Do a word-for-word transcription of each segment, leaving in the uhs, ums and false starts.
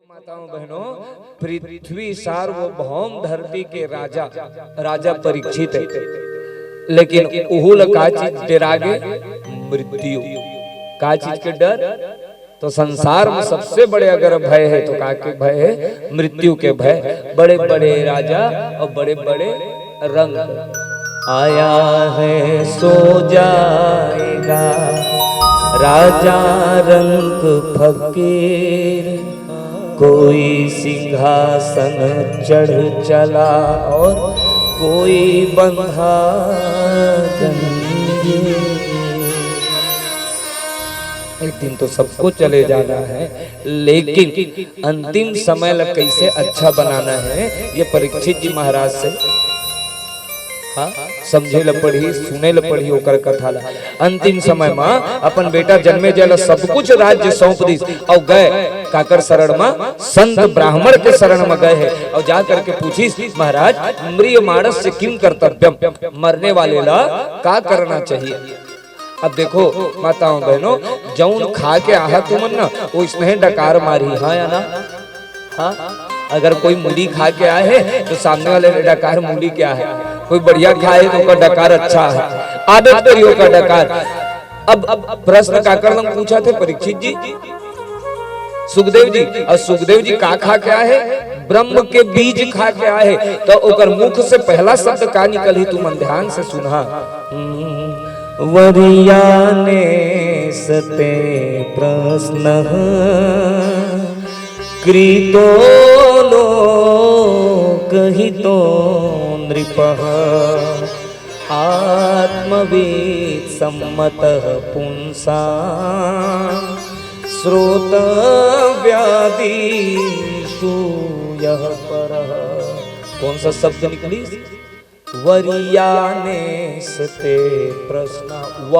माताओं बहनों, पृथ्वी सार्वभौम धरती के राजा, राजा परीक्षित हे, लेकिन उहू ल का चीज डेरा गे? मृत्यु। का चीज के डर? तो संसार में सबसे बड़े अगर भय हे तो का के भय हे? मृत्यु के भय। बड़े बड़े राजा अउ बड़े बड़े रंक। आया है सो जाएगा राजा रंक फकीर, कोई सिंहासन चढ़ चला और कोई बंधा जंजीर। एक दिन तो सबको चले जाना है, लेकिन अंतिम समय ला कैसे अच्छा बनाना है, ये परीक्षित जी महाराज से, हाँ, समझे ला पड़ही, सुने ला पड़ही ओकर कथा ला। अंतिम समय मा अपन बेटा जनमेजय ला सब कुछ राज्य सौंप दिस अउ गए काकर शरण मा? संत ब्राह्मण के शरण मा गए हे अउ जा करके पूछिस, महाराज, म्रियमाणस्य किम कर्तव्यम, मरने वाले ला का करना चाहिए? अब देखो माताओं बहनों, जौन खा के आहा तुमन ना, ओइसने डकार मारही, हाँ या ना? हाँ, अगर कोई मूली खा के आए हे तो सामने वाले डकार मूली क्या हे, कोई बढ़िया खाए तो ओकर डकार अच्छा हे, आदत करियो ओकर डकार। अब, अब प्रश्न काकर लंग पूछा थे परीक्षित जी? सुखदेव जी। अउ सुखदेव जी का खा के आए हे? ब्रह्म के बीज खा के आए हे। तो ओकर मुख से पहला शब्द का निकलही, तुमन ध्यान से सुनहा। हम्म, वरियानेसते प्रश्नः कृतो लोकहितो नृपः। आत्मवित् सम्मतः पुंसां श्रोतव्यादिषु यः परः। कौन सा शब्द निकली? वरियानेसते प्रश्न। व,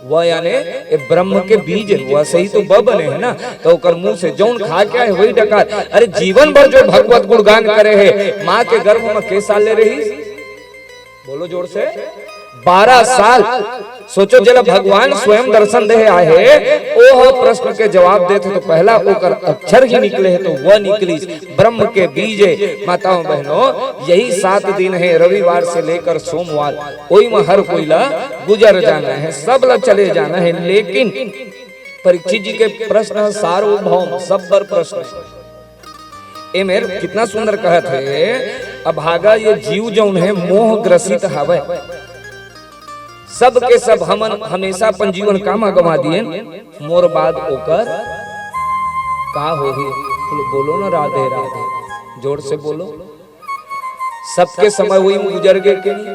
व याने ए ब्रह्म के बीज हे, व से ही तो ब बने हे ना। तो ओकर मुंह से जौन खा के आए हे, वही डकार। अरे, जीवन भर जो भगवत गुणगान करे हे, माँ के गर्भ में के साल ले रही? बोलो जोर से। बारह साल। सोचो, जेला भगवान स्वयं दर्शन दे आए हे, ओह प्रश्न के जवाब देथे तो पहला ओकर अक्षर ही निकले हे, तो व निकलिस। ब्रह्म के बीज हे। माताओं बहनों, यही सात दिन हे, रविवार से लेकर सोमवार, ओई म हर कोई ला गुजर जाना हे, सब ला चले जाना हे। लेकिन परीक्षित जी के प्रश्न सार्वभौम, सब बर प्रश्न हे। ए मेर कितना सुंदर कहत हे, अभागा ये जीव जौन हे मोह ग्रसित हवय। सब के सब हमन हमेशा अपन जीवन कामा गंवा दिएन, मोर बाद ओकर का होही? बोलो, बोलो ना राधे राधे, जोर से बोलो। सबके समय वही में गुजर गे के नहीं?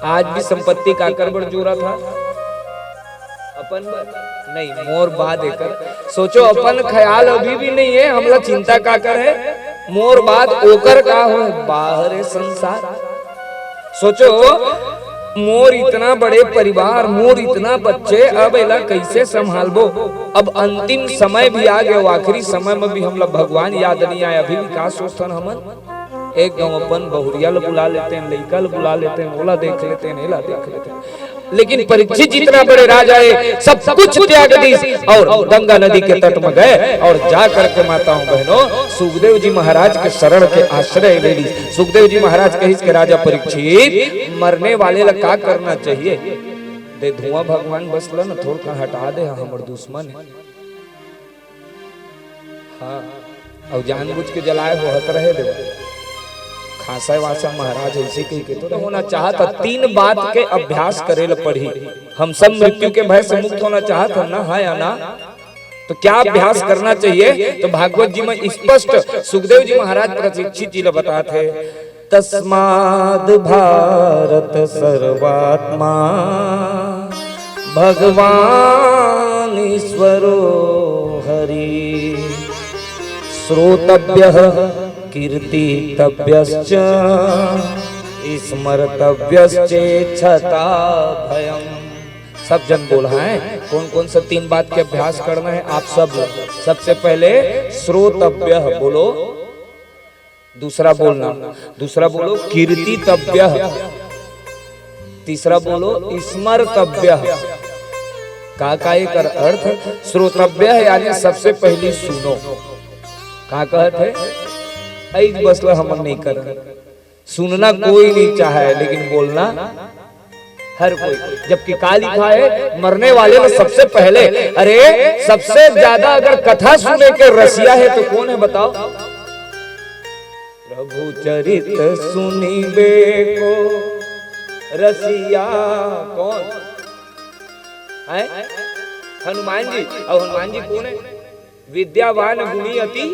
आज भी संपत्ति काकर बर जोरा था? अपन बर नहीं, मोर बाद एकर। सोचो, अपन ख्याल अभी भी नहीं हे, हमला चिंता काकर हे? मोर बाद ओकर का हो? बाहर हे संसार। सोचो, मोर इतना बड़े परिवार, मोर इतना बच्चे, अब एला कैसे संभालबो? अब अंतिम समय भी आ गया, आखिरी समय में भी हमला भगवान याद नहीं आए, अभी भी का सोचथन हमन? एक गांव अपन बहुरिया ल बुला लेतेन, लइका ल बुला लेतेन, ओला देख लेतेन, एला देख लेतेन। लेकिन परीक्षित जितना बड़े राजा हे, सब कुछ त्याग दिस अउ गंगा नदी के तट में गए अउ जा करके माताओं बहनों सुखदेव जी महाराज के शरण के आश्रय ले लिस। सुखदेव जी महाराज कहिस के राजा परीक्षित, मरने वाले ला का करना चाहिए? दे धुआं भगवान बस ल न थोड़का हटा दे, हमर दुश्मन हे। हाँ, अउ जानबूझ के जलाए होहत रहे देवा। खांसा वासा महाराज ऐसे कहि के तो होना चाहत हे। तीन बात के अभ्यास करे ल पड़ही। हम सब मृत्यु के भय से मुक्त होना चाहत हन ना, हाँ या ना? तो क्या अभ्यास करना चाहिए? तो भागवत जी में स्पष्ट सुखदेव जी महाराज परीक्षित जी ल बताथे, तस्माद् भारत सर्वात्मा भगवान ईश्वरो हरि। श्रोतव्यः कीर्तितव्यश्च स्मर्तव्यश्चेच्छता भयम्। सब जन बोल, हाँ, कौन कौन सा तीन बात के अभ्यास करना हे आप सब लोग? सबसे पहले श्रोतव्य, बोलो। दूसरा बोलना, दूसरा बोलो कीर्तितव्य, तीसरा बोलो स्मर्तव्य। का का एकर अर्थ? श्रोतव्य यानी सबसे पहली सुनो, का कहत हे? अइच बस ला हमन नहीं करन। सुनना कोई नहीं चाहे, लेकिन बोलना हर कोई। जबकि का लिखा है, मरने वाले में सबसे पहले, अरे, सबसे ज्यादा अगर कथा सुने के रसिया है तो कौन है, बताओ? प्रभु चरित सुनिबे को रसिया कौन है? हनुमान जी। और हनुमान जी कौन है? विद्यावान गुणी अति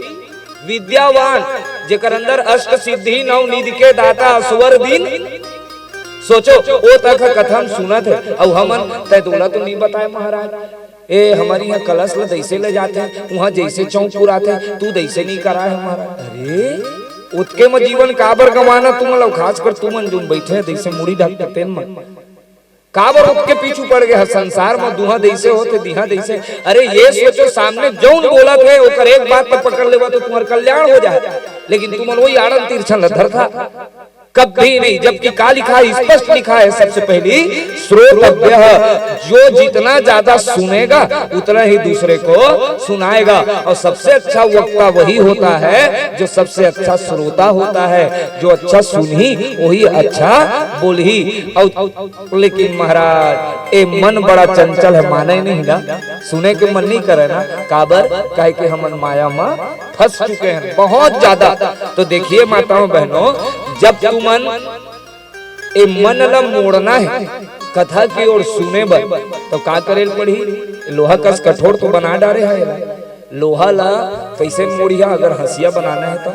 विद्यावान, जेकर अंदर अष्ट सिद्धि नौ निधि के दाता असवर दीन। सोचो, ओ तक कथा म सुनत हे, अउ हमन तय तोला तो नहीं बताए महाराज, ए हमर इहाँ कलश ल दइसे ले जाथे, उहाँ जइसे चौक पुराथे, तू दइसे नहीं कराए हमारा। अरे, ओतके म जीवन काबर गंवाना तुमन ल, खासकर तुमन जोन बइठे हे दइसे मुड़ी ढक के तेन मन। काबर ओतके पीछू पड़ गे ह संसार म, दुहा दइसे होथे, दिहा दइसे। अरे ये सोचो, सामने जउन बोलत हे, ओकर एक बात ल पकड़ लेवा तो तुम्हर कल्याण हो जाए, लेकिन तुमन वही आड़न तिरछन ल धरथा। कभी नहीं, जबकि का लिखा है, स्पष्ट लिखा है, सबसे पहली श्रोतव्य, जो जितना ज्यादा सुनेगा उतना ही दूसरे को सुनाएगा। और सबसे अच्छा वक्ता वही होता है जो सबसे अच्छा श्रोता होता है, जो अच्छा सुनही वही अच्छा बोलही। और लेकिन महाराज, ए मन बड़ा चंचल है, माने नहीं ना, सुने के मन नहीं करे ना। काबर? काहे कि हमन माया म फंस चुके हैं बहुत ज्यादा। तो देखिए माताओं बहनों, जब तुमन ए मन ल मोड़ना है कथा की ओर सुने बर, तो का करे ल पड़ही? लोहा कस कठोर तो बना डारे है एला। लोहा ला कैसे मोड़िया? अगर हंसिया बनाना है तो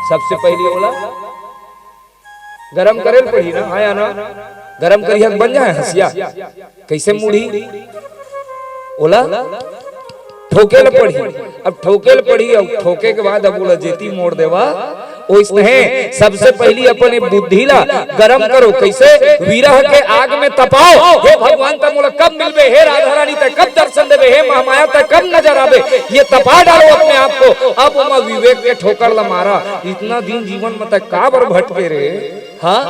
सबसे पहली ओला गरम करे ल पड़ही ना, हाँ या ना? गरम करिया त बन जाए हंसिया। कैसे मुड़ही? ओला ठोके ल पड़ही। अब ठोके ल पड़ही, अब ठोके के बाद अब ओला जेती मोड़ देवा। ओइसने सबसे पहली अपन ए बुद्धि ला गरम करो। कैसे? विरह के आग में तपाओ। हे भगवान, तब मोला कब मिलबे? हे राधा रानी, तय कब दर्शन देबे? हे महामाया, तय कब नजर आबे? ये तपा डालो अपने आप को। अब ओमा विवेक के ठोकर ला मारा। इतना दिन जीवन में तय काबर भटके रे? हाँ,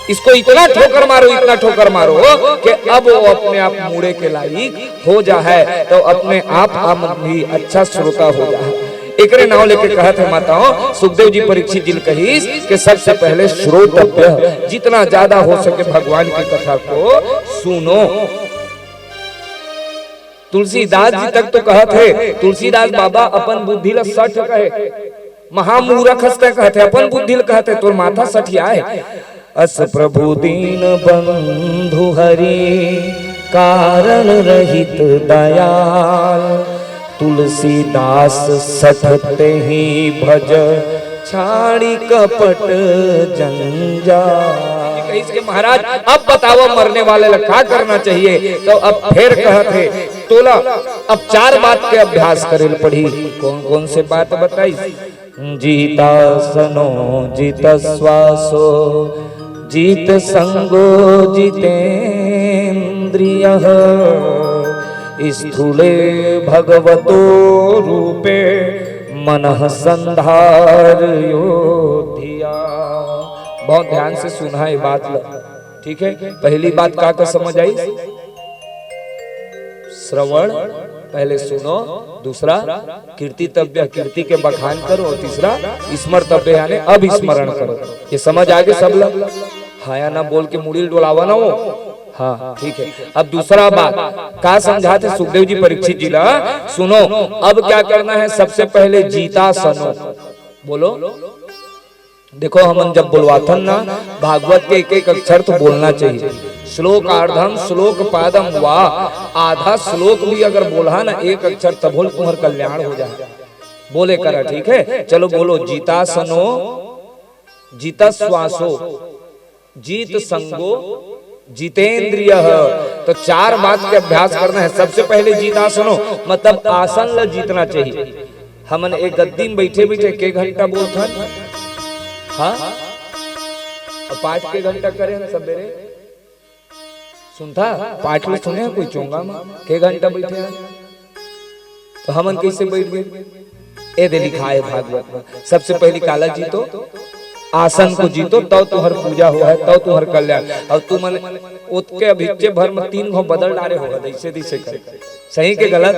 इसको इतना ठोकर मारो, इतना ठोकर मारो कि अब वो अपने आप मुड़े के लायक हो जा है, तो अपने आप हम भी अच्छा श्रोता हो जा है। एकरे नाव लेके कहत है माताओं, सुखदेव जी परीक्षित जी ल कहिस कि सबसे पहले श्रोतव्य, जितना ज्यादा हो सके भगवान की कथा को सुनो। तुलसीदास जी तक तो कहत हे, तुलसीदास बाबा अपन बुद्धि ल सठ कहे, महामूरख हस तैं कहत हे, अपन बुद्धि ल कहत हे, तोर माथा सठिया हे। अस प्रभु दीन बंधु हरि, कारण रहित दयाल, तुलसीदास सठ तेहि भज, छाड़ी कपट जंजाल। कहिस के महाराज, अब बतावा मरने वाले ला का करना चाहिए? तो अब फेर कहत हे, तोला अब चार बात के अभ्यास करे ल पड़ही। कौन कौन से बात बताइस? जितासनो जितश्वासो जितसंगो जितेंद्रियः। स्थूले भगवतो रूपे मनः संधारयो धिया। बहुत ध्यान से सुना ये बात ल, ठीक है? पहली बात का का समझ आई? श्रवण, पहले सुनो। दूसरा, कीर्तितव्य, कीर्ति के बखान करो। और तीसरा, स्मर्तव्य, यानी अब स्मरण करो। ये समझ आगे सब लोग? हाँ या ना बोल के मुड़ी ल डोलावा ना हो। हाँ, ठीक है। अब दूसरा बात का समझाथे सुखदेव जी परीक्षित जी ला, सुनो। अब क्या करना है? सबसे पहले जितासनो बोलो। देखो, हमन जब बोलवाथन ना, भागवत के एक एक अक्षर तो बोलना चाहिए। श्लोक आर्धम श्लोक पादम वा, आधा श्लोक भी अगर बोलहा ना एक अक्षर, तभो ल तुम्हर कल्याण हो जाए। बोले करा, ठीक है? चलो बोलो, जितासनो जितश्वासो जीत संगो जितेंद्रिय। तो चार बात के अभ्यास करना है। सबसे पहले जीतासनो, मतलब आसन ल जीतना चाहिए। हमन एक गद्दी में बैठे बैठे के घंटा बोलथन? हाँ, अब पाठ के घंटा करे हम सबेरे। सुनथा पाठ ल सुने कोई चोंगा में के घंटा बैठे हैं? तो हमन कैसे बैठ गए? ए दे लिखाए भागवत में, सबसे पहली काला जीतो, आसन को जीतो, तब तुहर पूजा हो है, तब तुहर कल्याण। और तुमन ओतके अभिच्चे भर में तीन घो बदल डारे हो, ऐसे दिसे कर। सही के गलत?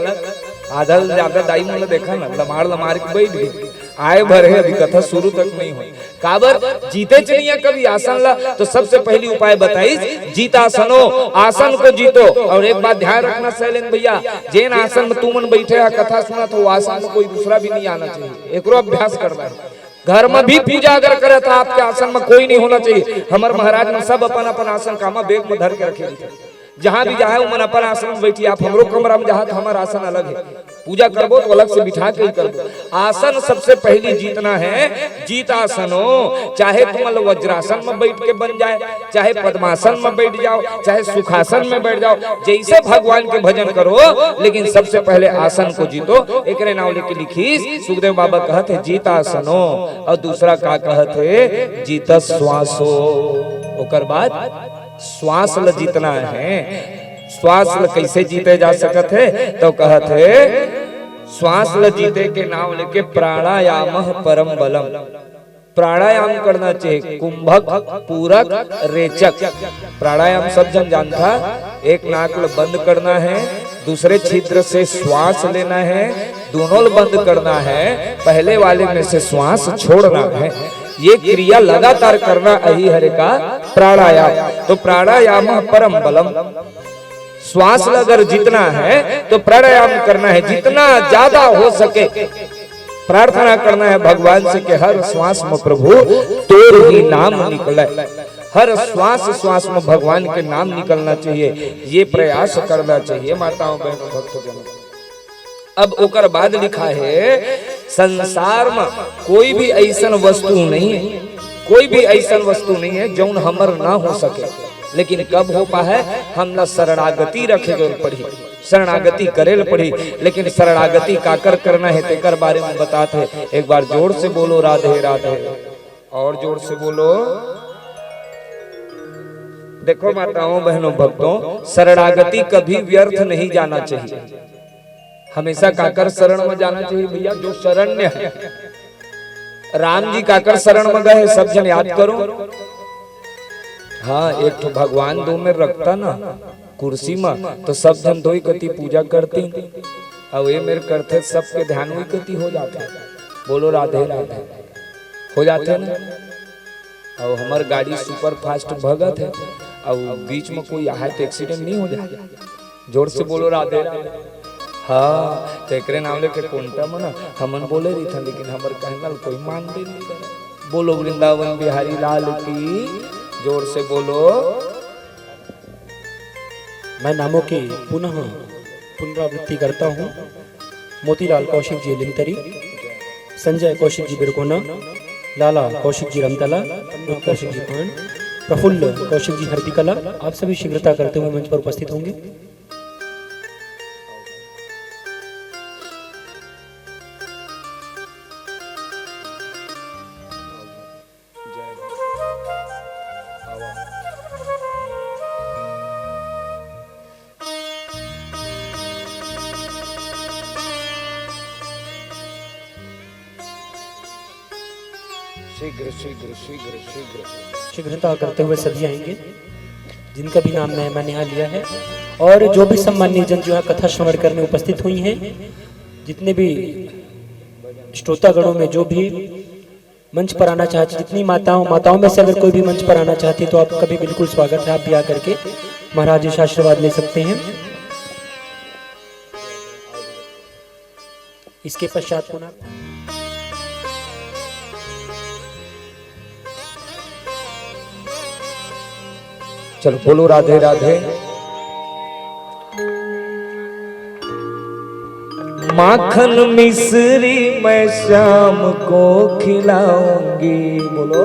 आधा ले जादा दाई मन ला देखा ना, लमार लमार के बइठ गे। आय भर हे, अभी कथा शुरू तक नइ होय। काबर? जीतेच नइ हे कभी आसन ला, तो सबसे पहिली उपाय बताइस, जीतासनो, आसन को जीतो। अउ एक बात ध्यान रखना शैलेंद्र भइया, जेन आसन म तुमन बइठे हा, कथा सुनत हो, वो आसन म कोई दूसरा भी नइ आना चाहिए, एकरो अभ्यास करना हे। घर म भी पूजा अगर करत हा, आपके आसन म कोई नइ होना चाहिए। हमर महाराज मन सब अपन अपन आसन कामा बेग म धर के रखे रहिथे। जहाँ भी जाहे, उमन अपन आसन म बइठिस। आप हमरो कमरा म जाहा, त हमर आसन अलग हे। पूजा करबो, त अलग से बिठा के ही करबो। आसन सबसे पहिली जीतना हे, जीतासनो। चाहे तुमन ल वज्रासन म बइठ के बन जाय, चाहे पद्मासन म बइठ जाव, चाहे सुखासन म बइठ जाव, जइसे भगवान के भजन करो, लेकिन सबसे पहिले आसन को जीतो। एकरे नांव लेके लिखिस, सुखदेव बाबा कहत हे, जीतासनो। अउ दूसरा का कहत हे? जीतस्वासो। ओकर बाद श्वास ल जीतना हे। श्वास ल कइसे जीते जा सकत हे? तो कहत हे, श्वास ल जीते के नांव लेके प्राणायामः परं बलम्। प्राणायाम करना चाहिए, कुंभक, पूरक, रेचक। प्राणायाम सब झन जानथा, एक नाक ल बंद करना हे, दूसरे छिद्र से श्वास लेना हे, दूनों ल बंद करना हे, पहले वाले में से श्वास छोड़ना हे। ये क्रिया लगातार करना, अही हरे का प्राणायाम। तो प्राणायामः परं बलम्। श्वास ल अगर जीतना हे, तो प्राणायाम करना हे, जितना ज्यादा हो सके। प्रार्थना करना हे भगवान से कि हर श्वास म प्रभु तोर ही नाम निकले, हर श्वास श्वास म भगवान के नाम निकलना चाहिए। ये प्रयास करना चाहिए माताओं, बहनों, भक्तजनों। अब ओकर बाद लिखा हे, संसार म कोई भी अइसन वस्तु नइ हे, कोई भी अइसन वस्तु नइ हे, जउन हमर ना हो सके, लेकिन कब हो पाहे, हमला शरणागति रखे बर पड़ही, शरणागति करे ल पड़ही। लेकिन शरणागति काकर करना हे, तेकर बारे म बतात हे। एक बार जोर से बोलो, राधे राधे। अउ जोर से बोलो। देखो माताओं, बहनों, भक्तों, शरणागति कभी व्यर्थ नहीं जाना चाहिए। हमेशा काकर शरण म जाना चाहिए भइया? जो शरण्य हे। राम जी काकर शरण म गए हे, सब झन याद करो। हाँ, एक ठो भगवान दो मेर रखता ना कुर्सी म, तो सब झन दोई कति पूजा करतिन, अउ ए मेर करथे, सबके ध्यान उही कति हो जाथे। बोलो राधे राधे। हो जाथे ना? अउ हमर गाड़ी super fast भगत हे, अउ बीच म कोई आए त accident नइ हो जाए? जोर से बोलो राधे राधे। हाँ, त एकरे नांव लेके कोंटा म ना हमन बोले रहिथन, लेकिन हमर कहना ल कोई मानबे नइ करे। बोलो वृंदावन बिहारी लाल की, जोर से बोलो। मैं नामों की पुनः पुनरावृत्ति करता हूँ। मोतीलाल कौशिक जी लिमतरी, संजय कौशिक जी बिरकोना, लाला कौशिक जी रमतला, अनुप कौशिक जी पान, प्रफुल्ल कौशिक जी हरदीकला, आप सभी शीघ्रता करते हुए मंच पर उपस्थित होंगे। शीघ्र, शीघ्र, शीघ्र, शीघ्र। शीघ्रता करते हुए सभी आएंगे, जिनका भी नाम मैं, मैंने यहाँ लिया है। और जो भी सम्माननीय जन जो यहाँ कथा श्रवण करने उपस्थित हुई हैं, जितने भी श्रोतागणों में जो भी मंच पर आना चाहती, जितनी माताओं, माताओं में से अगर कोई भी मंच पर आना चाहती, तो आपका भी बिल्कुल स्वागत है, आप भी आकर के महाराज जी से आशीर्वाद ले सकते हैं। इसके पश्चात पुनः चलो, बोलो राधे राधे। माखन मिश्री मैं शाम को खिलाऊंगी। बोलो,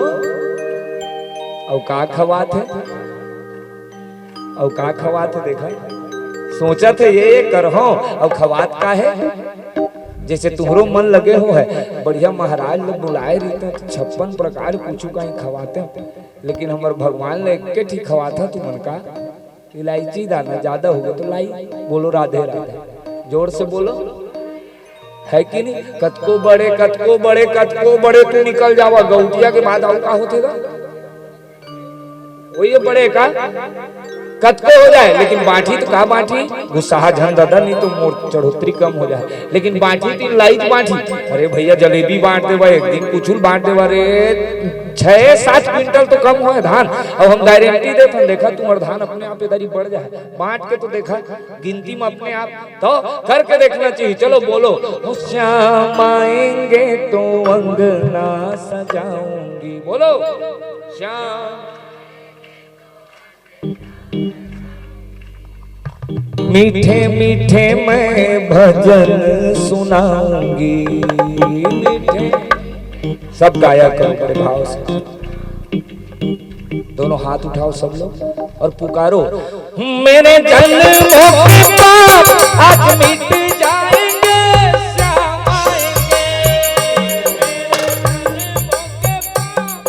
अउ का खवात हे? अउ का खवात हे? देखा, सोचत हे ये, ये करहूं, अउ खवात का हे? जइसे तुंहरो मन लगे हो हे, बढ़िया महाराज लोग बुलाए रहिते त छप्पन प्रकार कुछु कहीं खवाते, लेकिन हमर भगवान ल एके ठी खवात हे तुमन का। इलायची दाना ज्यादा होगे त लाई। बोलो राधे राधे, जोर से बोलो, हे कि नहीं? कतको बड़े, कतको बड़े, कतको बड़े तू निकल जावा, गौटिया के बाद अउ का होथे गा? वही बड़े का कतको हो जाए, लेकिन बांटी तो का बांटी, गुस्सा झन दादा, नहीं तो मोर चढ़ोतरी कम हो जाए। लेकिन बांटी तीन लाई बांटी, अरे भैया जलेबी बांट देवा, एक दिन कुछुल बांट देवा रे, छह सात क्विंटल तो कम होए धान। अब हम गारंटी देथन, देखा तुम्हार धान अपने आप इधर ही बढ़ जाए। बांट के तो देखा, गिनती में अपने आप तो करके देखना चाहिए। चलो बोलो, "ओ श्याम आएंगे तो अंगना सजाऊंगी।" बोलो, श्याम। मीठे मीठे मैं भजन सुनाऊंगी। मीठे, सब गाया करो बड़े भाव से। दोनों हाथ उठाओ सब लोग और पुकारो, "मेरे जन्मों के पाप आज मिट जाएंगे, श्याम आएंगे।" मेरे जन्मों के पाप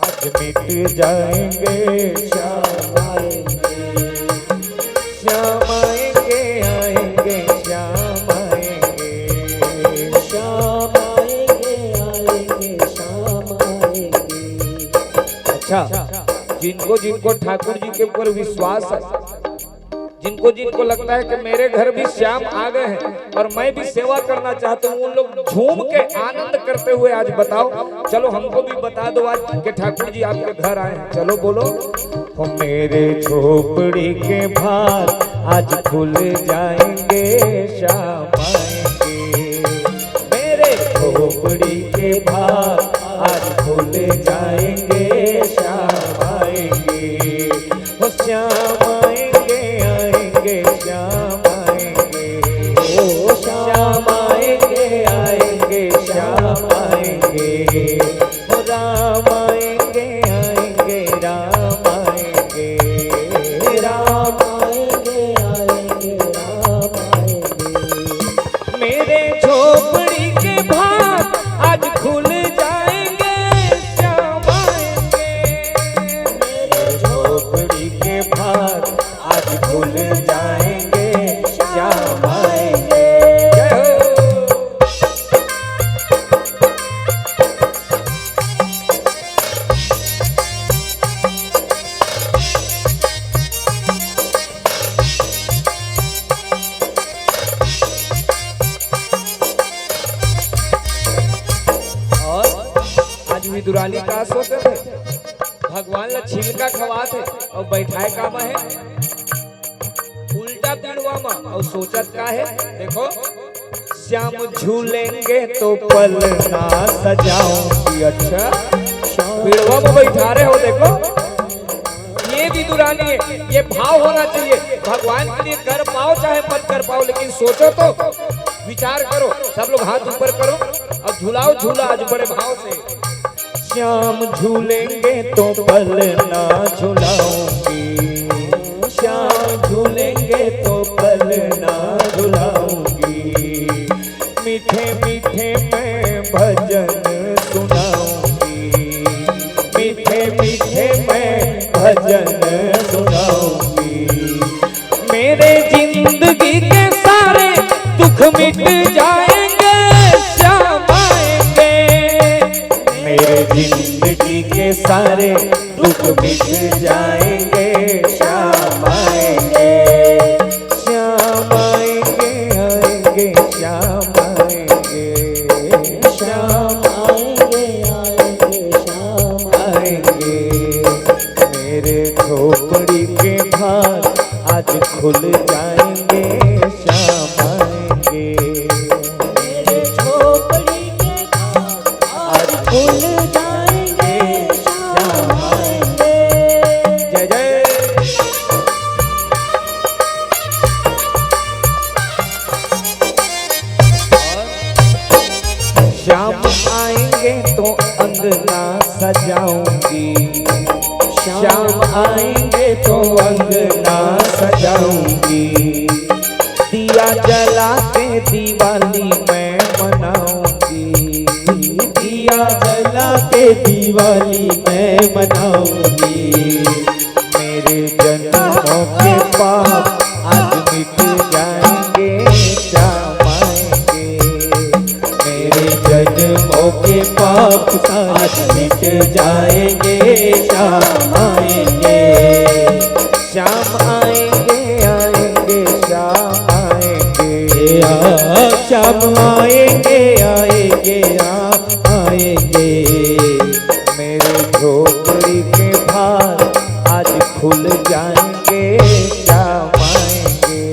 आज मिट जाएंगे, श्याम आएंगे। श्याम आएंगे, आएंगे, श्याम आएंगे। श्याम आएंगे, आएंगे, श्याम आएंगे। अच्छा, जिनको जिनको ठाकुर जी के ऊपर विश्वास है, जिनको जिनको लगता है कि मेरे घर भी श्याम आ गए हैं और मैं भी सेवा करना चाहता हूँ, उन लोग झूम के आनंद करते हुए आज बताओ। चलो, हमको भी बता दो आज कि ठाकुर जी आपके घर आए हैं। चलो बोलो, "हो मेरे झोपड़ी के भार आज खुल जाएंगे, श्याम आएंगे।" मेरे झोपड़ी के भार आज खुल जाएंगे, श्याम आएंगे। ओ श्याम आएंगे, आएंगे, श्याम आएंगे। ओ श्याम आएंगे, आएंगे, श्याम आएंगे। ओ राम आएंगे, आएंगे, राम आएंगे। राम आएंगे, आएंगे, राम आएंगे। मेरे झोपड़ी के भार आज खुल जाएंगे, श्याम आएंगे। मेरे झोपड़ी के भार आज खुल जाएंगे, श्याम आएंगे। जय हो। और आज विदुरानी का सोचत हे, भगवान ला छिलका खवात हे और बैठाए का मा हे उल्टा पीड़वा मा, और सोचत का हे, देखो, श्याम झूलेंगे तो पलना सजाऊंगी। अच्छा, पीड़वा में बैठा रहे हो, देखो, ये विदुरानी है, ये भाव होना चाहिए। भगवान के लिए कर पाओ चाहे मत कर पाओ, लेकिन सोचो तो, विचार करो। सब लोग हाथ ऊपर करो और झुलाओ झूला आज बड़े भाव से। श्याम झूलेंगे तो पलना झुलाऊंगी, श्याम झूलेंगे तो पलना झुलाऊंगी। मीठे मीठे मैं भजन सुनाऊंगी, मीठे मीठे मैं भजन सुनाऊंगी। मेरे जिंदगी के सारे दुख मिट जाएंगे, श्याम आएंगे। मेरे जिंदगी के सारे दुख मिट जाएंगे, श्याम आएंगे। श्याम आएंगे, आएंगे, श्याम आएंगे। श्याम आएंगे, आएंगे, श्याम आएंगे। मेरे झोपड़ी के भार आज खुल जाएंगे, श्याम आएंगे। मेरे झोपड़ी के भार आज खुल जाएंगे, श्याम आएंगे। जय जय। श्याम आएंगे तो अंगना सजाऊंगी, श्याम आएंगे तो अंगना सजाऊंगी। दिया जला के दिवाली मैं मनाऊंगी, दिया जला के दिवाली मैं मनाऊंगी। मेरे जन्मों के पाप आज मिट जाएंगे, श्याम आएंगे। मेरे जन्मों के पाप आज मिट जाएंगे, श्याम आएंगे। आएंगे। मेरे झोपड़ी के भाग आज खुल जाएंगे, श्याम आएंगे।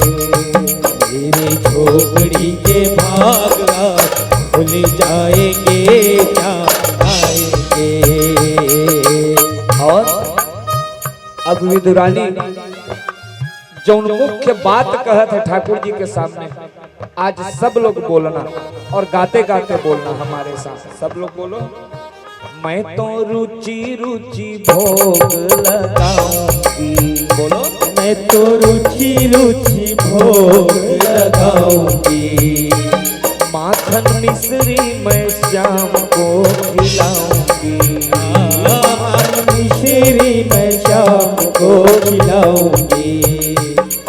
मेरी झोपड़ी के भाग आज खुल जाएंगे, श्याम आएंगे। और अब विदुरानी जौन मुख्य बात कहत हे ठाकुर जी के सामने, आज सब लोग बोलना और गाते गाते बोलना हमारे साथ। सब लोग बोलो, मैं तो रुचि रुचि भोग लगाऊंगी। बोलो, मैं तो रुचि रुचि भोग लगाऊंगी। माखन मिश्री मैं श्याम को खिलाऊंगी। माखन मिश्री मैं श्याम को खिलाऊंगी।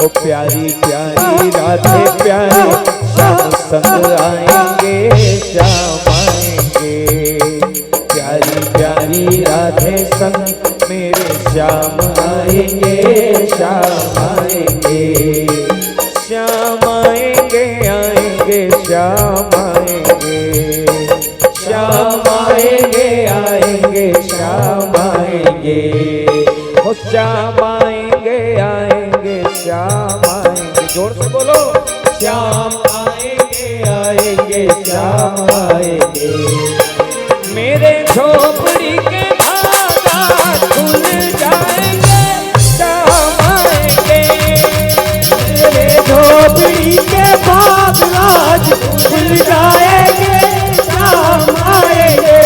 ओ प्यारी प्यारी राधे प्यारे, श्याम संग आएंगे, श्याम आएंगे। प्यारी प्यारी राधे संग मेरे श्याम आएंगे, श्याम आएंगे। श्याम आएंगे, आएंगे, श्याम आएंगे। श्याम आएंगे, आएंगे, श्याम आएंगे। ओ श्याम आएंगे, आएंगे, श्याम आएंगे। जोर से बोलो, श्याम आएंगे, आएंगे, श्याम आएंगे। मेरे झोपड़ी के भाग आज खुल जाएंगे, श्याम आएंगे। मेरे झोपड़ी के भाग आज खुल जाएंगे, श्याम आएंगे।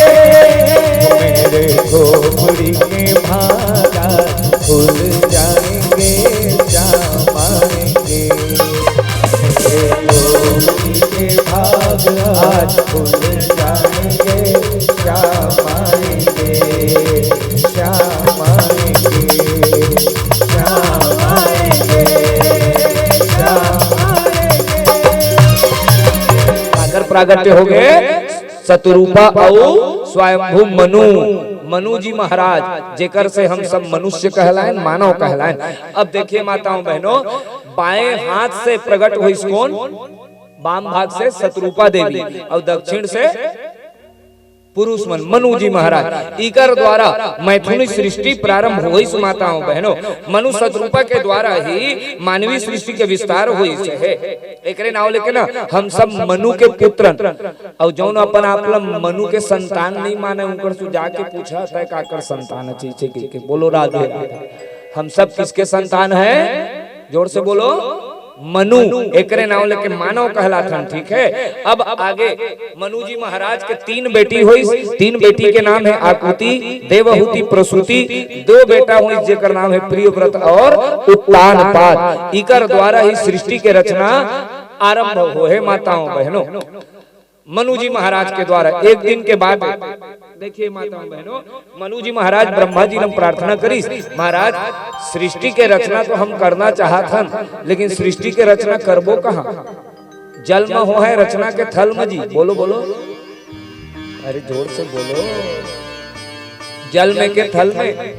मेरे झोपड़ी के भाग आज खुल जाएंगे, श्याम आएंगे। मेरे झोपड़ी के भाग आज खुल जाएंगे, श्याम आएंगे, श्याम आएंगे, श्याम आएंगे, श्याम आएंगे। काकर प्रागट्य हो गए? सतरूपा अउ स्वयंभू मनु, मनु जी महाराज, जेकर से हम सब मनुष्य कहलाएन, मानव कहलाएन। अब देखिए माताओं बहनों, बाएं हाथ से प्रकट होइस कोन? बाम भाग से सतरूपा देवी अउ दक्षिण से पुरुष मन, मनु जी महाराज। इकर द्वारा मैथुनी सृष्टि प्रारंभ होइस माताओं बहनों। मनु सतरूपा के द्वारा ही मानवी सृष्टि के विस्तार होइस हे। एकरे नाव लेके ना हम सब मनु के पुत्रन, अउ जौन अपन आप ला मनु के संतान नहीं माने, उनकर से जाके पूछा, "तय काकर संतान है?" चीचे के, के बोलो, "राधे राधे।" हम सब किसके संतान है? जोर से बोलो, मनु। एकरे नाव लेके मानव कहलाथन, ठीक है। अब आगे मनु जी महाराज के तीन बेटी होइस, तीन बेटी के नाम है आकुति, देवहूति, प्रसूति। दो बेटा होइस जेकर नाम है प्रियव्रत और उत्तानपाद। इकर द्वारा ही सृष्टि के रचना आरंभ होहे माताओं बहनों। मनु जी महाराज के द्वारा एक दिन के बात हे। देखिए माताओं बहनों, मनु जी महाराज ब्रह्मा जी ला प्रार्थना करिस, "महाराज, सृष्टि के रचना तो हम करना चाहत हन, लेकिन सृष्टि के रचना करबो कहाँ? जल म होहे रचना के थल म जी।" बोलो, बोलो, अरे जोर से बोलो। जल में के थल में?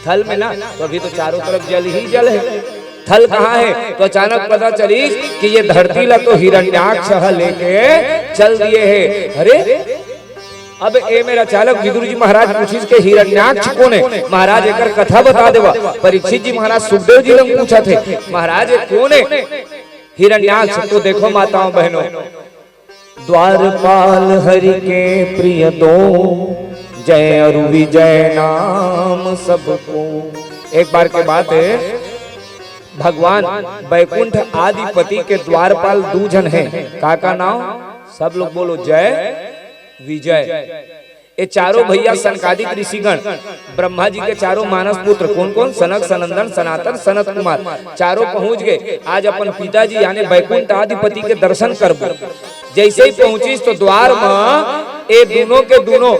थल में ना, तो अभी तो चारों तरफ जल ही जल है। थल कहाँ है? तो अचानक पता चली कि ये धरती ला तो हिरण्याक्ष ह लेके चल दिए है। अरे, अब ए मेर अचानक विदुर जी महाराज पूछिस के हिरण्याक्ष कोन है? महाराज एकर कथा बता देवा। परीक्षित जी महाराज सुखदेव जी ला पूछत हे, "महाराज, ये कोन है हिरण्याक्ष?" तो देखो माताओं बहनों, द्वारपाल हरि के प्रिय दो, जय अरु विजय नाम सबको। एक बार के बात है, भगवान बैकुंठ आदिपति के द्वारपाल दू झन है। का का नाम? सब लोग बोलो, जय विजय। ये चारों भैया सनकादिक ऋषिगण, ब्रह्मा जी के चारों मानस पुत्र कौन कौन? सनक, सनंदन, सनातन, सनत कुमार, चारों पहुंच गए। आज अपन पिताजी यानी बैकुंठ आदिपति के दर्शन करबो। जैसे ही पहुंचिस तो द्वार म ए दोनों के दोनों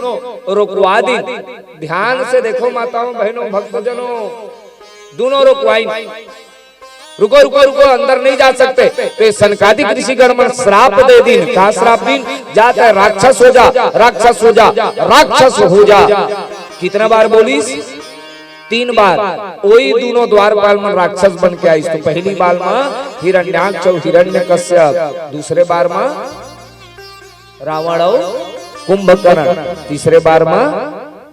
रोकवा दिन। ध्यान से देखो माताओं, बहनों, भक्तजनों, दोनों रोकवाइन। "रुको, रुको, रुको, अंदर नहीं जा सकते।" तो ये सनकादिक ऋषिगण मन श्राप दे दिन। का श्राप दिन? "जात है राक्षस हो जा, राक्षस हो जा, राक्षस हो जा।" कितना बार बोलिस? तीन बार। ओई दोनों द्वारपाल मन राक्षस बन के आइस। तो पहली बार म हिरण्याक्ष अउ हिरण्यकश्यप, दूसरे बार म रावण अउ कुंभकर्ण, तीसरे बार म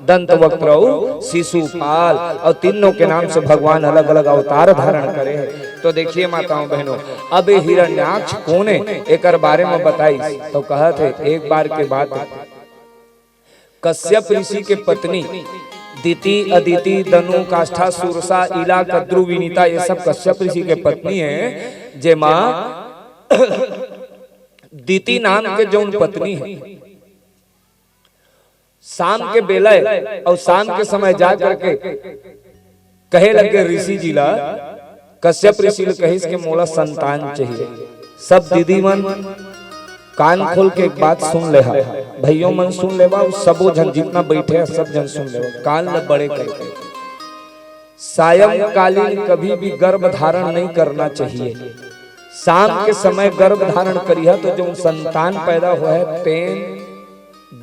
दंतवक्त्र अउ शिशुपाल, अउ तीनों के नाम से भगवान अलग-अलग अवतार धारण करे हे। तो देखिए माताओं बहनों, अब ये हिरण्याक्ष कोन हे, एकर बारे म बताइस, तो कहत हे, एक बार के बात, कश्यप ऋषि के पत्नी दिति, अदिति, दनु, काष्ठा, सूरसा, इला, कद्रु, विनीता, ये सब कश्यप ऋषि के पत्नी हे, जेमा दिति नाम के जौन पत्नी हे, शाम के बेला अउ शाम के समय जा करके कहे लगे ऋषि जी ला, कश्यप ऋषि ल कहिस के मोला संतान चाहिए। सब दीदी मन कान खोल के एक बात सुन ले हा, भइयो मन सुन लेवा, अउ सबो झन जितना बैठे हे सब झन सुन लेवा, कान ल बड़े करके। सायंकालीन कभी भी गर्भ धारण नहीं करना चाहिए। शाम के समय गर्भ धारण करिहा तो जौन संतान पैदा होहे तेन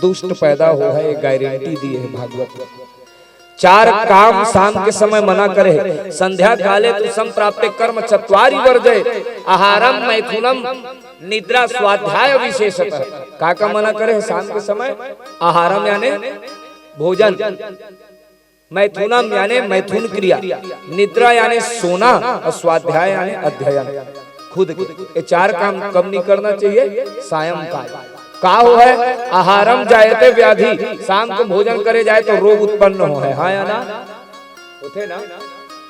दुष्ट पैदा होहे, ये गारंटी दिए हे भागवत। चार काम शाम के समय मना करे हे। संध्या काले तु संप्राप्ते कर्म चत्वारि वर्जय, आहारम मैथुनम निद्रा स्वाध्याय विशेषतः। का का मना करे हे शाम के समय? आहारम याने भोजन, मैथुनम याने मैथुन क्रिया, निद्रा याने सोना अउ स्वाध्याय याने अध्ययन खुद के। ये चार काम कब नहीं करना चाहिए? सायंकाल। का होहे? आहारम जायते व्याधि, शाम को भोजन करे जाए तो रोग उत्पन्न होहे, हाँ या ना? होथे ना?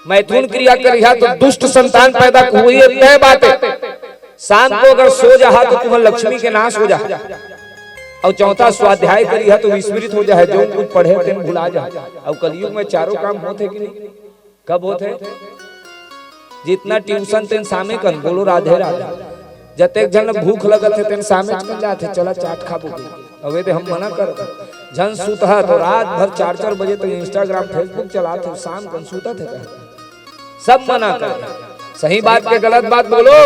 मैथुन क्रिया करिहा तो दुष्ट संतान पैदा होही, तय बात हे। शाम को अगर सो जाहा तो तुमन लक्ष्मी के नाश हो जाहा। अउ चौथा स्वाध्याय करिहा तो विस्मृत हो जाहा, जो कुछ पढ़े तेन भुला जाहा। अउ कलयुग में चारों काम होथे कि नहीं? कब होथे? जितना ट्यूशन तेन सामे कन, बोलो राधे राधे। जतेक झन ल भूख लगत हे तेन सामे कन जाथे, चला चाट खाबो। अबे ते हम मना करत हन। झन सुतहा तो रात भर चार चार बजे तक Instagram, Facebook चलाथे, शाम कन सुतत हे। सब मना कर, सही बात के गलत बात बोलो,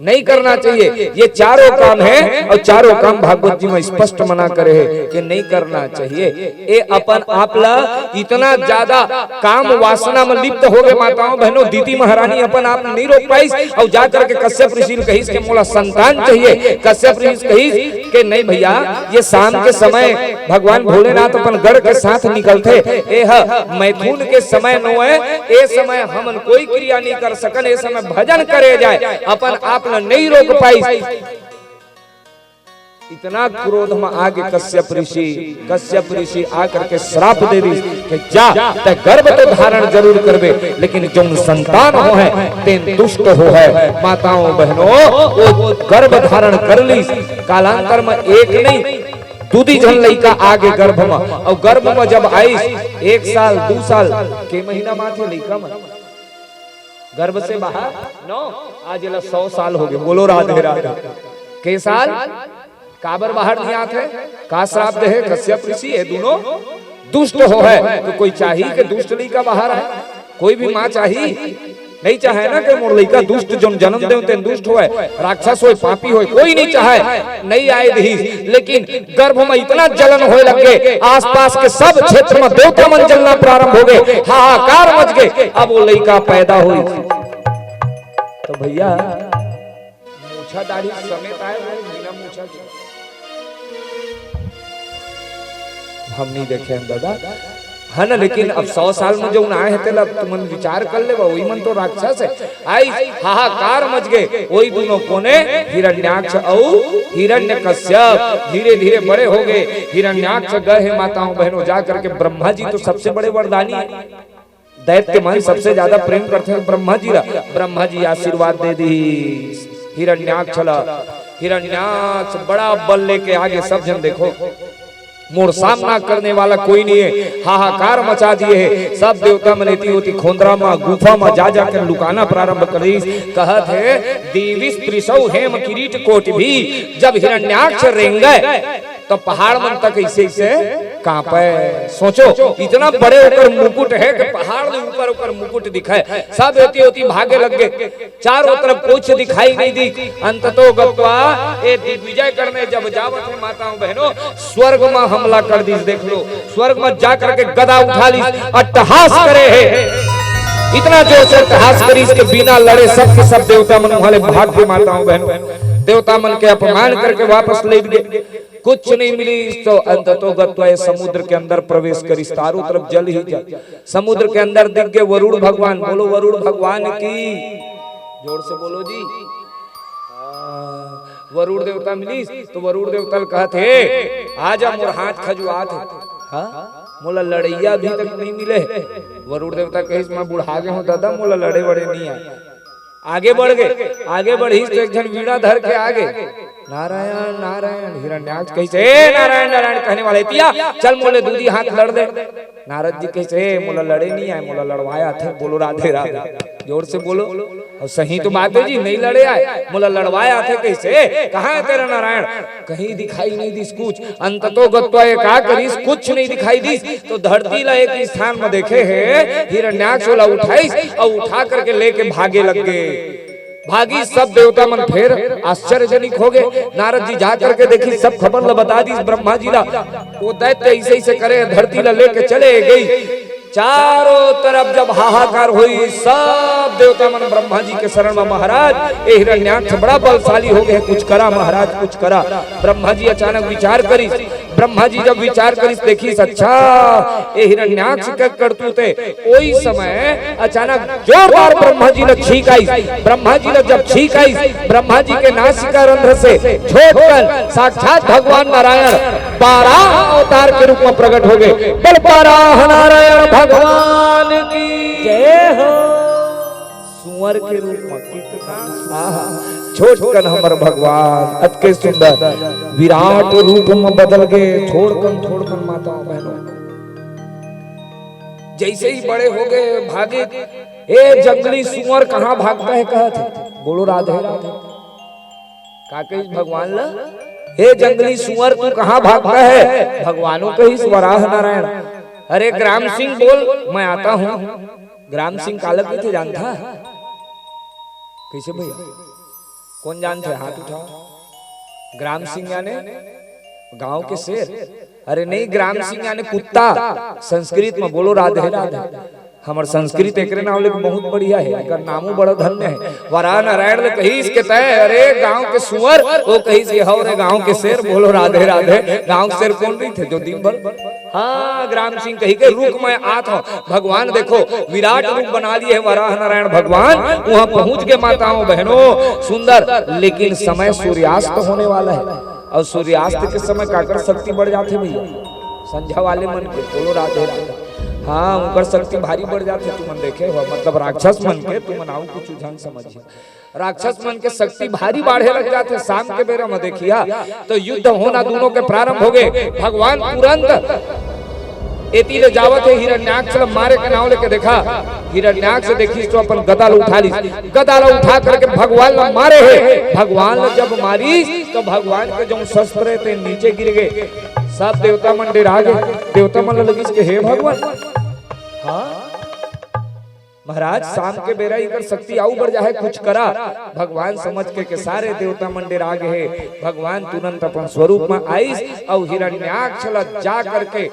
नहीं करना चाहिए। ये चारों काम हे अउ चारों काम भागवत जी में स्पष्ट मना करे हे कि नहीं करना चाहिए। ये अपन आप ला इतना ज्यादा काम वासना में लिप्त हो गए, माताओं बहनों, दिति महारानी अपन आप नहीं रोक पाइस अउ जा करके कश्यप ऋषि ल कहिस के मोला संतान चाहिए। कश्यप ऋषि कहिस के नहीं भैया, ये शाम के समय भगवान भोलेनाथ अपन गण के साथ निकलथे। ए ह मैथुन के समय नोहे, ए समय हमन कोई क्रिया नहीं कर सकन, ए समय भजन करे जाए, अपन आप ल नहीं रोक पाइस। इतना क्रोध में आगे कश्यप ऋषि, कश्यप ऋषि आकर के श्राप दे दिस कि जा, तै गर्भ तो धारण जरूर करबे, लेकिन जौन संतान होहे तेन दुष्ट होहे। माताओं बहनों, वो गर्भ धारण कर लिस, कालांतर में एक नहीं दू दी झन लइका आगे गर्भ म, अउ गर्भ म जब आइस, एक साल, दू साल के महीना म आथे लइका मन? गर्भ से बाहर नौ, आज एला सौ साल हो गए। बोलो राधे राधे। के साल? काबर बाहर नहीं आथे? का श्राप दे हे कश्यप ऋषि? ये दोनों दुष्ट होहे, तो कोई चाही के दुष्ट लइका बाहर आए? कोई भी माँ चाही? नहीं चाहे ना कि मोर लइका दुष्ट, जोन जन्म देव तेन दुष्ट होए, राक्षस होए, पापी होए, कोई नहीं चाहे, नहीं आए दिहिस। लेकिन गर्भ में इतना जलन होए लग गए, आसपास के सब क्षेत्र में देवता मन जलना प्रारंभ हो गए, हाहाकार मच गए। अब वो लइका पैदा हुई तो भैया मूछा दाढ़ी समेत आए, वो बिना मूछा के। हम नहीं देखे हैं दादा, है ना? लेकिन अब सौ साल में जौन आए हैं, तेला तुमन विचार कर लेवा, वही मन तो राक्षस है। आई हाहाकार मच गए, वही दोनों कोने हिरण्याक्ष अउ हिरण्यकश्यप धीरे धीरे बड़े हो गए। हिरण्याक्ष गए हैं माताओं बहनों, जा करके ब्रह्मा जी तो सबसे बड़े वरदानी है। दैत्य मन सबसे ज्यादा प्रेम करते हैं ब्रह्मा जी ला। ब्रह्मा जी आशीर्वाद दे दी हिरण्याक्ष ला। हिरण्याक्ष बड़ा बल लेके आगे, सब जन देखो, मोर सामना करने वाला कोई नहीं है। हाहाकार मचा दिए है। सब देवता मन एती ओती खोंदरा मा, गुफा मा जा जाकर लुकाना प्रारंभ कर दिस। कहत है, "देवी स्त्रीसौ हेम किरीट कोटि भी।" जब हिरण्याक्ष रेंगे तो पहाड़ मन तक ऐसे ऐसे कांपे। सोचो, इतना बड़े ओकर मुकुट है कि पहाड़ ले ऊपर ओकर मुकुट दिखे। सब एती ओती भागे लग गए। चारों तरफ कुछ दिखाई नहीं दी। अंततो गत्वा ए दिग्विजय करने जब जावत है माताओं बहनों, स्वर्ग में हमला कर दिस। देख लो, स्वर्ग में जा करके गदा उठा लिस, अट्टहास करे है। इतना जोर से अट्टहास करिस कि बिना लड़े सब के सब देवता मन वहां ले भाग गए माताओं बहनों। देवता मन के अपमान करके वापस ले गए। कुछ नहीं मिलिस तो अंततो गत्वा ये समुद्र के अंदर प्रवेश करिस, चारों तरफ जल ही जल। समुद्र के अंदर दिख गए वरुण भगवान। बोलो वरुण भगवान की, जोर से बोलो जी। हाँ, वरुण देवता मिलिस तो वरुण देवता ल कहत हे, "आजा, मोर हाथ खजुआत हे।" हाँ, मोला लड़ैया अभी तक नहीं मिले। वरुण देवता कहिस, "मैं बुढ़ा गए हूँ दादा, मोला लड़े वड़े नहीं आए।" आगे बढ़ गए, आगे बढ़िस तो एक झन वीणा धर के आगे, "नारायण नारायण।" हिरण्याक्ष कहिस, "ए नारायण नारायण कहने वाले पिया, चल मोले दूधी हाथ लड़ दे।" नारद जी कहिस, "ए मोला लड़े नहीं आए, मोला लड़वाए आथे।" बोलो राधे राधे, जोर से बोलो। अउ सही तो बात हे जी, नहीं लड़े आए, मोला लड़वाए आथे कहिस। "कहाँ हे तेरा नारायण?" कहीं दिखाई नहीं दिस कुछ। अंततो गत्वा ये का करिस, कुछ नहीं दिखाई दिस, तो धरती ला एक स्थान में देखे हे, हिरण्याक्ष ओला उठाइस अउ उठा करके लेके भागे लग गए। भागिस, सब देवता मन फेर आश्चर्यजनिक हो गए। नारद जी जा करके देखिस, सब खबर ला बता दिस ब्रह्मा जी ला। वो दैत्य ऐसे ऐसे करे, धरती ला लेके चले गई। चारों तरफ जब हाहाकार होइस, सब देवता मन ब्रह्मा जी के शरण में, "महाराज, ये हिरण्याक्ष बड़ा बलशाली हो गए, कुछ करा महाराज, कुछ करा।" ब्रह्मा जी अचानक विचार करिस। ब्रह्मा जी जब विचार करिस, देखिस, अच्छा, ये हिरण्याक्ष के करतूत हे। ओही समय अचानक जोरदार ब्रह्मा जी ला छींक आइस। ब्रह्मा जी ला जब छींक आइस, ब्रह्मा जी के नासिका रंध्र से झोंक कर साक्षात भगवान नारायण बारह अवतार के रूप में प्रकट हो गए। बोल बारह नारायण भगवान की जय हो। सुअर के रूप में कितना, आहा, छोटकन हमर भगवान अतके सुंदर विराट रूप में बदल गए। छोटकन, छोटकन माता बहनों, जैसे ही बड़े हो गए, भागे, "ए जंगली सुअर, कहाँ भागता है?" कहत हे। बोलो राधे राधे। का कहिस भगवान ला, "हे जंगली सुअर, तू कहाँ भागता है?" भगवानो कहिस, "वराह नारायण, अरे ग्राम सिंह बोल, मैं आता हूँ।" ग्राम सिंह काला कहिथे जानथा? कइसे भैया? कोन जानथे? हाथ उठाओ। ग्राम सिंह याने गांव के शेर। अरे नहीं, ग्राम सिंह याने कुत्ता, संस्कृत में। बोलो राधे राधे। हमर संस्कृत एकरे नाम ले बहुत बढ़िया हे, एकर नामो बड़ा धन्य हे। वराह नारायण ले कहिस के तय, "अरे गांव के सुअर," वो कहिस के, "हव रे गांव के शेर।" बोलो राधे राधे। गांव के शेर कोन रहिथे जो दिन भर, हाँ, ग्राम सिंह कहि के, "रुक मैं आत हव।" भगवान देखो विराट रूप बना लिए हे वराह नारायण भगवान, वहां पहुंच के माताओं बहनों सुंदर, लेकिन समय सूर्यास्त होने वाला हे। अउ सूर्यास्त के समय काकर शक्ति बढ़ जाथे भैया? संझा वाले मन के, बोलो राधे राधे। हाँ, उनकर शक्ति भारी बढ़ जाथे। तुमन देखे हो, मतलब राक्षस मन के, तुमन आऊ कुछ झन समझिया। राक्षस मन के शक्ति भारी बाढ़े लग जाथे शाम के बेरा म, देखिया। तो युद्ध होना दूनों के प्रारंभ हो गए। भगवान तुरंत एती ले जावत हे, हिरण्याक्ष ल मारे के नाव लेके। देखा, हिरण्याक्ष देखिस तो अपन गदा ल उठा लिस। गदा ल उठा करके भगवान ल मारे हे। भगवान ल जब मारिस तो भगवान के जउन शस्त्र हे ते नीचे गिर गए। सब देवता मन डेरा गे। देवता मन ल लगिस के, "हे भगवान, हाँ महाराज, शाम के बेरा इकर शक्ति आऊ बढ़ जाहे, कुछ करा।" भगवान समझ के, के सारे देवता मन डेरा गे हे। भगवान तुरंत अपन स्वरूप में आइस अउ हिरण्याक्ष ल जा करके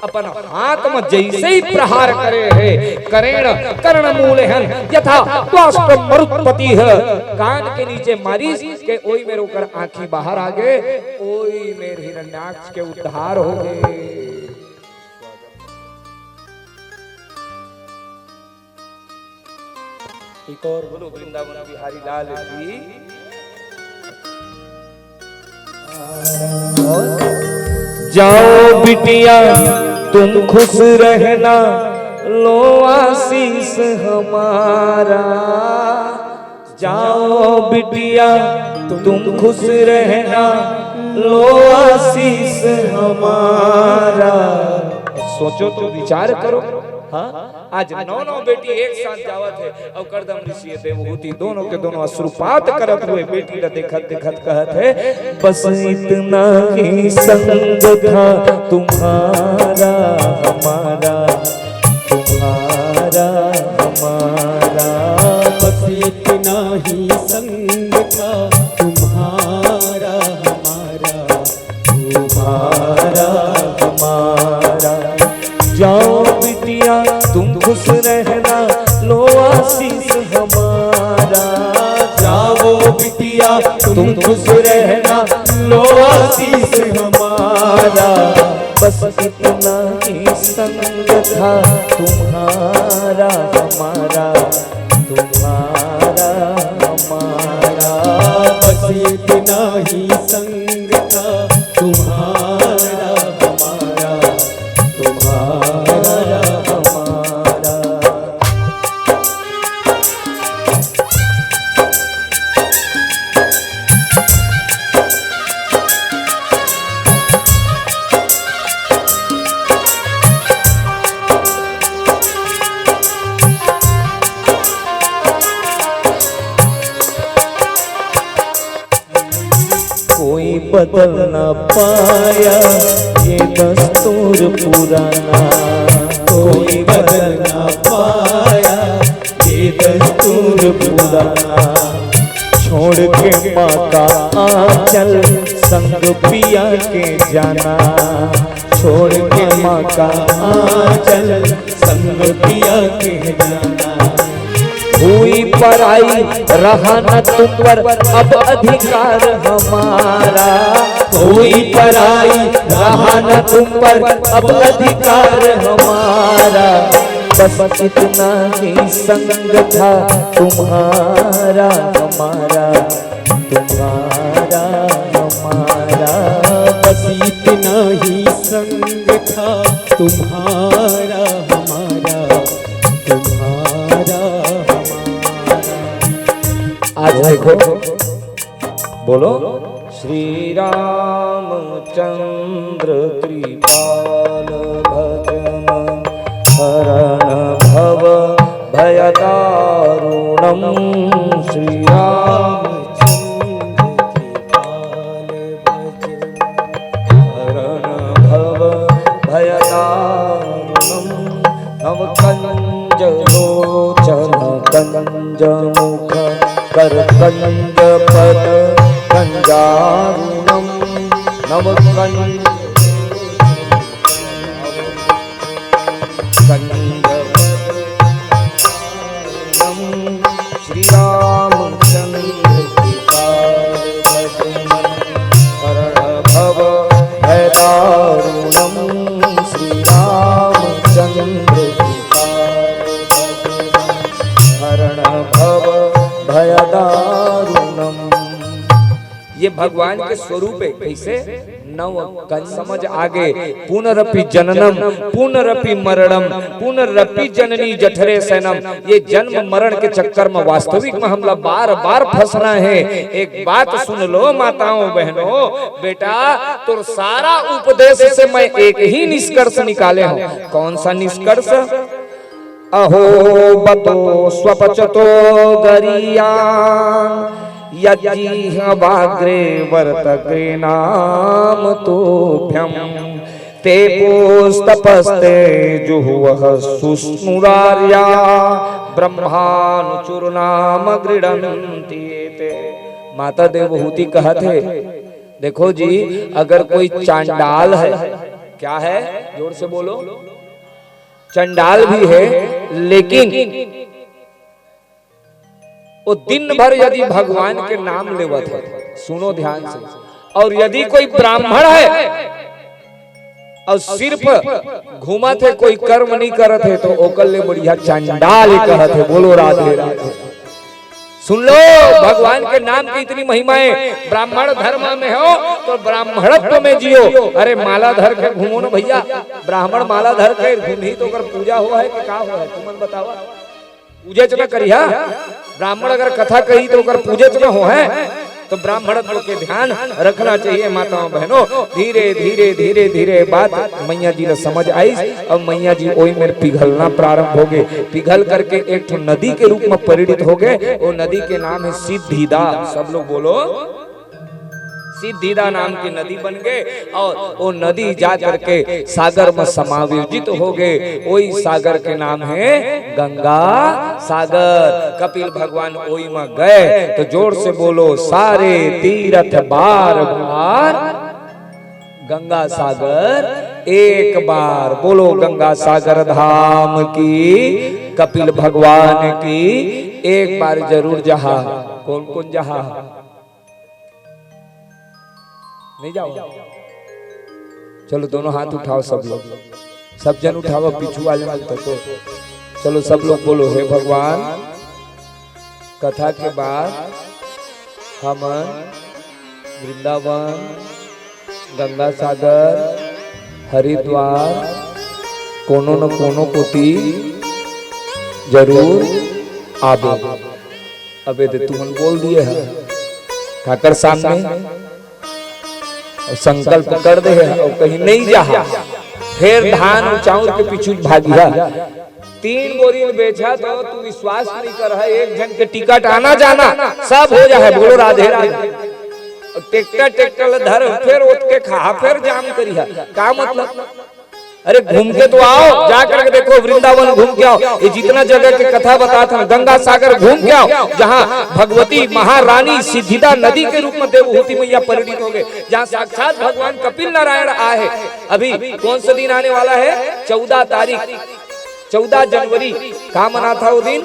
अपन हाथ में जैसे ही प्रहार करे हे, करेण कर्ण मूलेहन यथा त्वाष्ट मरुत्पति ह। कान के नीचे मारिस के ओई मेर ओकर आंखी बाहर आ गे, ओई मेर हिरण्याक्ष के उद्धार हो गे। एक और बोलो वृंदावन बिहारी लाल की। जाओ बिटिया तुम खुश रहना, लो आशीष हमारा। जाओ बिटिया तुम खुश रहना, लो आशीष हमारा। सोचो तो विचार करो। हाँ, आज नौ नौ बेटी एक साथ जावत हे अउ करदम ऋषि देवहूति दोनों के दोनों अश्रुपात करत हुए बेटी ला देखत देखत कहत हे, बस इतना ही संग था तुम्हारा हमारा, तुम्हारा हमारा। बस इतना ही संग था तुम्हारा हमारा, तुम्हारा हमारा। जाओ बिटिया तुम खुश रहना, लो आशीष हमारा। जाओ बिटिया तुम खुश रहना, लो आशीष हमारा। बस इतना ही संग था तुम्हारा हमारा, तुम्हारा हमारा। बस इतना ही संग था तुम्हारा हमारा, तुम्हारा हमारा। कोई बदल ना पाया ये दस्तूर पुराना, कोई बदल ना पाया ये दस्तूर पुराना। छोड़ के माँ का आंचल, संग पिया के जाना, छोड़ के माँ का आंचल, संग पिया के जाना। हुई पराई, रहा न तुम पर अब अधिकार हमारा। हुई पराई, रहा न तुम पर अब अधिकार हमारा। बस इतना ही संग था तुम्हारा हमारा, तुम्हारा हमारा। बस इतना ही संग था तुम्हारा हमारा, तुम्हारा हमारा। आज देखो, बोलो, श्री रामचंद्र कृपाल भजन, हरण भव भय दारुणम। श्री रामचंद्र कृपाल भजन, हरण भव भय दारुणम। नव कंज लोचन कंज मुख कर कंज पद कंजारुणम। नव कंज कंज पद श्री रामचंद्र कृपाल भजन, हरण भव भय दारुणम। श्री रामचंद्र कृपाल भजन, हरण भव भय दारुणम। ये भगवान के स्वरूप है। कैसे? नव कंज समझ आगे, पुनरपि जननम पुनरपि मरणम पुनरपि जननी जठरे शयनम। ये जन्म मरण के चक्कर में वास्तविक में हमला बार बार फंसना है। एक बात सुन लो माताओं बहनों, बेटा, तोर सारा उपदेश से मैं एक ही निष्कर्ष निकाले हूँ। कौन सा निष्कर्ष? अहो बतो स्वपचतो गरिया, यज्जिह्वाग्रे वर्त गृह्णाम तोभ्यम। ते पुस्तपस्ते जुह्वः सुष्णुरार्या, ब्रह्माणुचूर्णाम गृह्णन्ति एते। माता देवहूति कहत हे, देखो जी, अगर कोई चांडाल है, क्या है? जोर से बोलो। चंडाल भी है, लेकिन वो दिन भर यदि भगवान के नाम लेवत है, सुनो ध्यान से, और यदि कोई ब्राह्मण है और सिर्फ घूमत है, कोई कर्म नहीं करत है, तो ओकर ले बढ़िया चंडाल ही कहत है। बोलो राधे राधे। सुन लो, भगवान के नाम की इतनी महिमा है। ब्राह्मण धर्म में हो तो ब्राह्मणत्व में जियो। अरे माला धर के घूमो ना भैया, ब्राह्मण माला धर के घूमही तो ओकर पूजा हो है कि का हो है, तुमन बतावा। पूजेच न करिहा। ब्राह्मण अगर कथा कही तो ओकर पूजेच न हो है, तो ब्राह्मणत्व के ध्यान रखना चाहिए माताओं बहनों। धीरे धीरे धीरे धीरे बात मैया जी ला समझ आइस, अब मैया जी ओई मेर पिघलना प्रारंभ हो गए, पिघल करके एक ठो नदी के रूप में परिणित हो गए। वो नदी के नाम है सिद्धिदा। सब लोग बोलो, सिद्धिदा नाम की नदी बन गए और वो नदी जा करके सागर में समायोजित हो गए। वही सागर के नाम है गंगा सागर। कपिल भगवान वही में गए तो जोर से बोलो, सारे तीरथ बार बार गंगा सागर एक बार। बोलो गंगा सागर धाम की, कपिल भगवान की एक बार जरूर जहा। कौन कौन जहा? नहीं जाओ। चलो, दोनों हाथ उठाओ सब लोग, सब जन उठाओ, पीछू वाले मन तको। चलो, सब लोग बोलो, "हे भगवान, कथा के बाद हमन वृंदावन, गंगा सागर, हरिद्वार, कोनो न कोनो कोती जरूर आबे।" अबे दे, तुमन बोल दिए ह, काकर सामने? अउ संकल्प कर दे हे, अउ कहीं नहीं जाहा, फेर धान चाउर के पीछू भागिहा। तीन बोरी ल बेचहा तो तू विश्वास नहीं कर है, एक झन के टिकट आना जाना सब हो जाए। बोलो राधे राधे। अउ ट्रैक्टर, ट्रैक्टर ल धर, फेर ओत के खा, फेर जाम करिहा, का मतलब? अरे, घूम के तो आओ, जा करके देखो, वृंदावन घूम के आओ। ये जितना जगह के कथा बतात हन, गंगा सागर घूम के आओ, जहाँ भगवती महारानी सिद्धिदा नदी के रूप में देवहूति मैया परिणित हो गए, जहाँ साक्षात भगवान कपिल नारायण आए हैं। अभी कौन सा दिन आने वाला है? चौदह तारीख, चौदह जनवरी। का मनाथा वो दिन?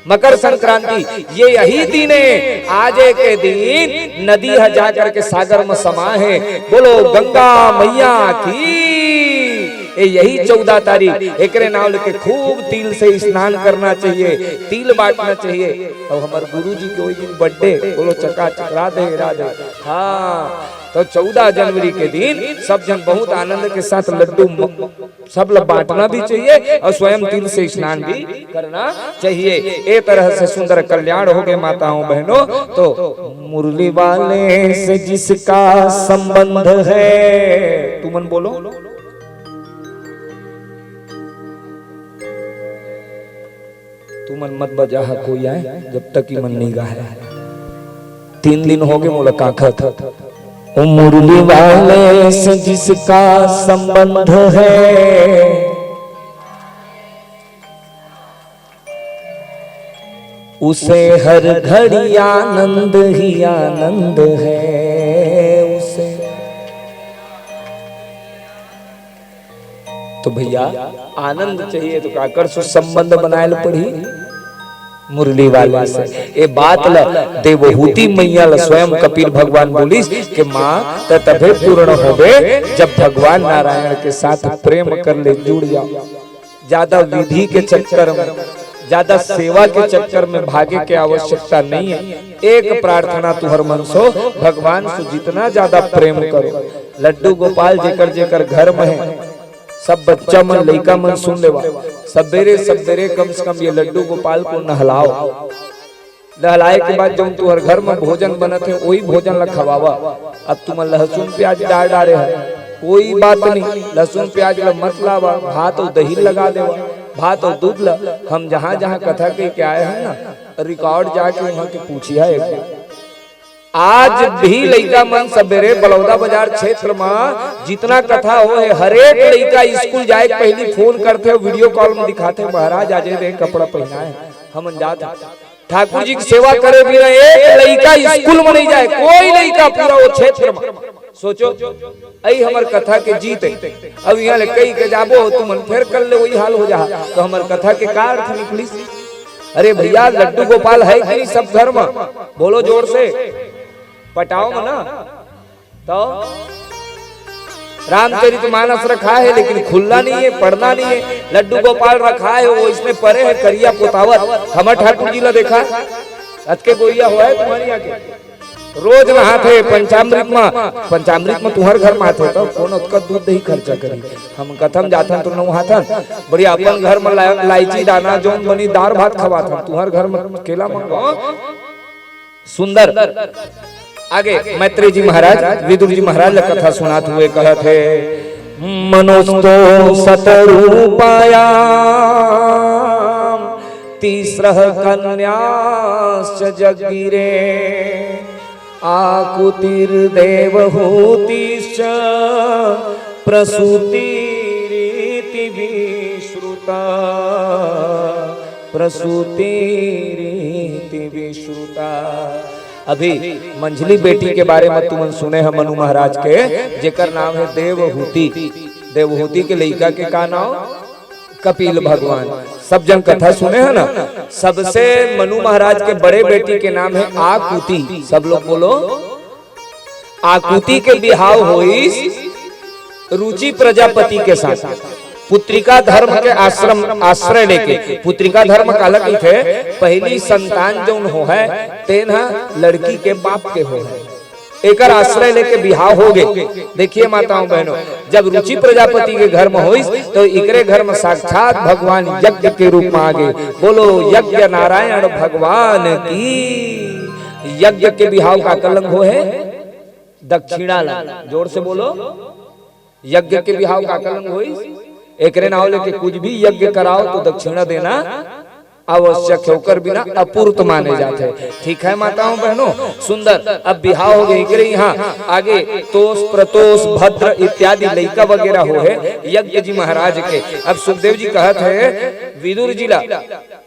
मकर संक्रांति। ये यही दिन है, आज के दिन नदी ह जा करके सागर में समा है। बोलो गंगा मैया की। ये यही चौदह तारीख, एकरे नाव लेके खूब तिल से स्नान करना चाहिए, तिल बांटना चाहिए। अउ हमर गुरु जी के वही दिन birthday, बोलो चकाचक, राधे राधे। हाँ, तो चौदह जनवरी के दिन सब जन बहुत आनंद के साथ लड्डू म-, सब ल बांटना भी चाहिए अउ स्वयं तिल से स्नान भी करना चाहिए। ए तरह से सुंदर कल्याण हो गए माताओं बहनों। तो मुरली वाले से जिसका संबंध है, तुमन बोलो, तुमन मत बजाहा कोई आए, जब तक इमन नहीं गाए। तीन दिन हो गए मोला काखत। ओ मुरली वाले से जिसका संबंध है, उसे हर घड़ी आनंद ही आनंद है। उसे तो भैया, आनंद चाहिए तो काकर से संबंध बनाए ल पड़ही? मुरली वाले से। ए बात ल देवहूति मैया ल स्वयं कपिल भगवान बोलिस कि माँ, त तभे पूर्ण होबे जब भगवान नारायण के साथ प्रेम कर ले, जुड़ जाओ। ज्यादा विधि के चक्कर में, ज्यादा सेवा के चक्कर में भागे के आवश्यकता नहीं है। एक प्रार्थना तुहर मन सो, भगवान से जितना ज्यादा प्रेम करो। लड्डू गोपाल जेकर जेकर घर में है, सब बच्चा मन, लइका मन सुन लेवा, सबेरे सबेरे कम से कम ये लड्डू गोपाल को नहलाओ। नहलाए के बाद जौन तुहर घर में भोजन बनत है, वही भोजन ला खवावा। अब तुमन लहसुन प्याज डाल डारे है, कोई बात नहीं, लहसुन प्याज ला मत लावा, भात अउ दही लगा देवा, भात अउ दूध ला। हम जहाँ जहाँ कथा कह के आए हैं ना, record जाके वहाँ के पूछिया एक बार। आज भी लइका मन सबेरे बलौदा बाजार क्षेत्र म जितना कथा हो है, हरेक लइका स्कूल जाए के पहिली फोन करथे, वीडियो कॉल म दिखाथे, "महाराज, आज ये देख कपड़ा पहिनाए, हमन जात हन।" ठाकुर जी के सेवा करे बिना एक लइका स्कूल म नहीं जाए, कोई लइका पूरा वो क्षेत्र म। सोचो, अई हमर कथा के जीत है। अब यहाँ ले कही के जाबो, तुमन फेर कर ले, वही हाल हो जाहा। तो हमर कथा के का अर्थ निकलिस? अरे भैया, लड्डू गोपाल है कि नहीं सब घर म? बोलो जोर से, पटाओ म ना। तो रामचरित मानस रखा है, लेकिन खुलना नहीं है, पढ़ना नहीं है। लड्डू गोपाल रखा है, वो इसमें परे है, करिया पोतावत। हमर ठाकुर जी ला देखा, अतके गोरिया हुआ है तुम्हारी आगे। रोज नहाथे पंचामृत म, पंचामृत म तुहर घर म आथे, त कोन ओतका दूध दही खर्चा करी? हम कथा म जाथन तो नहाथन, बढ़िया अपन घर म ला-, लाइची दाना जौन बनी दार भात खवाथन, तुहर घर म केला मंगो। सुंदर। आगे मैत्रेय जी महाराज, विदुर जी महाराज ला कथा सुनात हुए कहत हे, मनोस्तो सतरूपायां तिस्रः कन्याश्च जगिरे। आकुतिर्देवहूतिश्च प्रसूतिरिति विश्रुता। प्रसूतिरिति विश्रुता। अभी मंझली बेटी के बारे म तुमन सुने ह मनु महाराज के, जेकर नाम हे देवहूति। देवहूति के लइका के का नाम? कपिल भगवान। सब जन कथा सुने ह ना? सबसे मनु महाराज के बड़े बेटी के नाम हे आकुति। सब लोग बोलो, आकुति के बिहाव होइस रुचि प्रजापति के साथ पुत्रिका धर्म के आश्रम, आश्रय लेके, पुत्रिका धर्म काला कहिथे, पहली संतान जौन होहय, तेन ह लड़की के बाप के होहय। एकर आश्रय लेके बिहाव हो गे। देखिए माताओं बहनों, जब रुचि प्रजापति के घर में होइस, तो इकरे घर में साक्षात भगवान यज्ञ के रूप में आ गे। बोलो यज्ञ नारायण भगवान की। यज्ञ के बिहाव काकर लंग होहे? दक्षिणा लंग। जोर से बोलो, यज्ञ के बिहाव काकर लंग होइस? एकरे नाव लेके कुछ भी यज्ञ कराओ तो दक्षिणा देना आवश्यक है, ओकर बिना अपूर्त माने जाथे। ठीक है माताओं बहनों, सुंदर। अब बिहाव हो गे, एकरे यहाँ आगे तोष, प्रतोष, भद्र इत्यादि लइका वगैरह होहे यज्ञ जी महाराज के। अब सुखदेव जी कहत हे विदुर जी ला,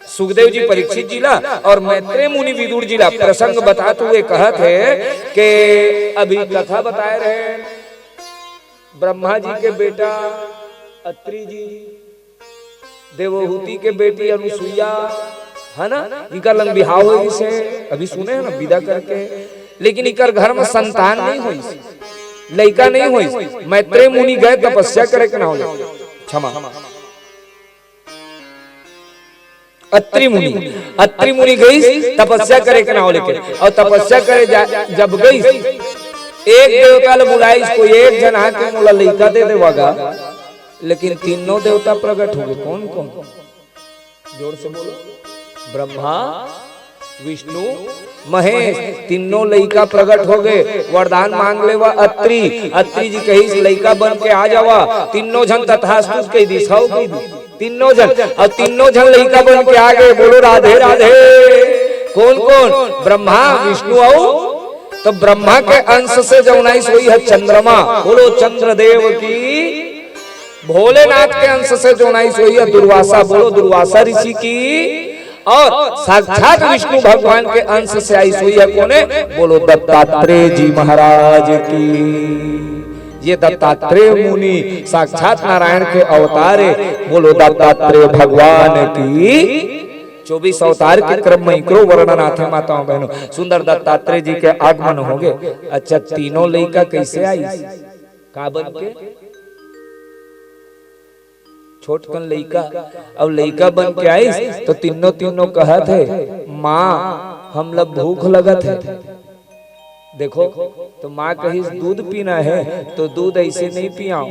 सुखदेव जी परीक्षित जी ला और मैत्रेय मुनि विदुर जी ला प्रसंग बतात हुए कहत हे कि अभी कथा बताए रहे ब्रह्मा जी के बेटा अत्रि जी, देवहूति के बेटी अनुसुईया, है ना, इनका लंग बिहाव होइस हे, अभी सुने हैं ना, विदा करके, लेकिन इकर घर में संतान नहीं होइस, लइका नहीं होइस। मैत्रेय मुनि गए तपस्या करे के नाव ले, क्षमा, अत्रि मुनि, अत्रि मुनि गइस तपस्या करे के नाव लेके, और तपस्या करे जा, जब गइस, एक देवता ल बुलाइस, कोई एक झन आके मोला लइका दे देवा गा, लेकिन तीनों देवता प्रगट हो गे। कौन कौन? जोर से बोलो। ब्रह्मा, विष्णु, महेश, तीनों लइका प्रगट हो गे। वरदान मांग लेवा अत्रि, अत्रि जी कहिस लइका बन के आ जावा। तीनों झन तथास्तु कहि दिस, हव कहि दिस। तीनों झन, और तीनों झन लइका बन के आ गे। बोलो राधे राधे। कौन कौन? ब्रह्मा, विष्णु और तो ब्रह्मा के अंश से जौन आइस वही है चंद्रमा। बोलो चंद्रदेव की। भोलेनाथ के अंश से जौन आइस वही है दुर्वासा। बोलो दुर्वासा ऋषि की। और साक्षात विष्णु भगवान के अंश से आइस वही है कोने? बोलो दत्तात्रेय जी महाराज की। ये दत्तात्रेय मुनि साक्षात नारायण के अवतार है। बोलो दत्तात्रेय भगवान की। चौबीस अवतार के क्रम में इकरो वर्णन आथे माताओं बहनों। सुंदर दत्तात्रेय जी के आगमन हो गे। अच्छा, तीनों लइका कैसे आइस? का बन के? छोटकन लइका। अब लइका बन के आइस तो तीनों तीनों कहत हे, माँ, हमला भूख लगत हे। देखो, तो माँ कहिस, दूध पीना है तो दूध ऐसे नहीं पियाओ।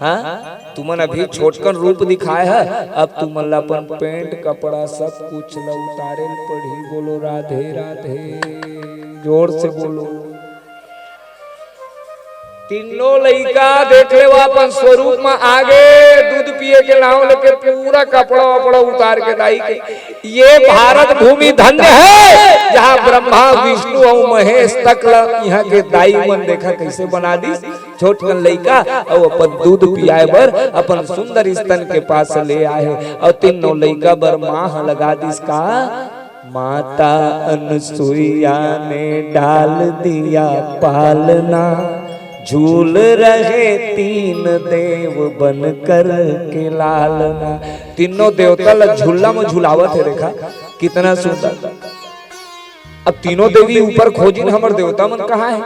हाँ, तुमन अभी छोटकन रूप दिखाए ह, अब तुमन ला अपन पैंट कपड़ा सब कुछ ला उतारे ल पड़ही। बोलो राधे राधे, जोर से बोलो। तीनों लइका देख लेवा अपन स्वरूप में आगे, दूध पिए के नाव लेके पूरा कपड़ा वपड़ा उतार के दाई के। ये भारत भूमि धन्य है, जहाँ ब्रह्मा, विष्णु और महेश तक ला यहाँ के दाई मन देखा कैसे बना दिस। छोटकन लइका अउ अपन दूध पियाए बर अपन सुंदर स्तन के पास ले आए हे अउ तीनों लइका बर माँ ह लगा दिस का? माता अनुसुईया ने डाल दिया पालना, झूल रहे तीन देव बन कर के लालना। तीनों देवता ला झूला में झुलावत हे, देखा कितना सुंदर। अब तीनों देवी ऊपर खोजिन, हमर देवता मन कहाँ हे?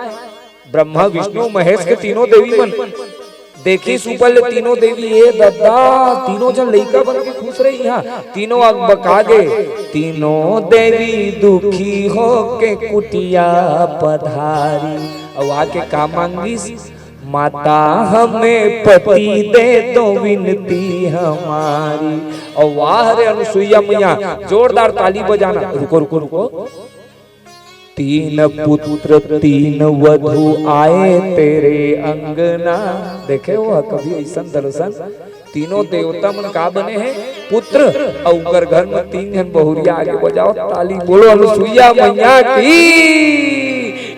ब्रह्मा, विष्णु, महेश के तीनों देवी मन। देखिस ऊपर ले तीनों देवी, ए ददा, तीनों झन लइका बन के खुश रही यहाँ। तीनों अकबका गे। तीनों देवी दुखी हो के कुटिया पधारी। अउ आके का मांगिस? माता हमें पति दे दो विनती हमारी। अउ वाह रे अनुसुईया मैया, जोरदार ताली बजाना। रुको, रुको, रुको। तीन पुत्र तीन वधू आए तेरे अंगना। देखे हो कभी ऐसन दर्शन? तीनों देवता मन का बने हे? पुत्र। अउ ओकर घर में तीन झन बहुरिया, आगे बजाओ ताली, बोलो अनुसुईया मैया की।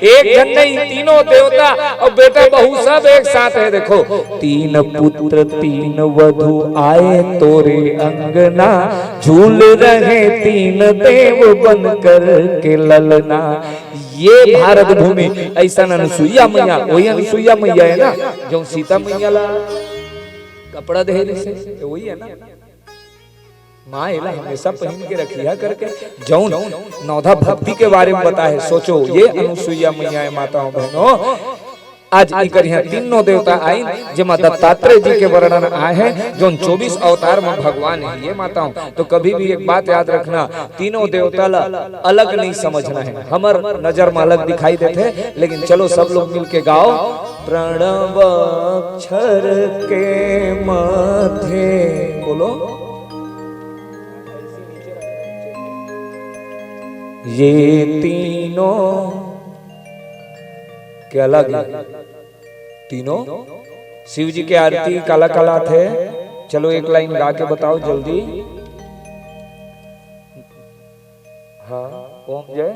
एक झन नहीं, तीनों देवता अउ बेटा बहू सब एक साथ हे। देखो, तीन पुत्र तीन वधू आए तोरे अंगना, झूल रहे तीन देव बन कर के ललना। ये भारत भूमि, ऐसा अनुसुईया मैया, वही अनुसुईया मैया हे ना, जो सीता मैया ला कपड़ा दे रही से, वही हे ना। माँ एला हमेशा पहिन के रखिया करके, जौन नवधा भक्ति के बारे में बताए। सोचो, ये अनुसुईया मैया हे, माताओं बहनों। आज इकर यहाँ तीनों देवता आइन, जेमा दत्तात्रेय जी के वर्णन आए हे, जोन चौबीस अवतार म भगवान हे। ये माताओं, तो कभी भी एक बात याद रखना, तीनों देवता ला अलग नहीं समझना हे। हमर नजर म अलग दिखाई देथे, लेकिन चलो सब लोग मिलके गाओ, प्रणव अक्षर के मध्य, बोलो, ये तीनों के अलग हे। तीनों शिव जी के आरती काला काला थे। चलो एक लाइन गा के बताओ जल्दी। हाँ, ओम जय।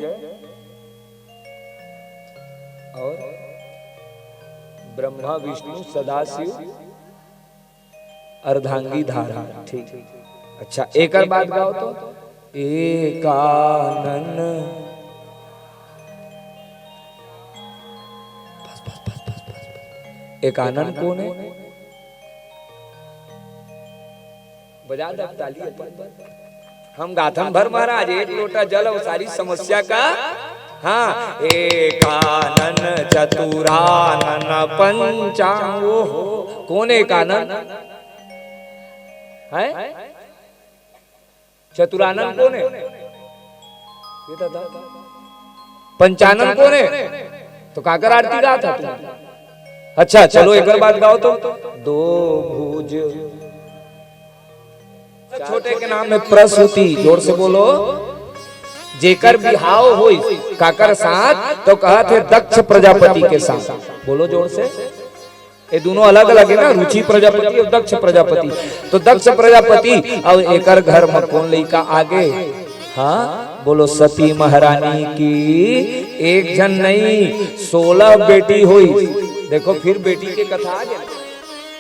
और ब्रह्मा विष्णु सदाशिव अर्धांगी धारा। ठीक। अच्छा, एकर बाद गाओ तो, एकानन। बस, बस, बस, बस, बस, बस। एकानन कोन हे? बजा दे ताली अपन बर। हम गाथन भर महाराज, एक लोटा जल अउ सारी समस्या का। हाँ, एकानन चतुरानन पंचांगो हो। कोन एकानन हे? चतुरानन कोन हे? ये तो था। पंचानन कोन हे? तो काकर आरती गात हा तू? अच्छा, चलो एकर बाद गाओ तो। दो भुज छोटे के नाम हे प्रसूति, जोर से बोलो। जेकर बिहाव होइस काकर साथ, तो कहत हे दक्ष प्रजापति के साथ। बोलो जोर से। ये दोनों अलग अलग हे ना, रुचि प्रजापति अउ दक्ष प्रजापति। तो दक्ष प्रजापति अउ एकर घर म कोन लइका आगे? हाँ, बोलो सती महारानी की। एक झन नहीं, सोलह बेटी होइस। देखो, फिर बेटी के कथा आगे।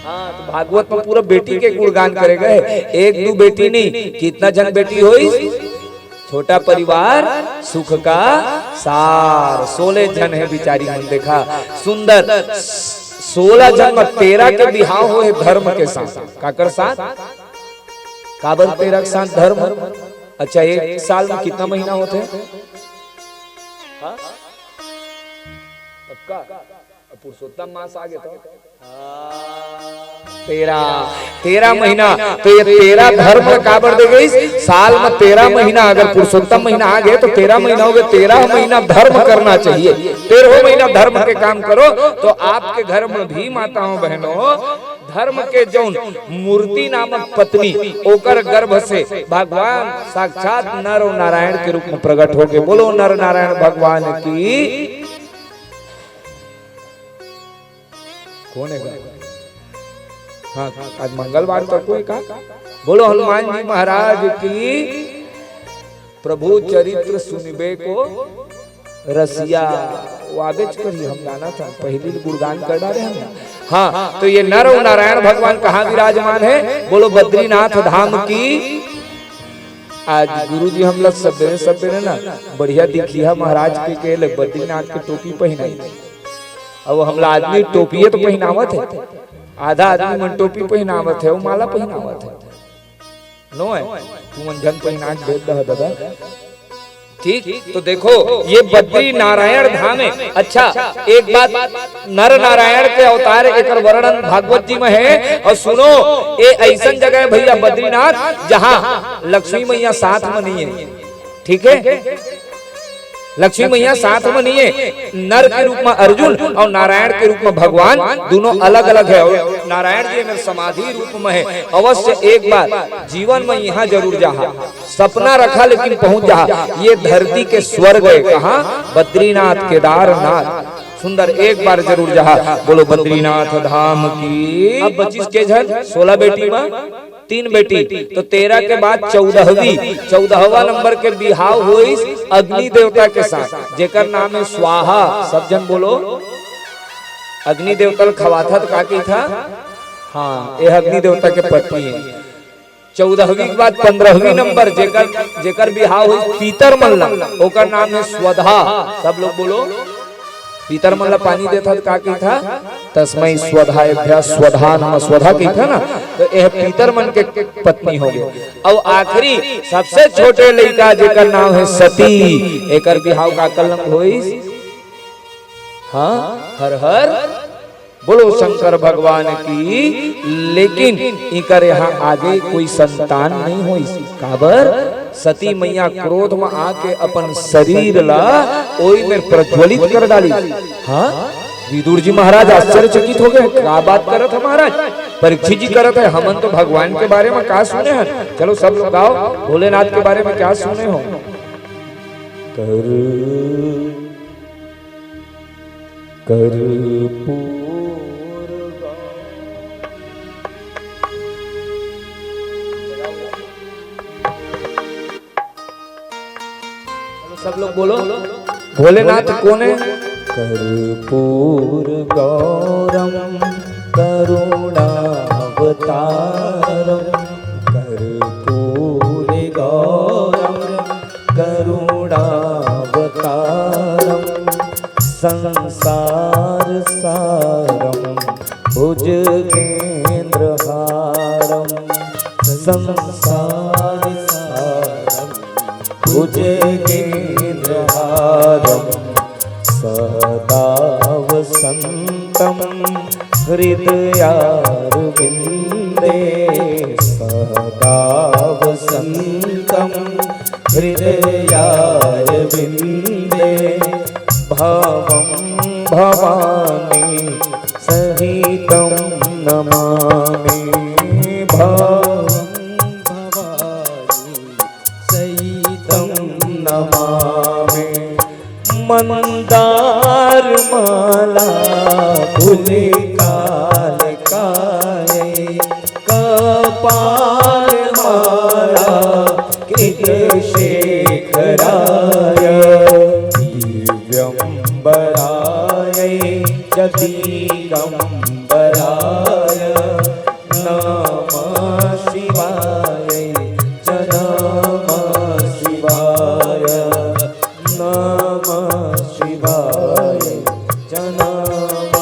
हाँ, तो भागवत म पूरा बेटी के गुणगान करे गे हे। एक दू बेटी नहीं, कितना झन बेटी होइस? छोटा परिवार सुख का सार। सोलह झन हे बिचारी मन, देखा सुंदर। सोलह झन म तेरह के बिहाव होए हे धर्म के साथ। काकर साथ? काबर तेरह के साथ धर्म? अच्छा, एक साल म कितना महीना होथे? हाँ? पक्का? अब पुरुषोत्तम मास आगे तो तेरह, तेरह महीना। तो ये तेरह धर्म काबर दे गइस? साल म तेरह महीना, अगर पुरुषोत्तम महीना आगे तो तेरह महीना होगे, तेरह महीना धर्म करना चाहिए। तेरह महीना धर्म के काम करो तो आपके घर म भी, माताओं बहनों, धर्म के जौन मूर्ति नामक पत्नी, ओकर गर्भ से भगवान साक्षात नर अउ नारायण के रूप म प्रकट होगे। बोलो नर नारायण भगवान की। कोन हे गा? हाँ, आज मंगलवार तको हे का? बोलो हनुमान जी महाराज की। प्रभु चरित्र सुनिबे को रसिया, वो आबेच करही, हम जानत हन, पहिली गुणगान कर डारे हन ना। हाँ, तो ये नर अउ नारायण भगवान कहाँ विराजमान हे? बोलो बद्रीनाथ धाम की। आज गुरुजी हमला सबेरे सबेरे ना बढ़िया दिखिया महाराज के, के ले बद्रीनाथ के टोपी पहिनाई। अब हमला आदमी टोपिये तो पहिनावत हे, आधा आदमी मन टोपी पहिनावत हे, वो माला पहिनावत हे। नो हे, तू मन झन पहिना के भेज दह दादा। ठीक, तो देखो, ये बद्री नारायण धाम हे। अच्छा, एक बात, नर नारायण के अवतार, एकर वर्णन भागवत जी म हे। अउ सुनो, ये अइसन जगह हे भैया बद्रीनाथ, जहाँ लक्ष्मी मैया साथ म नहीं हे। ठीक हे, लक्ष्मी मैया साथ म नहीं हे। नर के रूप म अर्जुन अउ नारायण के रूप म भगवान, दूनों अलग-अलग हे। अउ नारायण जी एमेर समाधि रूप म हे। अवश्य एक बार जीवन म इहाँ जरूर जाहा, सपना रखा लेकिन पहुँच जाहा। ये धरती के स्वर्ग हे। कहाँ? बद्रीनाथ, केदारनाथ। सुंदर, एक बार जरूर जाहा। बोलो बद्रीनाथ धाम की। अब बचिस के झन? सोलह बेटी म तीन बेटी, तो तेरह के बाद चौदहवीं, चौदहवाँ नंबर के बिहाव होइस अग्नि देवता के साथ, जेकर नाम हे स्वाहा। सब झन बोलो, अग्नि देवता ल खवाथा त का कहिथा? हाँ, ये अग्नि देवता के पत्नी हे। चौदहवीं के बाद पन्द्रहवीं नंबर, जेकर, जेकर बिहाव होइस पीतर मन ला, ओकर नाम हे स्वधा। सब लोग बोलो, पीतर मन ला पानी देथा त का कहिथा? तस्मै स्वधाभ्यः स्वधा नमः, स्वधा कहिथा ना। तो यह पीतर मन के पत्नी होगे। अउ आखिरी सबसे छोटे लइका जेकर नाम हे सती, एकर बिहाव काकर लंग होइस? हाँ, हर हर बोलो शंकर भगवान की। लेकिन इकर यहाँ आगे कोई संतान नहीं होइस। काबर? सती मैया क्रोध म आके अपन शरीर ला ओई में प्रज्वलित कर डाली। हाँ, विदुर जी महाराज आश्चर्यचकित हो गए, "का बात करत है महाराज?" परीक्षित जी करत है, "हमन तो भगवान के बारे में का सुने हैं?" चलो सब लोग गाओ, भोलेनाथ के बारे में क्या सुने हो? कर कर्पूर गौ-, चलो, सब लोग बोलो, भोलेनाथ कौन है? कर्पूर गौरम करुणावतारम, कर्पूर गौरम करुणावतारम, संसार सारम भुजगेंद्र हारम, संसार सारम भुजगेंद्र हारम, सदा वसंतम हृदयारविंदे, सदा वसंतम हृदयारविंदे, भवं भवानी सहितं नमामि, भवं भवानी सहितं नमामि। मंदार माला फूल काल काए, कपाल माला कित शेखराय, दिव्यंबराय च दिगंबराय, नमः शिवाय च नमः शिवाय, नमः शिवाय च नमः।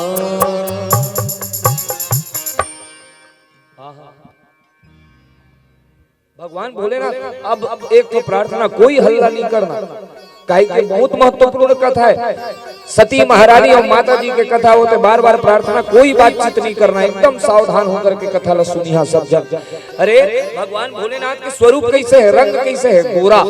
भगवान भोलेनाथ, अब एक तो प्रार्थना, कोई हल्ला नहीं करना, काहे कि बहुत महत्वपूर्ण कथा है। सती महारानी और माता जी के कथा होते, बार बार प्रार्थना, कोई बातचीत नहीं करना, एकदम सावधान होकर के कथा ला सुनिहा सब जन। अरे, भगवान भोलेनाथ के स्वरूप कैसे है, रंग कैसे है? गोरा,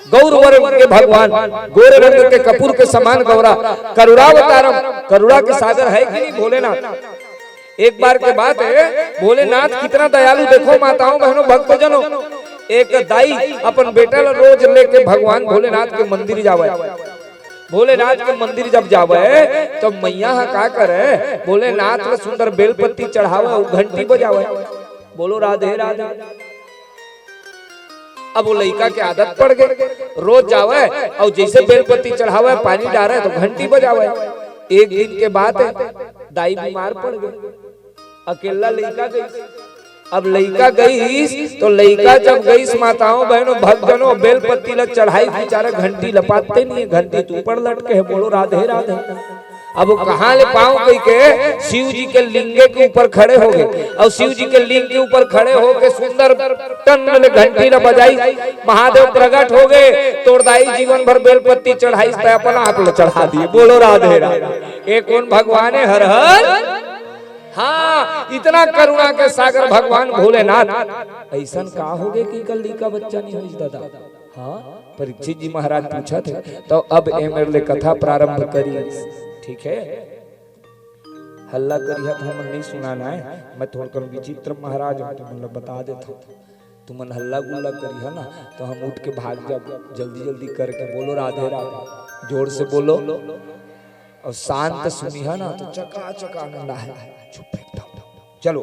गौर वर्ण के भगवान, गोरे रंग के कपूर के समान गौरा, करुणावतारम, करुणा के सागर है कि नहीं भोलेनाथ? एक बार के बात है, भोलेनाथ कितना दयालु, देखो माताओं, बहनों, भक्तजनों, एक दाई अपन बेटा ला रोज लेके भगवान भोलेनाथ के मंदिर जावे। भोलेनाथ के मंदिर जब जावे, तो मैया हा का करे? भोलेनाथ ला सुंदर बेलपत्ती चढ़ावे अउ घंटी बजावे। बोलो राधे राधे। अब वो लइका के आदत पड़ गई, रोज जावे अउ जैसे बेलपत्ती चढ़ावे, पानी डारे, तो घंटी बजावे। एक दिन के बात है, दाई बीमार पड़ गई, अकेला लइका गई। अब लइका गईस, तो लइका जब गईस, माताओं, बहनों, भक्तजनों, बेलपत्ती ला चढ़ाई, बेचारा घंटी ला पाते नहीं है, घंटी तो ऊपर लटके है। बोलो राधे राधे। अब वो कहाँ ले पाऊं कहि के शिव जी के लिंगे के ऊपर खड़े हो गए, अउ शिव जी के लिंग के ऊपर खड़े हो के सुंदर टन ले घंटी ला बजाई, महादेव प्रगट हो गए। तोर दाई जीवन भर बेलपत्ती चढ़ाई, तै अपन आप ला चढ़ा दिए। बोलो राधे राधे। ये कौन भगवान है? हर हर। हाँ, इतना करुणा के सागर भगवान भोलेनाथ। ऐसन का हो गए कि कल लइका बच्चा नहीं होइस दादा? हाँ, परीक्षित जी महाराज पूछत हे, तो अब ए मेर ले कथा प्रारंभ करी। ठीक है, हल्ला करिहा तो हमन नहीं सुनाना है। मैं थोड़कन विचित्र महाराज हूँ, तुमन ला बता देता हूँ। तुमन हल्ला गुल्ला करिहा ना, तो हम उठ के भाग जाब। जल्दी जल्दी करके बोलो राधे राधे, जोर से बोलो। और शांत सुनिहा ना, तो चकाचक आनंद आए। चुप एकदम। चलो,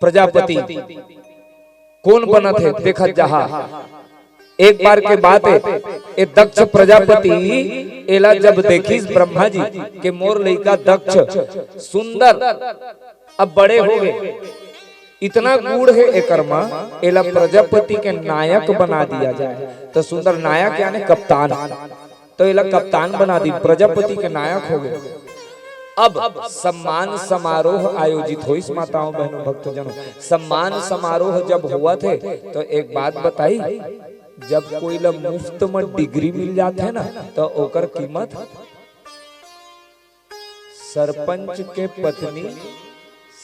प्रजापति कौन बनत हे, देखत जाहा। एक बार के बात है, ए दक्ष प्रजापति एला जब देखिस ब्रह्मा जी के मोर लइका दक्ष सुंदर अब बड़े हो गए, इतना गुण है एकर मा, एला प्रजापति के नायक बना दिया जाए, तो सुंदर नायक यानी कप्तान। तो एला कप्तान बना दी, प्रजापति के नायक हो गए। अब सम्मान समारोह आयोजित होइस, माताओं, बहनों, भक्तजनों, सम्मान समारोह जब होवत हे, तो एक बात बताई, जब कोई ला मुफ्त में डिग्री मिल जात हे ना, तो ओकर कीमत सरपंच के पत्नी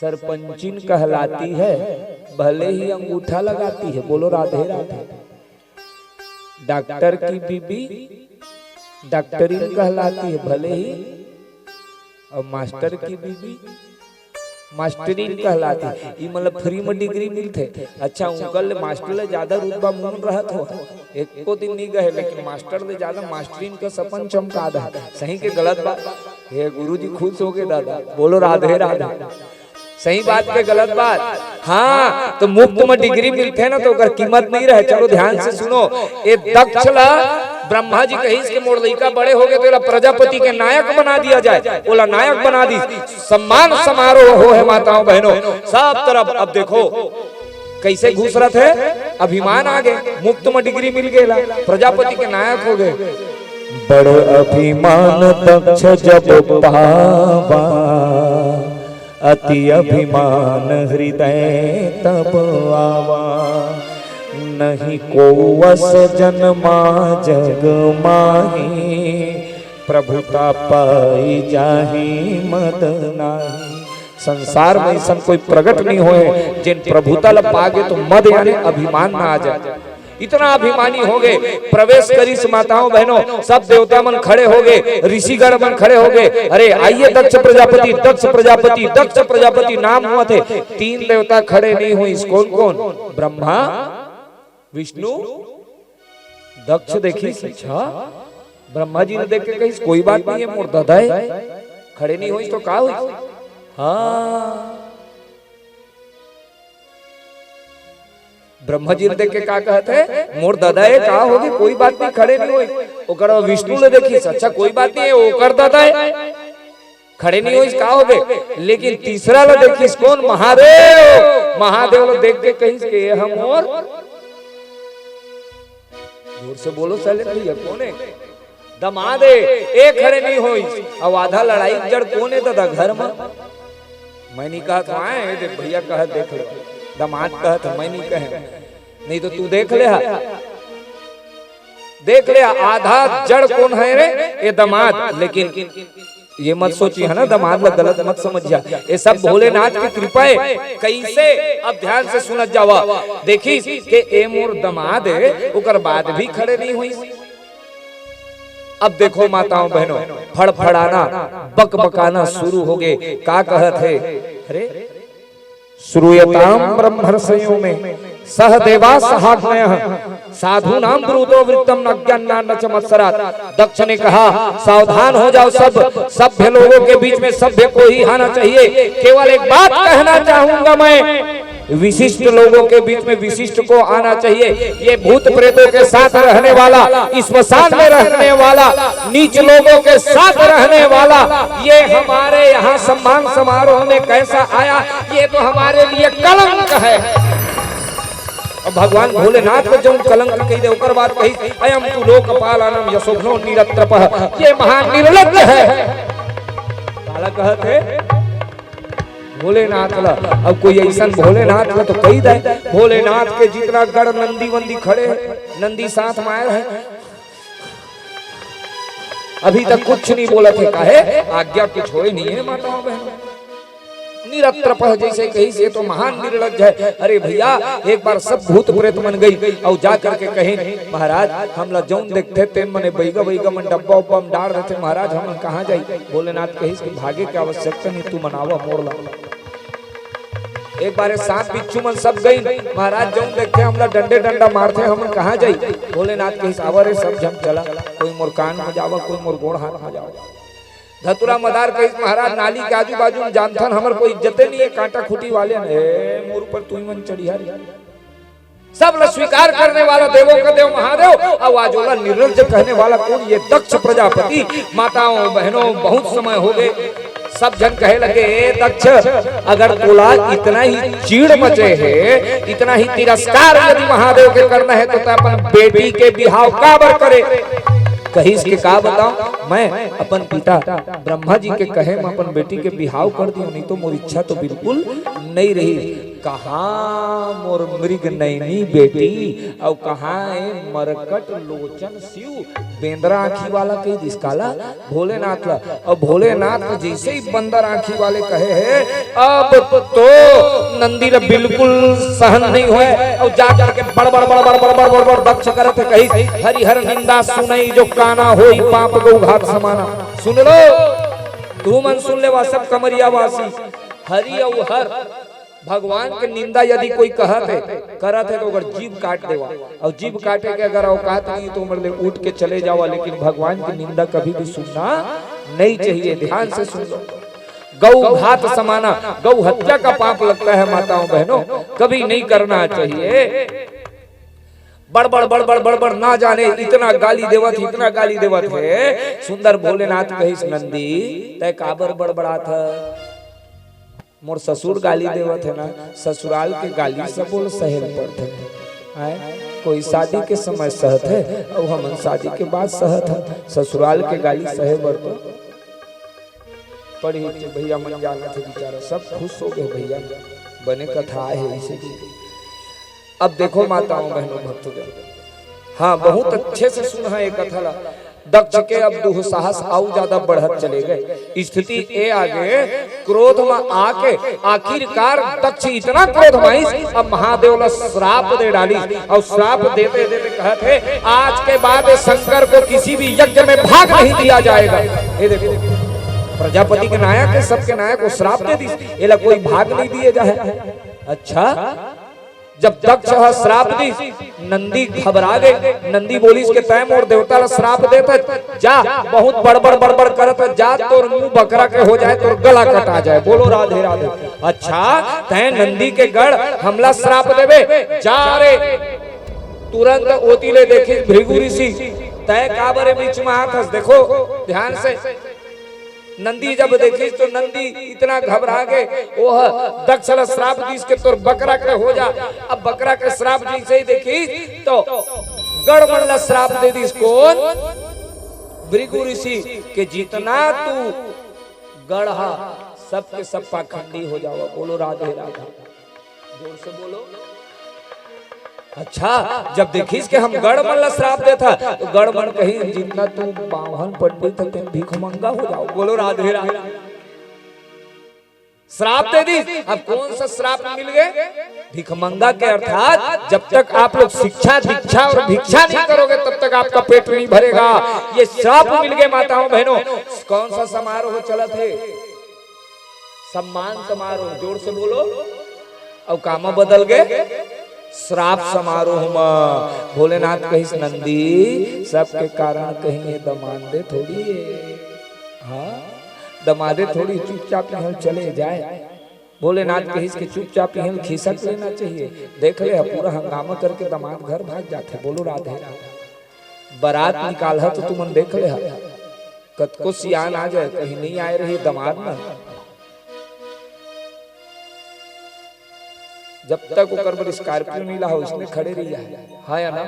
सरपंचिन कहलाती है, भले ही अंगूठा लगाती है। बोलो राधे राधे। डॉक्टर की बीबी डॉक्टरिन कहलाती है, भले ही, और मास्टर की बीबी मास्टरिन कहलाती है। ई मतलब फ्री में डिग्री मिलथे। अच्छा, उनकर ले मास्टर ले ज्यादा रुतबा मुन रहत हो, एको दिन नहीं गए, लेकिन मास्टर ले ज्यादा मास्टरिन का सपन चमका दे। सही के गलत बात? हे गुरु जी, खुश हो गए दादा, बोलो राधे राधे। सही बात के गलत बात? हाँ, तो मुफ्त में डिग्री मिलथे ना, तो ओकर कीमत नहीं रहे। चलो ध्यान से सुनो, ए दक्ष ला ब्रह्मा जी कहिस के मोर लइका बड़े हो गए तो एला प्रजापति के नायक बना दिया जाए, ओला नायक बना दी। सम्मान समारोह हो है माताओं बहनों, सब तरफ। अब देखो कैसे घुसरत है, अभिमान आ गए, मुफ्त में डिग्री मिल गए ला, प्रजापति के नायक हो गए। बड़ अभिमान दक्ष जब पावा, अति अभिमान हृदय तब आवा। नहीं को वस जनमा जग माही, प्रभुता पाई जाही मद नाही। संसार में ऐसन कोई प्रगट नहीं होए, जिन प्रभुता ल पागे तो मद यानी अभिमान ना आ जाए। इतना अभिमानी हो गए, प्रवेश करिस माताओं बहनों, सब देवता मन खड़े हो गए, ऋषिगण मन खड़े हो गए। अरे आइए दक्ष प्रजापति, दक्ष प्रजापति, दक्ष प्रजापति नाम हुआ थे। तीन देवता खड़े नहीं हुई, कौन कौन? ब्रह्मा, विष्णु, दक्ष। देखिस, अच्छा, ब्रह्मा जी ने देख के कहिस, कोई बात नहीं है, मोर ददा है, खड़े नहीं होइस तो का होइस? हाँ, ब्रह्मा जी ने देख के का कहत है, मोर ददा है, का होगे, कोई बात नहीं, खड़े नहीं होइस। ओकर बाद विष्णु ले देखिस, अच्छा, कोई बात नहीं है, ओकर ददा है, खड़े नहीं होइस, का होगे। लेकिन तीसरा ला देखिस, कौन? महादेव। महादेव ला देख के कहिस के, "ए ह मोर," जोर से बोलो शैलेंद्र भैया, "कौन है?" "दमाद ए, ए खड़े नहीं होइस।" अब आधा लड़ाई के जड़ कौन है दादा घर में? मैं नहीं कहत हूँ, आए, ए देख भैया कहत देख लो, दमाद कहत है, मैं नहीं कहे, नहीं तो तू देख ले हा। देख ले, आधा जड़ कौन है रे? ए दमाद। लेकिन ये मत सोची है ना, दमाद ला गलत मत समझिया, ये सब भोलेनाथ की कृपा है। कैसे? अब ध्यान से सुनत जावा। देखिस के ए मोर दमाद है, ओकर बाद भी खड़े नहीं हुई। अब देखो माताओं बहनों, फड़फड़ाना, बकबकाना शुरू हो गए। का कहत है? अरे, श्रूयतां ब्रह्मर्षयो मे सह देवा सहाग्नयः। साधूनां ब्रूतो वृत्तं न ज्ञानान्न च मत्सरात्। दक्ष ने कहा, सावधान हो जाओ सब, सभ्य लोगों के बीच में सभ्य को ही आना चाहिए। केवल एक बात कहना चाहूंगा मैं, विशिष्ट लोगों के बीच में विशिष्ट को आना चाहिए। ये भूत प्रेतों के साथ रहने वाला, स्मशान में रहने वाला, नीच लोगों के साथ रहने वाला, ये हमारे यहाँ सम्मान समारोह में कैसा आया? ये तो हमारे लिए कलंक है। अब भगवान भोलेनाथ को जौन कलंक कहि दे, ओकर बाद कहिस, "अयं तु लोकपालानां यशोघ्नो नीरत्रपः।" ये महान निर्लज्ज है। काला कहत है भोलेनाथ ला। अब कोई ऐसन भोलेनाथ ला तो कहि दे, भोलेनाथ के जितना गढ़ नंदी वंदी खड़े हैं, नंदी साथ में आए हैं, अभी तक कुछ नहीं बोलत हे, काहे? आज्ञा कुछ होय नहीं है, माताओं बहनों। नीरत्रपः जैसे कहिस, ये तो महान निर्लज्ज है। अरे भैया, एक बार सब भूत प्रेत मन गई अउ जा करके कहिन, महाराज, हमला जौन देखथे तेन मने बैगा वैगा मन डब्बा उब्बा में डार देथे, महाराज, हमन कहाँ जाई? भोलेनाथ कहिस कि भागे के आवश्यकता नहीं, तू मनावा मोर ला। एक बार ये सांप बिच्छू मन सब गई, महाराज, जौन देखथे हमला डंडे डंडा मारथे, हमन कहाँ जाई? भोलेनाथ कहिस, आवा रे, सब झन चला, कोई मोर कान में जावा, कोई मोर गोड़ हाथ में जावा। धतुरा मदार कहिस, महाराज, नाली के आजू बाजू में जानथन, हमर कोई इज्जते नहीं है, कांटा खूंटी वाले ने, ए, मोर ऊपर तुई मन चढ़िया रे। सब ला स्वीकार करने वाला देवों का देव महादेव, अउ आज ओला निर्लज्ज कहने वाला कौन? ये दक्ष प्रजापति। माताओं बहनों, बहुत समय हो गए, सब झन कहे लगे, "ए दक्ष, अगर तोला इतना ही चीड़ मचे हे, इतना ही तिरस्कार यदि महादेव के करना है, तो तैं अपन बेटी के बिहाव काबर करे?" कहिस के, "का बताऊं, मैं अपन पिता ब्रह्मा जी के कहे में अपन बेटी के बिहाव कर दियो, नहीं तो मोर इच्छा तो बिल्कुल नहीं रही।" कहाँ मोर मृग नैनी बेटी, अउ कहाँ ए मरकट लोचन शिव, बेंदरा आँखी वाला कहि दिस काला भोलेनाथ ला। अउ भोलेनाथ जइसे ही बंदर आँखी वाले कहे हे, अब तो नंदी ला बिल्कुल सहन नइ होय, अउ जा करके बड़ बड़ बड़ बड़ बड़ बड़ बड़ बड़ दक्ष करत हे, कहिस, "हरि हर निंदा सुनई जो काना, होई पाप गौ घात समाना।" सुन लो, तुमन सुन लेवा सब कमरिया वासी, हरि अउ हर भगवान के निंदा यदि कोई कहत हे, करत हे, तो ओकर जीभ काट देवा। अउ जीभ काटे के अगर औकात नहीं, तो ओमन ले उठ के चले जावा, लेकिन भगवान की निंदा कभी भी सुनना नहीं चाहिए। ध्यान से सुन लो, गौ घात समाना, गौ हत्या का पाप लगता है माताओं बहनों, कभी नहीं करना चाहिए। बड़बड़ बड़बड़ बड़बड़, ना जाने इतना गाली देवत, इतना गाली देवत हे। सुंदर भोलेनाथ कहिस, "नंदी, तै काबर बड़बड़ात ह?" "मोर ससुर गाली देवत हे ना, ससुराल के गाली सबो ल सहे ल पड़थे।" आय, कोई शादी के समय सहत हे, अउ हमन शादी के बाद सहत हन, ससुराल के गाली सहे बर तो पड़ही। तो भैया मन जानत हे बेचारा, सब खुश हो गए भैया, बने कथा आए हे इसे। अब देखो माताओं, बहनों, भक्तजन, हाँ, बहुत अच्छे से सुना ये कथा ला। दक्ष के अब दुस्साहस अउ ज्यादा बढ़त चले गए। स्थिति ए आगे, क्रोध में आके आखिरकार दक्ष इतना क्रोध में आइस, अब महादेव ला श्राप दे डालिस। अउ श्राप देते देते कहत हे, "आज के बाद इस शंकर को किसी भी यज्ञ में भाग नहीं दिया जाएगा।" ये देखो, प्रजापति के नायक हे, सबके नायक, वो श्राप दे दिस, एला कोई भाग नहीं दिए जाए। अच्छा, जब दक्ष ह श्राप दिस, नंदी घबरा गे। नंदी बोलिस के, "तैं मोर देवता ला श्राप देत हस, जा, बहुत बड़बड़ बड़बड़ करत हस, जा, तोर मुंह बकरा के हो जाए, तोर गला कटा जाए।" बोलो राधे राधे। अच्छा, तैं नंदी के गढ़ हमला श्राप देबे, जा रे। तुरंत ओती ले देखिस भृगु ऋषि, "तैं काबर ए बीच में आत हस?" देखो ध्यान से, नंदी जब देखिस तो नंदी इतना घबरा गे, ओह दक्ष ला श्राप दिस के तोर बकरा के हो जा। अब बकरा के श्राप जैसे ही देखिस तो गढ़ मन ला श्राप दे दिस। कौन? भृगु ऋषि के जितना तू गढ़ हा, सबके सब पाखंडी हो जावा। बोलो राधे राधे। जोर से बोलो। अच्छा, जब देखिस के हम गढ़ मन ला श्राप देत हन, तो गढ़ मन कहिन, "जितना तू बाम्हन पंडित ह, तेन भिखमंगा हो जाओ।" बोलो राधे राधे। श्राप दे दिस। अब कौन सा श्राप मिल गए? भिखमंगा के। अर्थात जब तक आप लोग शिक्षा, दीक्षा और भिक्षा नहीं करोगे, तब तक आपका पेट नहीं भरेगा। ये श्राप मिल गए माताओं बहनों। कौन सा समारोह चलत हे? सम्मान समारोह, जोर से बोलो। अउ कामा बदल गे? श्राप समारोह म। भोलेनाथ कहिस, "नंदी, सबके कारण कहीं ये दमांदे थोड़ी हे। हाँ, दमांदे थोड़ी, चुपचाप यहाँ चले जाए।" भोलेनाथ कहिस के चुपचाप यहाँ खिसक लेना चाहिए। देख ले, पूरा हंगामा करके दमांद घर भाग जाथे। बोलो राधे राधे। बारात निकालहा तो तुमन देख ले हा, कतको सियान आ जाए, कहीं नहीं आए रही दमांद मन। जब तक ओकर बर Scorpio नहीं लाहो, इसने खड़े रही जाए, हाँ या ना?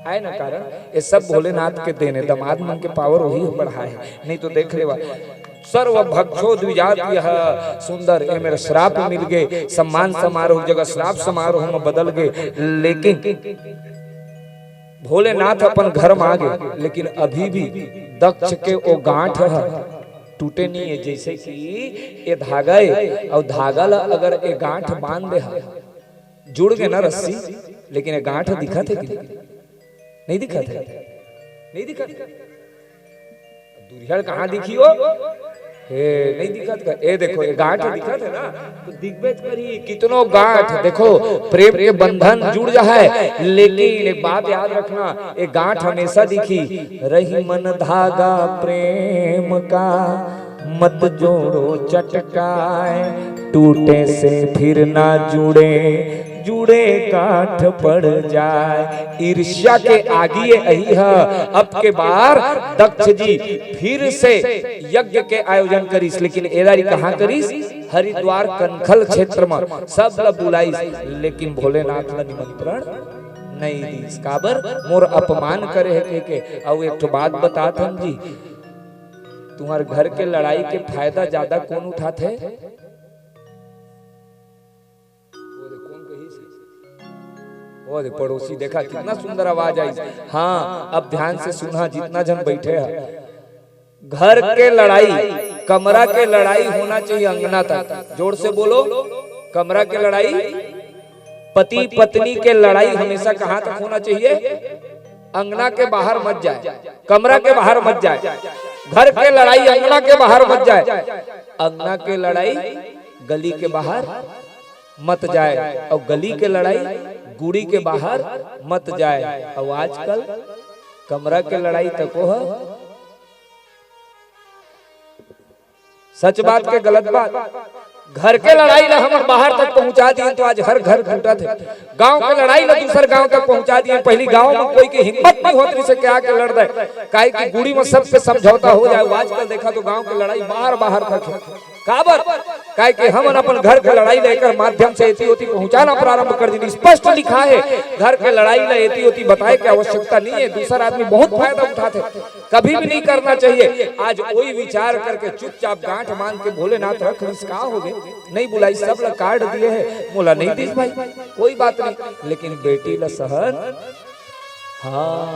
आए ना? कारण ये सब भोलेनाथ के देन हे, दमांद मन के power वही बढ़ाए हे। नहीं तो देख लेवा, "सर्व भक्षो द्विजाति यह।" सुंदर, ये मेरा श्राप मिल गए, सम्मान समारोह की जगह श्राप समारोह में बदल गए। लेकिन भोलेनाथ अपन घर में आ गए, लेकिन अभी भी दक्ष के वो गांठ ह टूटे नहीं है। जैसे कि ये धागा है, और धागा ला अगर ये गांठ बांध दे हा, जुड़ गए ना रस्सी, लेकिन ये गांठ दिखत है कि नहीं? नहीं दिखत है, नहीं दिखत। दुरिहड़ कहाँ दिखी हो? हे, नहीं दिखत का? ए देखो, ये गांठ दिखत है ना, तो दिखबे तो करी, कितनो गांठ। देखो, प्रेम के बंधन जुड़ जा है, लेकिन एक बात याद रखना, ये गांठ हमेशा दिखी। रही मन धागा प्रेम का, मत जोड़ो चटकाए, टूटे से फिर ना जुड़े, जुड़े गांठ पड़ जाए। ईर्ष्या के आगी ये अही ह। अब के बार दक्ष जी फिर से यज्ञ के आयोजन करिस, लेकिन एदारी कहाँ करिस? हरिद्वार कनखल क्षेत्र में सब ला बुलाइस, लेकिन भोलेनाथ ला निमंत्रण नहीं दीस। काबर? मोर अपमान करे हे कह के। अउ एक ठो बात बतात हन जी, तुम्हार घर के लड़ाई के फायदा ज्यादा कौन उठाथे? वो दे पड़ोसी, देखा कितना सुंदर आवाज आई। हाँ, अब ध्यान से सुना, जितना झन बैठे हे। घर के लड़ाई, कमरा के लड़ाई होना चाहिए अंगना तक। जोर से बोलो, कमरा के लड़ाई, पति पत्नी के लड़ाई हमेशा कहाँ तक होना चाहिए? अंगना के बाहर मत जाए, कमरा के बाहर मत जाए। घर के लड़ाई अंगना के बाहर मत जाए, अंगना के लड़ाई गली के बाहर मत जाए, और गली के लड़ाई गुड़ी के बाहर मत जाए। और आजकल कमरा के लड़ाई तको ह। सच बात के गलत बात, घर के लड़ाई ला हमन बाहर तक पहुंचा दिए, तो आज हर घर टूटत हे। गांव के लड़ाई ला दूसर गांव तक पहुंचा दिए। पहली गांव में कोई के हिम्मत नहीं होत रहिसे कि आके लड़ दे, काहे कि गुड़ी में सबके समझौता हो जाए। आजकल देखा तो गांव के लड़ाई बाहर बाहर तक हे। काबर? काहे कि हमन अपन घर के लड़ाई ला एकर माध्यम से एती ओती पहुंचाना प्रारंभ कर दीन। स्पष्ट लिखा हे, घर के लड़ाई ला एती ओती बताए के आवश्यकता नहीं हे। दूसर आदमी बहुत फायदा उठाथे, कभी भी नहीं करना चाहिए। आज वही विचार करके चुपचाप गांठ बांध के भोलेनाथ रख लिस, का हो गे? नहीं बुलाइस, सब ला कार्ड दिए हे, मोला नहीं दिस भाई, कोई बात नहीं, लेकिन बेटी ला सहन। हाँ,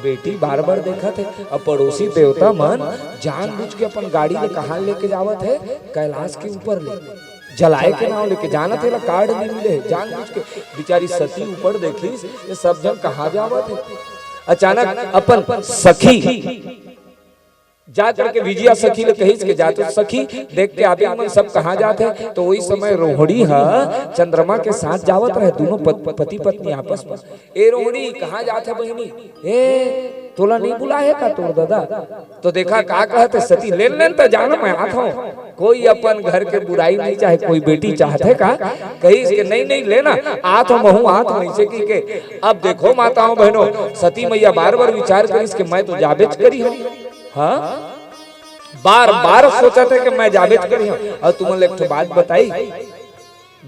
बेटी बार बार देखत हे। अब पड़ोसी देवता मन जानबूझ के अपन गाड़ी ले कहाँ लेके जावत हे? कैलाश के ऊपर ले, जलाए के नाम लेके। जानत हे ला कार्ड नहीं मिले हे, जानबूझ के। बेचारी सती ऊपर देखिस, ये सब झन कहाँ जावत हे। अचानक अपन सखी जा करके विजया सखी ले कहिस के, "जा तो सखी, देख के आबे मन सब कहाँ जात हे।" तो वही समय रोहड़ी ह चंद्रमा के साथ जावत रहे, दोनों पत-, पति पत्नी आपस में। "ए रोहड़ी, कहाँ जात हे बहिनी? ए, तोला नहीं बुलाए हे का तोर दादा?" तो देखा का कहत हे सती, "ले लेन त जाना, मैं आत हूँ।" कोई अपन घर के बुराई नहीं चाहे, कोई बेटी चाहत हे का? कहिस के, "नहीं, नहीं, लेना, आत हूँ, महूँ आत हूँ," ऐसे की के। अब देखो माताओं बहनों, सती मैया बार बार विचार करिस के, "मैं तो जाबेच करी हूँ।" हाँ, बार बार सोचत हे कि मैं जाबेच करी हूँ। और तुमन ला एक ठो बात बताई,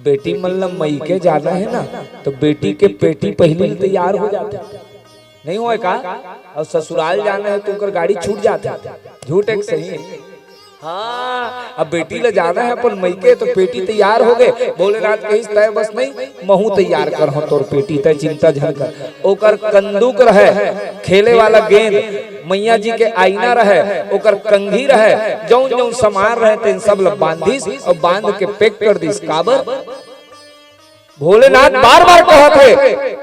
बेटी मन ला मइके जाना हे ना, तो बेटी के पेटी पहली तैयार हो जाथे, नहीं होय का? और ससुराल जाना हे तो ओकर गाड़ी छूट जाथे। झूठ हे कि सही? हाँ, अब बेटी ला जाना हे अपन मइके, तो पेटी तैयार हो गे। भोलेनाथ कहिस, "तय बस नहीं, महूँ तैयार करहूँ तोर पेटी, तय चिंता झन कर।" ओकर कंदूक रहे, खेले वाला गेंद, मैया जी के आईना रहे, ओकर कंघी रहे, जौन जौन सामान रहे, तेन सब ल बांधिस और बांध के पैक कर दिस। काबर? भोलेनाथ बार बार कहत हे,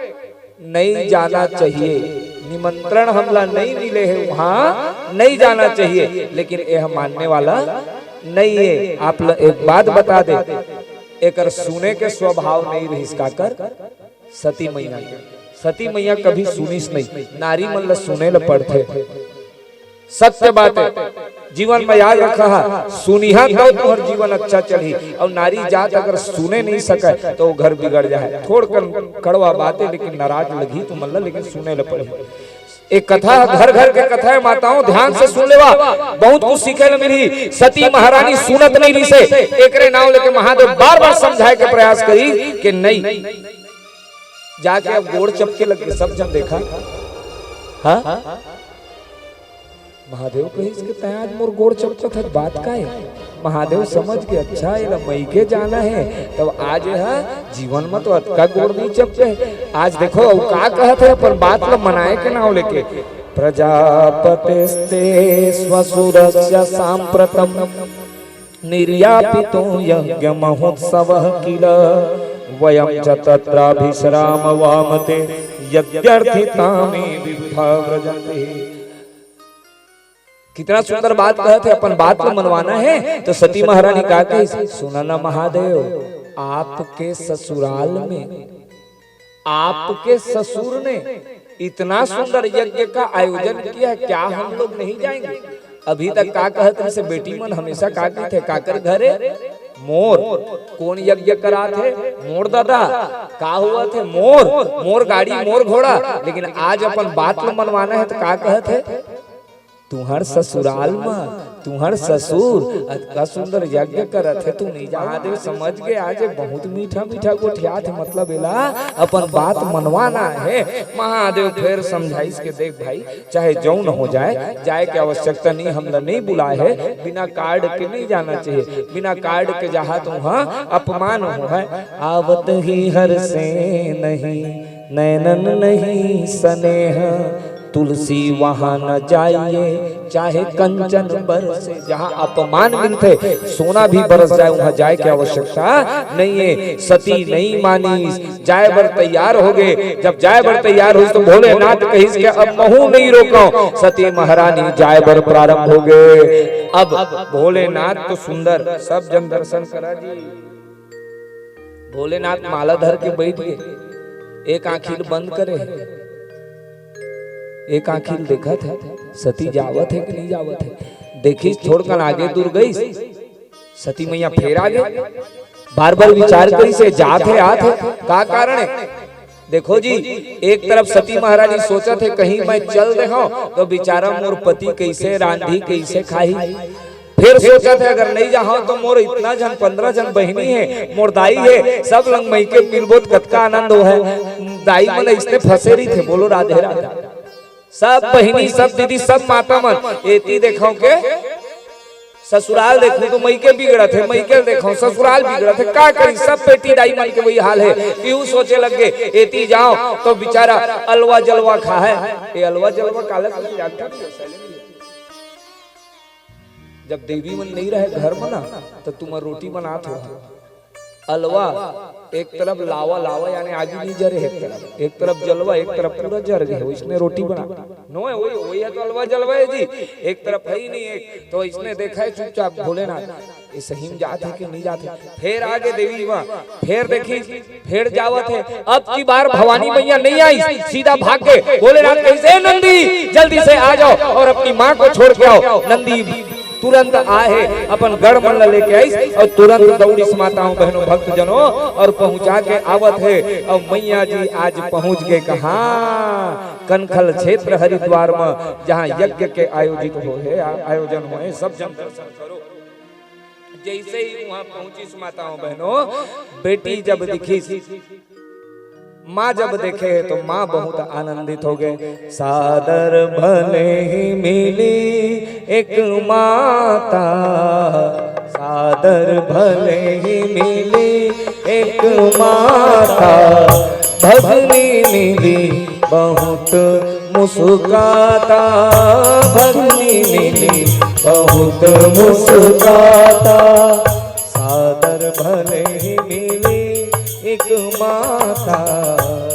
"नहीं जाना चाहिए, निमंत्रण हमला नहीं मिले हे, वहाँ नहीं जाना चाहिए।" लेकिन यह मानने वाला नहीं हे। आप ल एक बात बता दे, एकर सुने के स्वभाव नहीं रहिस काकर, सती मैया के। सती मैया कभी सुनिस नहीं, नारी मन ल सुने ल पड़थे। सत्य बात हे, जीवन में याद रखा हा, सुनिहा तो तुहर जीवन अच्छा चलही, और नारी जात अगर सुने नहीं सके तो वो घर बिगड़ जाए। थोड़कन कड़वा बात हे, लेकिन नाराज लगही तुमन ल, लेकिन सुने ल पड़ही। एक कथा, घर घर के कथा हे माताओं, ध्यान से सुन लेवा, बहुत कुछ सीखे ल मिलही। सती महारानी सुनत नहीं रहिसे, एकरे नाव लेके महादेव बार बार समझाए के प्रयास करी कि नहीं, जाके अब गोड़ चपके लग गे, सब झन देखा। हाँ, महादेव कहिस के, "तैं आज मोर गोड़ चपकत हस, बात का हे?" महादेव समझ गे, "अच्छा, एला मइके जाना हे।" तब आज ह जीवन में तो अतका गोड़ नहीं चपके हे। आज देखो, अउ का कहत हे, अपन बात ल मनाए के नाव लेके, "प्रजापतिस्ते स्वसुरस्य साम्प्रतम् निर्यापितो यज्ञमहोत्सवः किल। वयं च तत्राभिसरामवाम ते यद्यर्थिता मे विबुधा व्रजन्ति।" कितना सुंदर बात कहत हे, अपन बात ल मनवाना हे। तो सती महारानी का कही, "सुना ना महादेव, आपके ससुराल में आपके ससुर ने इतना सुंदर यज्ञ का आयोजन किया है, क्या हम लोग नहीं जाएंगे?" अभी तक का कहत रहिसे बेटी मन, हमेशा का कहिथे, "काकर घरे?" "मोर।" "कोन यज्ञ करात हे?" "मोर दादा।" "का होवत हे?" "मोर, मोर गाड़ी, मोर घोड़ा।" लेकिन आज अपन बात ल मनवाना हे तो का कहत हे, "तुंहर ससुराल म तुंहर ससुर अतका सुंदर यज्ञ करत हे, तू नहीं जा।" महादेव समझ गे, आज ये बहुत मीठा मीठा गोठियात हे, मतलब एला अपन बात मनवाना हे। महादेव फेर समझाइस के, "देख भाई, चाहे जौन हो जाए, जाए के आवश्यकता नहीं, हमला नहीं बुलाए हे, बिना कार्ड के नहीं जाना चाहिए, बिना कार्ड के जाहा तो वहाँ अपमान हो है।" आवत ही हर से नहीं नैनन नहीं सनेह, तुलसी वहां न जाइए, चाहे कंचन बरसे। जहां अपमान मिलथे, सोना भी बरस जाए, वहां जाए के आवश्यकता नहीं है। सती नहीं मानिस, जाए बर तैयार हो गए। जब जाए बर तैयार होइस तो भोलेनाथ कहिस के अब महूं नहीं रोकंव, सती महारानी जाए बर प्रारंभ हो गए। अब भोलेनाथ तो सुंदर, सब जन दर्शन करा जी। भोलेनाथ माला धर के बैठ गए, एक आंखी ल बंद करे हे, एक आंखी ल देखत हे, सती जावत हे कि नहीं जावत हे। देखिस थोड़कन आगे दूर गईस, सती मैया फेर आ गए। बार बार विचार करिस हे, जात हे, आत हे, का कारण हे? देखो जी, एक तरफ सती महारानी सोचत हे, कहीं मैं चल देहंव तो बेचारा मोर पति कैसे रांधी, कैसे खाही। फिर सोचत हे, अगर नहीं जाहंव तो मोर इतना झन, पंद्रह झन बहिनी हे, मोर दाई हे, सब लंग मइके मिलबो त कतका आनंद होहे। दाई मन अइसने फंसे रहिथे, बोलो राधे राधे। सब बहिनी, सब दीदी, सब माता मन एती देखंव के ससुराल देखहूं तो मइके बिगड़त हे, मइके देखहूं ससुराल बिगड़त हे, का करी? सब बेटी दाई मन के वही हाल हे। इहू सोचे लग गे, एती जांव तो बेचारा अलवा जलवा खाहे। ए अलवा जलवा काला कथे जानत हव? जब देवी मन नहीं रहे घर म ना, तो तुमन रोटी बनात हो। अलवा एक तरफ, लावा, लावा यानी आगी नहीं जरे हे एक तरफ, एक तरफ जलवा, एक तरफ पूरा जर गए, इसने रोटी बना। नो है, वही, वही है तो अलवा जलवा है जी। एक तरफ है ही नहीं, एक तो इसने देखा है चुपचाप भोलेनाथ, ये सही में जात है कि नहीं जात है। फिर आगे देवी माँ, फिर देखी, फेर जावत हे। अब की बार भवानी मैया नहीं आई, सीधा भाग के भोलेनाथ कहिस, "ए नंदी, जल्दी से आ जाओ और अपनी माँ को छोड़ के आओ।" नंदी तुरंत आए हे, अपन गण मन ला लेके आइस और तुरंत दौड़िस माताओं, बहनों, भक्तजनों और पहुंचा के आवत हे। और मैया जी आज पहुंच गए कहाँ? कनखल क्षेत्र हरिद्वार में, जहाँ यज्ञ के आयोजित हो हे, आ-, आयोजन होए, सब जन दर्शन करो। जैसे ही वहां पहुंचिस माताओं बहनों, बेटी जब दिखिस, माँ जब देखे तो माँ बहुत आनंदित हो गए। सादर भले ही मिली एक माता, सादर भले ही मिली एक माता, भगनी मिली बहुत मुस्काता, भगनी मिली बहुत मुस्काता। सादर भले ही मिली एक माता,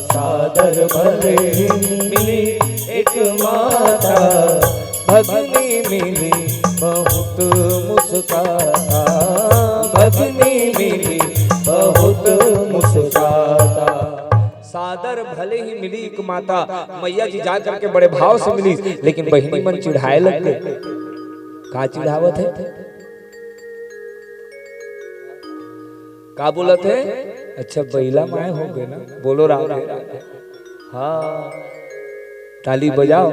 सादर भले ही मिली एक माता, भगनी मिली बहुत मुस्काता, भगनी मिली बहुत मुस्काता। सादर भले ही मिली एक माता, मैया जी जा करके बड़े भाव से मिली, लेकिन बहिनी मन चिढ़ाए लग गए। का चिढ़ावत हे? का बोलत हे? अच्छा, बइला माय हो गए ना, बोलो राधे राधे। हाँ, ताली बजाओ।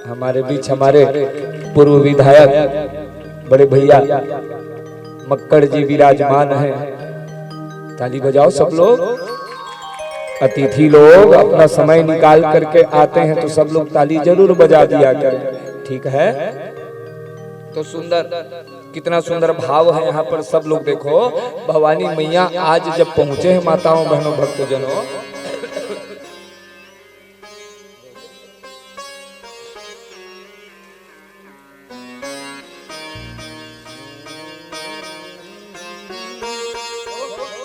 हमारे बीच हमारे पूर्व विधायक बड़े भैया मक्कड़ जी विराजमान हैं, ताली बजाओ सब लोग। अतिथि लोग अपना समय निकाल करके आते हैं तो सब लोग ताली जरूर बजा दिया करें, ठीक है? तो सुंदर, कितना सुंदर भाव है यहाँ पर। सब लोग देखो, भवानी मैया आज जब पहुंचे हैं, माताओं, बहनों, भक्तजनों,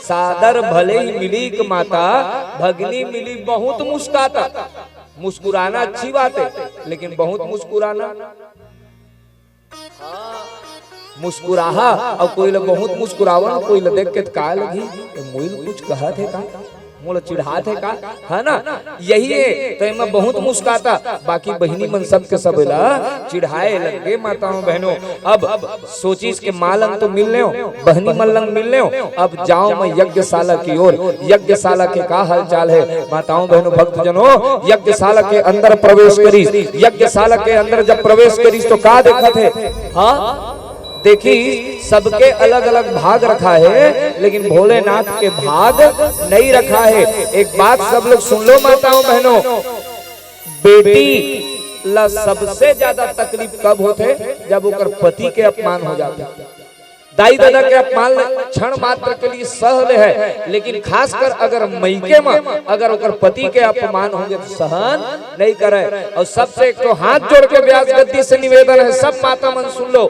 सादर भले ही मिली एक माता, भगनी मिली बहुत मुस्काता। मुस्कुराना अच्छी बात है, लेकिन बहुत मुस्कुराना, मुस्कुराहा अउ कोई ला बहुत मुस्कुरावन, कोई ला देख के त का लगही, ए मोइल कुछ कहत हे का, मोला चिढ़ात हे का, है ना? यही है, तो एमा बहुत मुस्काता, बाकी बहिनी मन सब के सब ला चिढ़ाए लग गे। माताओं बहनों, अब सोचिस के माँ लंग तो मिल लेव, बहिनी मन लंग मिल लेव, अब जाओ मैं यज्ञशाला की ओर। यज्ञशाला के का हालचाल है, माताओं बहनों भक्तजनों? यज्ञशाला के अंदर प्रवेश करिस। यज्ञशाला के अंदर जब प्रवेश करिस तो का देखत हे? हाँ, देखी, सबके अलग-अलग भाग रखा है, लेकिन भोलेनाथ के भाग नहीं रखा है। एक बात सब लोग सुन लो माताओं बहनों, बेटी ला सबसे ज्यादा तकलीफ कब होथे? जब ओकर पति के अपमान हो जाथे। दाई ददा के अपमान ल क्षण मात्र के लिए सह ले है, लेकिन खासकर अगर मइके म अगर ओकर पति के अपमान होगे तो सहन नहीं करे। और सबसे एक तो हाथ जोड़ के व्यास गद्दी से निवेदन है, सब माता मन सुन लो,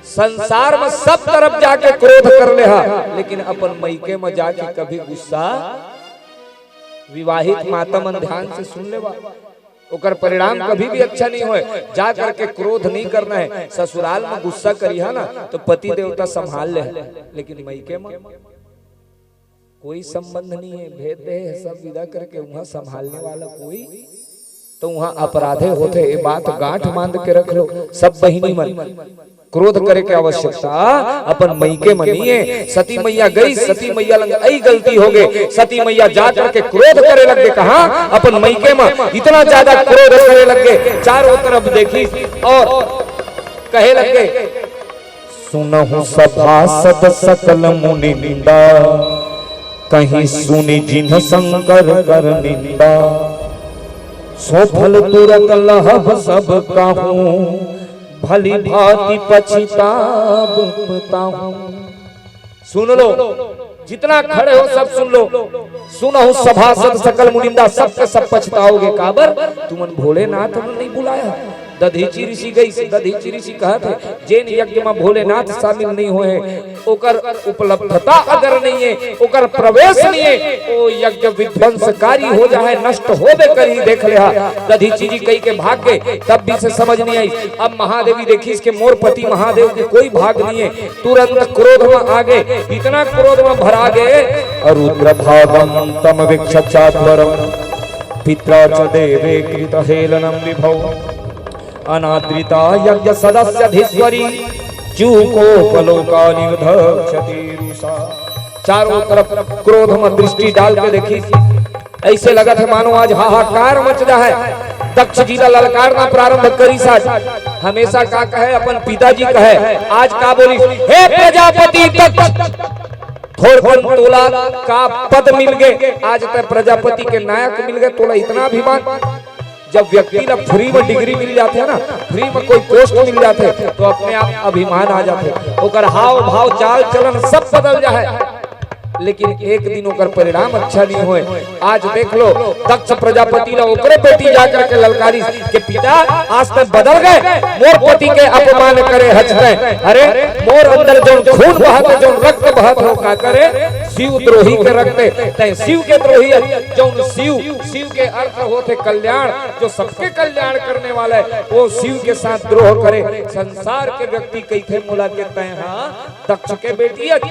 संसार म सब तरफ जाके क्रोध कर ले हा, लेकिन अपन मइके म जाके कभी गुस्सा, विवाहित माता मन ध्यान से सुन लेवा, ओकर परिणाम कभी भी अच्छा नहीं होए। जा करके क्रोध नहीं करना है। ससुराल में गुस्सा करिहा ना तो पति देवता संभाल ले, लेकिन मइके में कोई संबंध नहीं है, भेज दे है सब विदा करके, वहां संभालने वाला कोई, तो वहां अपराधे होथे। ये बात गांठ बांध के रख लो सब बहिनी मन, क्रोध करे के आवश्यकता अपन मइके म नहीं है। सती मैया गई, सती मैया लंग अई गलती हो गए, सती मैया जा करके क्रोध करे लग गए। कहा? अपन मइके म इतना ज्यादा क्रोध करे लग गए, चारों तरफ देखी और कहे लग गए, सुनहु सभासद सकल मुनि निंदा, कहीं सुनि जिन्ह शंकर कर निंदा। सो फल तुरत लहब सब काहू, भली भांति पछिताब ताहू। सुन लो, जितना खड़े हो सब सुन लो। सुनहु सभासद सकल मुनिंदा, सबके सब पछताओगे। काबर? तुमन भोलेनाथ मन नहीं बुलाया। दधीचि ऋषि गई, दधीचि ऋषि कहत हे, जेन यज्ञ में भोलेनाथ शामिल नहीं होए, ओकर उपलब्धता अगर नहीं है, ओकर प्रवेश नहीं है, वो यज्ञ विध्वंसकारी हो जाए, नष्ट होबे करही। देख ले हा, दधीचि जी कही के भाग गए, तब भी से समझ नहीं आई। अब महादेवी देखी इसके, मोर पति महादेव के कोई भाग नहीं है, तुरंत क्रोध में आ गए, इतना क्रोध में भरा गए। रुद्र भागम तम वीक्ष चाध्वरम, पित्रा च देवे कृत हेलनम विभव। अनादृता यज्ञ सदस्याधीश्वरी, चूकोपलोकानिव धक्षती रुषा। चारों तरफ क्रोध में दृष्टि डाल के देखी, ऐसे लगत हे मानो आज हाहाकार मच जाए। दक्ष जी ला ललकारना प्रारंभ करिस। आज हमेशा का कहे, अपन पिताजी कहे, आज का बोलिस, हे प्रजापति दक्ष, थोरकन तोला का पद मिल गए, आज तैं प्रजापति के नायक मिल गए, तोला इतना अभिमान। जब व्यक्ति ला फ्री में डिग्री मिल जाथे ना, फ्री में कोई पोस्ट मिल जाथे, तो अपने आप अभिमान आ जाथे। ओकर हाव भाव, चाल चलन सब बदल जाए, लेकिन एक दिन ओकर परिणाम अच्छा नहीं होए। आज देख लो, दक्ष प्रजापति ला ओकरे बेटी जा करके ललकारिस के, पिता, आज तैं बदल गए, मोर पति के अपमान करे हच तैं। अरे, मोर अंदर जौन खून बहत हे, जौन रक्त बहत हे, का करे? शिव द्रोही के रक्त, तैं शिव के द्रोही हच। जौन शिव, शिव के अर्थ होथे कल्याण, जो सबके कल्याण करने वाला है, वो शिव के साथ द्रोह करे। संसार के व्यक्ति कहिथे मोला के तैं हा दक्ष के बेटी हच,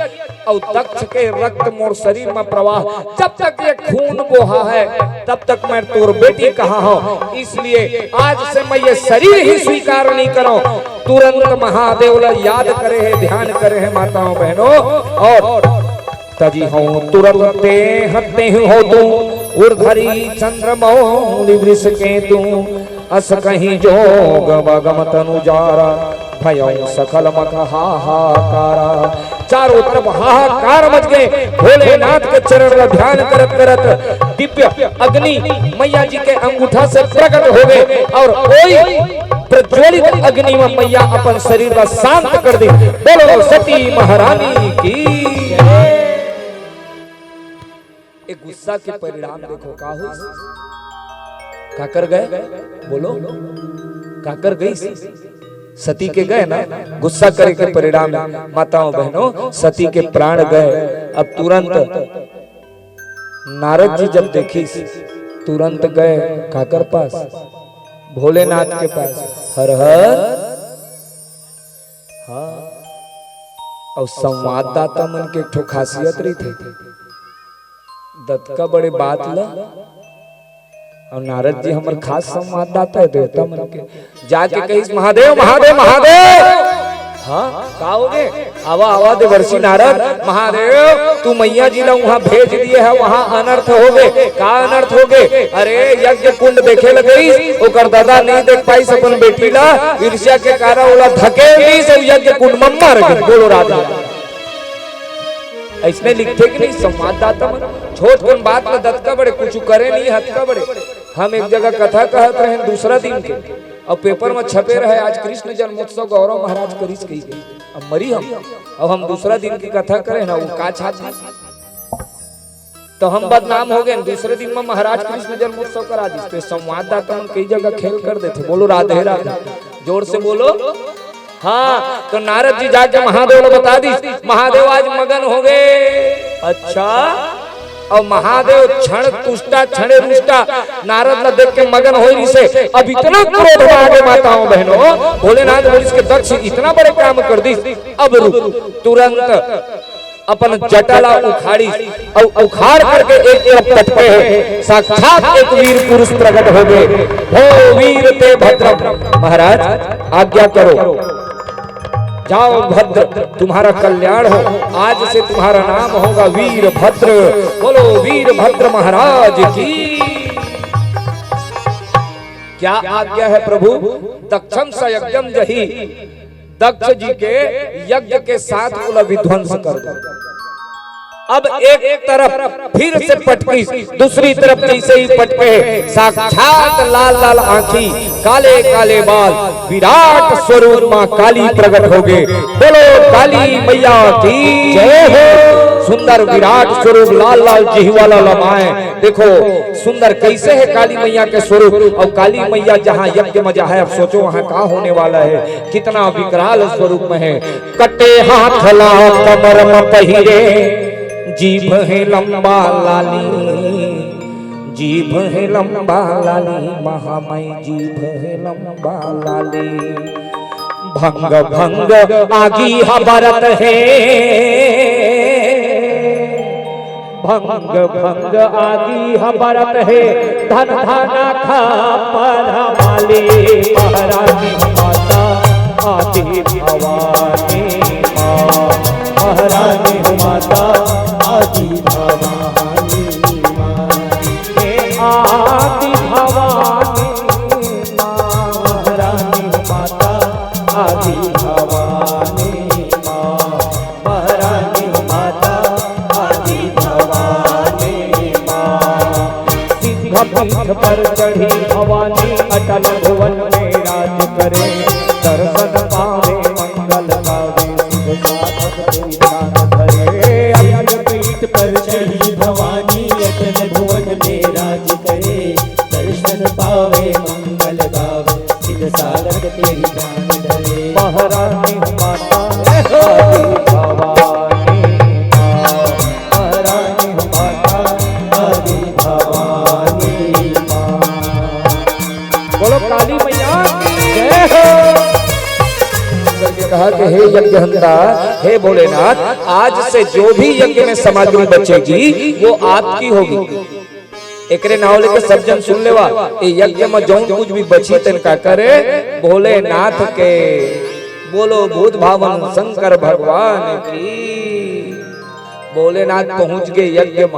अउ दक्ष के रक्त मोर शरीर में प्रवाह, जब तक ये खून बोहा है, तब तक मैं तोर बेटी कहा हूँ। इसलिए आज से मैं ये शरीर ही स्वीकार नहीं करूँ। तुरंत महादेव ला याद करे हे, ध्यान करे हे माताओं बहनों, और तजिहौं तुरत तेह तेहु होतु, उरधरी चंद्र मौलि वृषकेतु। अस कहि जोग मगम तनु जारा, भयउ सकल मख हाहाकारा। चारों तरफ हाहाकार मच गए। भोलेनाथ के चरण ला ध्यान करत करत दिव्य अग्नि मैया जी के अंगूठा से प्रकट हो गए और ओई प्रज्वलित अग्नि में मैया अपन शरीर ला शांत कर दी। बोलो सती महारानी की। ए गुस्सा के परिणाम देखो का होइस। काकर गए? बोलो, काकर गइस? सती के गए ना, गुस्सा करे के परिणाम। माताओं बहनों, सती के प्राण गए। अब तुरंत नारद जी जब देखिस, तुरंत गए काकर पास? भोलेनाथ के पास। हर हर। हाँ। और संवाददाता मन के एक ठो खासियत रहिथे, दतका बड़े बात ला। और नारद जी हमर खास संवाददाता है देवता मन के, जाके कहिस, महादेव, महादेव, महादेव। हाँ, का हो गए? आवा, आवा, देवर्षि नारद, महादेव, तू मैया जी ला वहाँ भेज दिए है, वहाँ अनर्थ हो गए। का अनर्थ हो गए? अरे, यज्ञ कुंड देखे लगइस, ओकर ददा नहीं देख पाइस अपन बेटी ला, ईर्ष्या के कारण ओला धकेल दिस, अउ यज्ञ कुंड में मर गए। बोलो राधे। ऐसने लिखथे कि नहीं संवाददाता मन? छोट कन बात ला दतका बड़े, कुछ करे नहीं हतका बड़े। हम एक जगह कथा कहत रहे दूसरा दिन के, अब पेपर में छपे रहे, "आज कृष्ण जन्मोत्सव गौरव महाराज करिस," कही गई। अब मरी हम, अब हम दूसरा दिन की कथा करें ना, वो का छाप दी? तो हम बदनाम हो गए। दूसरे दिन में महाराज कृष्ण जन्मोत्सव करा दिस, तो संवाददाता मन कई जगह खेल कर देथे। बोलो राधे राधे, जोर से बोलो। हाँ, तो नारद जी जाके महादेव ला बता दिस, "महादेव आज मगन हो गए।" अच्छा, अउ महादेव क्षण तुष्टा, क्षणे रुष्टा, नारद ला देख के मगन होई रिसे। अब इतना क्रोध में आगे माताओं बहनों, भोलेनाथ बोलिस के, "दक्ष इतना बड़े काम कर दिस, अब रुक।" तुरंत अपन जटा ला उखाड़िस अउ उखाड़ करके एक तरफ पटके हे, साक्षात एक वीर पुरुष प्रकट हो गए। "भो वीर ते भद्रम।" महाराज, आज्ञा करो, जाओ भद्र, तुम्हारा कल्याण हो, आज से तुम्हारा नाम होगा वीरभद्र। बोलो वीरभद्र महाराज की। क्या आज्ञा है प्रभु? "दक्षम स यज्ञम जही।" दक्ष जी के यज्ञ के साथ ओला विध्वंस कर दो। अब एक तरफ फिर से पटकी, दूसरी तरफ जैसे ही पटके, साक्षात लाल लाल आंखी, काले काले बाल, विराट स्वरूप माँ काली प्रकट हो गए। बोलो काली मैया की जय हो। सुंदर विराट स्वरूप, लाल लाल जिह्वा ला लमाए। देखो सुंदर कैसे है काली मैया के स्वरूप। और काली मैया जहाँ यज्ञ में जा है, अब सोचो वहाँ का होने वाला है, कितना विकराल स्वरूप में है। कटे हाथ ला कमर म पहिरे, जीभ हे लंबा लाली, जीभ हे लंबा लाली, महामय जीभ हे लंबा लाली। भंग भंग आगी ह बरत हे, भंग भंग आगी ह बरत हे, धन धन खपर वाली। महारानी माता आदि भवानी माँ, महारानी माता आदि भवानी माँ, हे आदि भवानी माँ, महारानी माता आदि भवानी माँ, महारानी माता आदि भवानी माँ। सिंह पीठ पर चढ़ी भवानी, अटल भुवन में राज करे। दर्शन पावे मंगल गावे, सिद्ध साधक तेरी ध्यान धरे। सिंह पीठ पर चढ़ी भवानी, अटल भुवन में राज करे। दर्शन पावे मंगल गावे, सिद्ध साधक तेरी ध्यान धरे। महारानी माता आदि भवानी माँ, महारानी माता आदि भवानी माँ। बोलो काली मैया की जय हो। करके कहा कि हे यज्ञ हंता, हे भोलेनाथ, आज से जो भी यज्ञ में सामग्री बचेगी वो आपकी होगी। एकरे नाव लेके सब जन सुन लेवा, ए यज्ञ म जौन कुछ भी बची तेन का करे भोलेनाथ के। बोलो भूत भावन शंकर भगवान की। भोलेनाथ पहुंच गए यज्ञ म।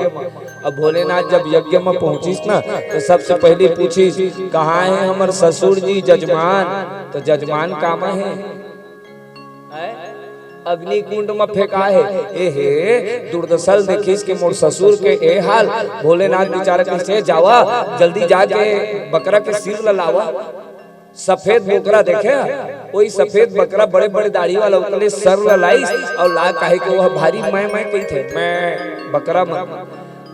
अब भोलेनाथ जब यज्ञ म पहुंचिस ना, तो सबसे पहले पूछिस, "कहाँ है हमर ससुर जी जजमान?" तो जजमान कामा है? हैं? अग्निकुंड म फेंका हे। ए हे, दुर्दशा ल देखिस के मोर ससुर के ए हाल। भोलेनाथ बिचारा कइसे, "जावा, जल्दी जाके बकरा के सिर ल लावा।" सफेद बोकरा देखे, वही सफेद बकरा, बड़े-बड़े दाढ़ी वाला, ओकरे सर ल लाइस अउ ला काहे के वह भारी मैं, मैं कहिथे, मैं बकरा मन।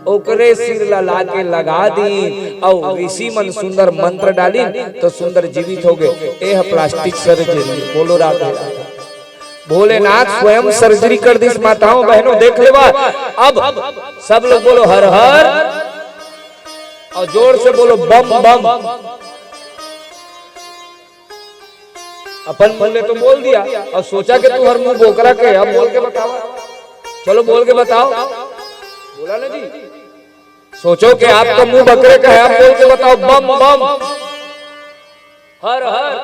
ओकरे सिर ला लाके लगा दीन, अउ ऋषि मन सुंदर मंत्र डालिन, तो सुंदर जीवित हो गए। ए ह plastic surgery, बोलो राधे राधे। भोलेनाथ स्वयं surgery कर दिस, माताओं बहनों देख लेवा। अब सब लोग बोलो हर हर, अउ जोर से बोलो बम बम। अपन मुंह ले तो बोल दिया अउ सोचा के तुंहर मुंह बोकरा के, अब बोल के बताओ, चलो बोल के बताओ, बोला ना जी, सोचो कि आपका मुंह बकरे का है, अब बोल के बताओ, बम बम, हर हर,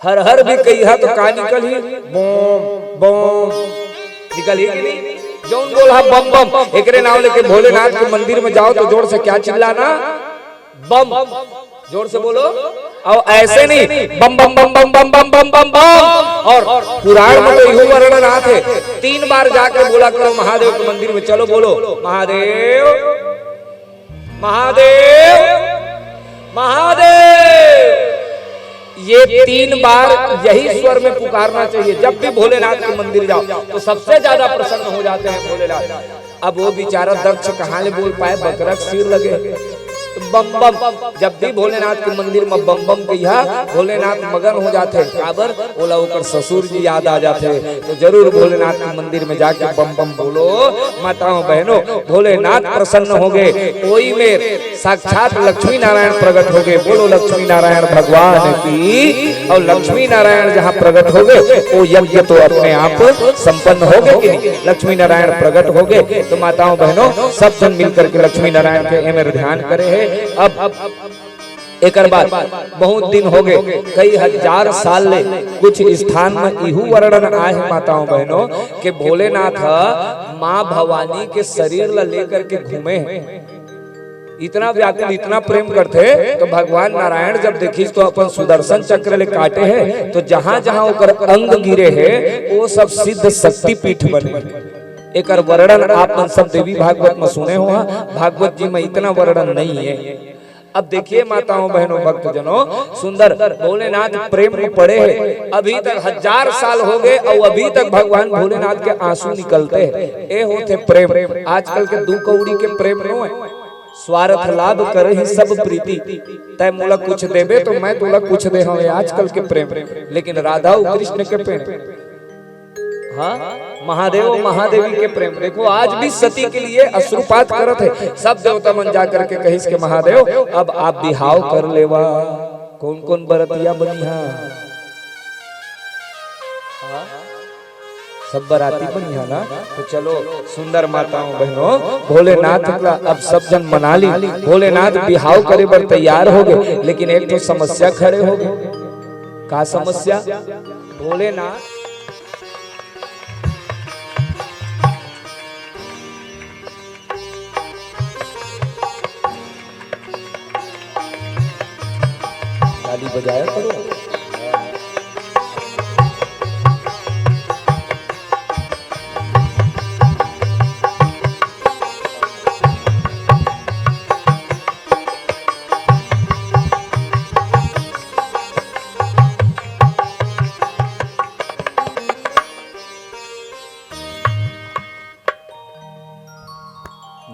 हर हर भी कहिहा तो का निकलही, बम बम निकलही कि नहीं? जौन बोलहा बम बम, एकरे नाव लेके भोलेनाथ के मंदिर में जाओ तो जोर से क्या चिल्लाना, बम। जोर से बोलो। अउ ऐसे नहीं, bomb bomb bomb bomb bomb bomb bomb bomb bomb. अउ पुराण में तो इहू वर्णन आथे, तीन बार जाके बोला करो महादेव के मंदिर में। चलो बोलो, महादेव, महादेव, महादेव। ये तीन बार यही स्वर में पुकारना चाहिए। जब भी भोलेनाथ के मंदिर जाओ तो सबसे ज्यादा प्रसन्न हो जाते हैं भोलेनाथ। अब वो बेचारा दक्ष कहाँ ले बोल पाए, बकरा के सिर लगे। तो बम बम, जब भी भोलेनाथ के मंदिर में बम बम कहिया, भोलेनाथ मगन हो जाते। काबर? ओला ओकर ससुर जी याद आ जाते। तो जरूर भोलेनाथ के मंदिर में जाके बम बम बोलो। माताओं बहनों, भोलेनाथ प्रसन्न हो गए। कोई में साक्षात लक्ष्मी नारायण प्रकट हो गए। बोलो लक्ष्मी नारायण भगवान की। और लक्ष्मी नारायण जहाँ प्रकट हो गए, वो यज्ञ तो अपने आप संपन्न हो गए कि नहीं? लक्ष्मी नारायण प्रकट हो गए। तो माताओं बहनों, सब जन मिल करके लक्ष्मी नारायण के एमेर ध्यान करे है। अब एकर बाद बहुत दिन हो गए, कई हजार साल ले कुछ स्थान में इहू वर्णन आए है माताओं बहनों, के भोलेनाथ ह माँ भवानी के शरीर ला लेकर के घूमे हैं। इतना व्याकुल, इतना प्रेम करथे, तो भगवान नारायण जब देखिस तो अपन सुदर्शन चक्र ले काटे है, तो जहां जहां ओकर अंग गिरे है, वो सब सिद्ध शक्तिपीठ बने। एकर वर्णन आप मन सब देवी भागवत में सुने हो हा। भागवत जी में इतना वर्णन नहीं है। अब देखिए माताओं, बहनों, भक्तजनों, सुंदर भोलेनाथ प्रेम में पड़े हैं। अभी तक हजार साल हो गए और अभी तक भगवान भोलेनाथ के आंसू निकलते हैं। ए होते प्रेम। आजकल के दू कौड़ी के प्रेम नो है। स्वार्थ लाभ करही सब प्रीति, तै मोला कुछ देबे तो मैं तोला कुछ दे हवे। आजकल के प्रेम, लेकिन राधा और कृष्ण के प्रेम, हाँ, महादेव और महादेवी के प्रेम। देखो, आज भी सती के लिए अश्रुपात करत है। सब देवता मन जा करके कहिस के महादेव, अब आप बिहाव कर लेवा। कौन कौन बरतिया बनिहा? हाँ? सब बराती बनिहा ना? तो चलो, सुंदर माताओं बहनों, भोलेनाथ ला अब सब जन मना ली। भोलेनाथ बिहाव करे बर तैयार हो गए, लेकिन एक ठो समस्या खड़े हो गए। का समस्या? भोलेनाथ ताली बजाया करो।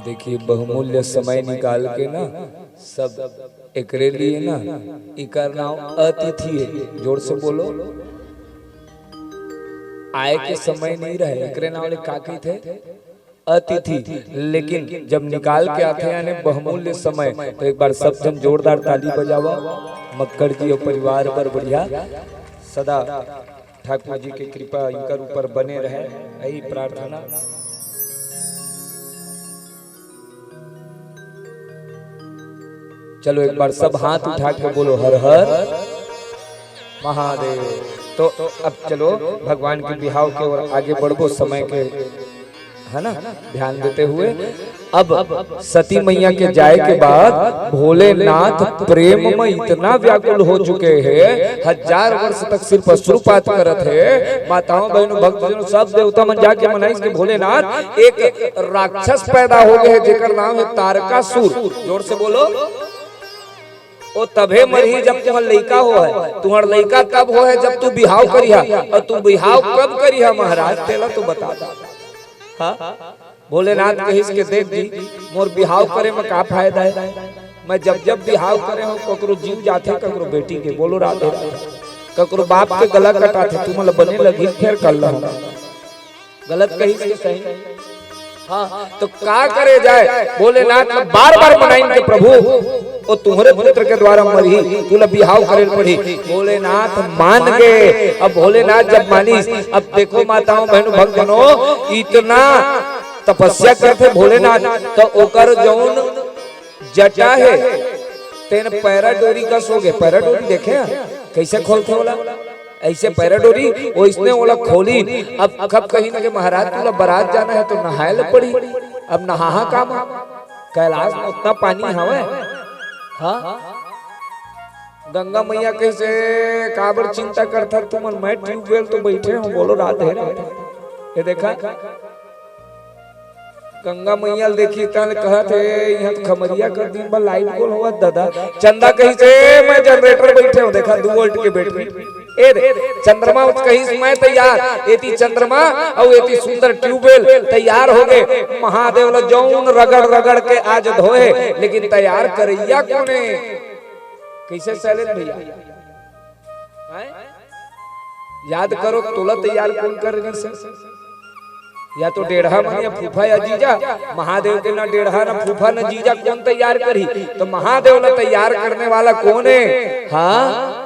देखिए, बहुमूल्य समय निकाल के ना, सब एकरे लिए ना, इकर नाव अतिथि है। जोर से बोलो। आए के समय नहीं रहे, एकरे नाव ले का कहिथे? अतिथि। लेकिन जब निकाल के आथे यानी बहुमूल्य समय, तो एक बार सब जन जोरदार ताली बजावा। मक्कड़ जी और परिवार बर बढ़िया सदा ठाकुर जी के कृपा इनकर ऊपर बने रहे, यही प्रार्थना। चलो, एक बार सब हाथ उठा के बोलो, हर हर महादेव। तो अब चलो, भगवान के बिहाव के ओर आगे बढ़बो, समय के, है ना, ध्यान देते हुए। अब सती मैया के जाए के बाद भोलेनाथ प्रेम में इतना व्याकुल हो चुके हैं, हजार वर्ष तक सिर्फ अश्रुपात करत है। माताओं, बहनों, भक्तजनों, सब देवता मन जाके मनाइस के भोलेनाथ, एक राक्षस पैदा हो गए है, जेकर नाम है तारकासुर। जोर से बोलो। ओ तभे मरही जब तुहर लइका हो है, तुहर लइका तब हो है जब तू बिहाव करिहा। और तू बिहाव कब करिहा महाराज, तेला तो बता। हाँ? भोलेनाथ कहिस के, "देख जी, मोर बिहाव करे में का फायदा है? मैं जब जब बिहाव करे हूँ, ककरो जीव जाथे, ककरो बेटी के।" बोलो राधे राधे। "ककरो बाप के गला कटाथे, तुमन ल बने लगही, फेर कर लहूँ।" गलत कहिस के सही? हाँ, तो का करे जाए? भोलेनाथ ल बार बार मनाइन के, "प्रभु, ओ तुम्हरे पुत्र के द्वारा मरही, तुला बिहाव करे ल पड़ही।" भोलेनाथ मान गए। अब भोलेनाथ जब मानिस, अब देखो माताओं, बहनों, भक्तजनों, इतना तपस्या करथे भोलेनाथ, तो ओकर जौन जटा हे, तेन पैरा डोरी कस होगे। पैरा डोरी देखे हैं? कैसे खोलथे ओला? ऐसे पैरा डोरी, ओइसने ओला खोली। अब कब कहिन के महाराज, तुला बरात जाना है तो नहाए ल पड़ी। अब नहाहा का म? कैलाश में उतना पानी हवे? हाँ? गंगा मैया कहिसे, "काबर चिंता करथा तुमन, मैं ट्यूबवेल तो बैठे हूँ।" बोलो राधे राधे। ये देखा, गंगा मैया ल देखिस तहां ले कहत हे, "इहां तो खमरिया कर दिन भर लाइट गोल होवत ददा।" चंदा कहिस, "ए, मैं जनरेटर बइठे हंव, देखा दू वोल्ट के बैटरी।" ए दे, चंद्रमा कहिस, "मैं तैयार।" एती चंद्रमा अउ एती सुंदर ट्यूबवेल तैयार होगे। महादेव ल जऊन रगड़ रगड़ के आज धोए, लेकिन तैयार करइया कोन हे? कइसे शैलेंद्र भैया? हैं? याद करो, तोला तैयार कोन करे रिहिस हे? या तो डेढ़हा मन या फूफा या जीजा। महादेव के ना डेढ़हा, ना फूफा, ना जीजा, कोन तैयार करही? तो महादेव ला तैयार करने वाला कोन हे? हाँ,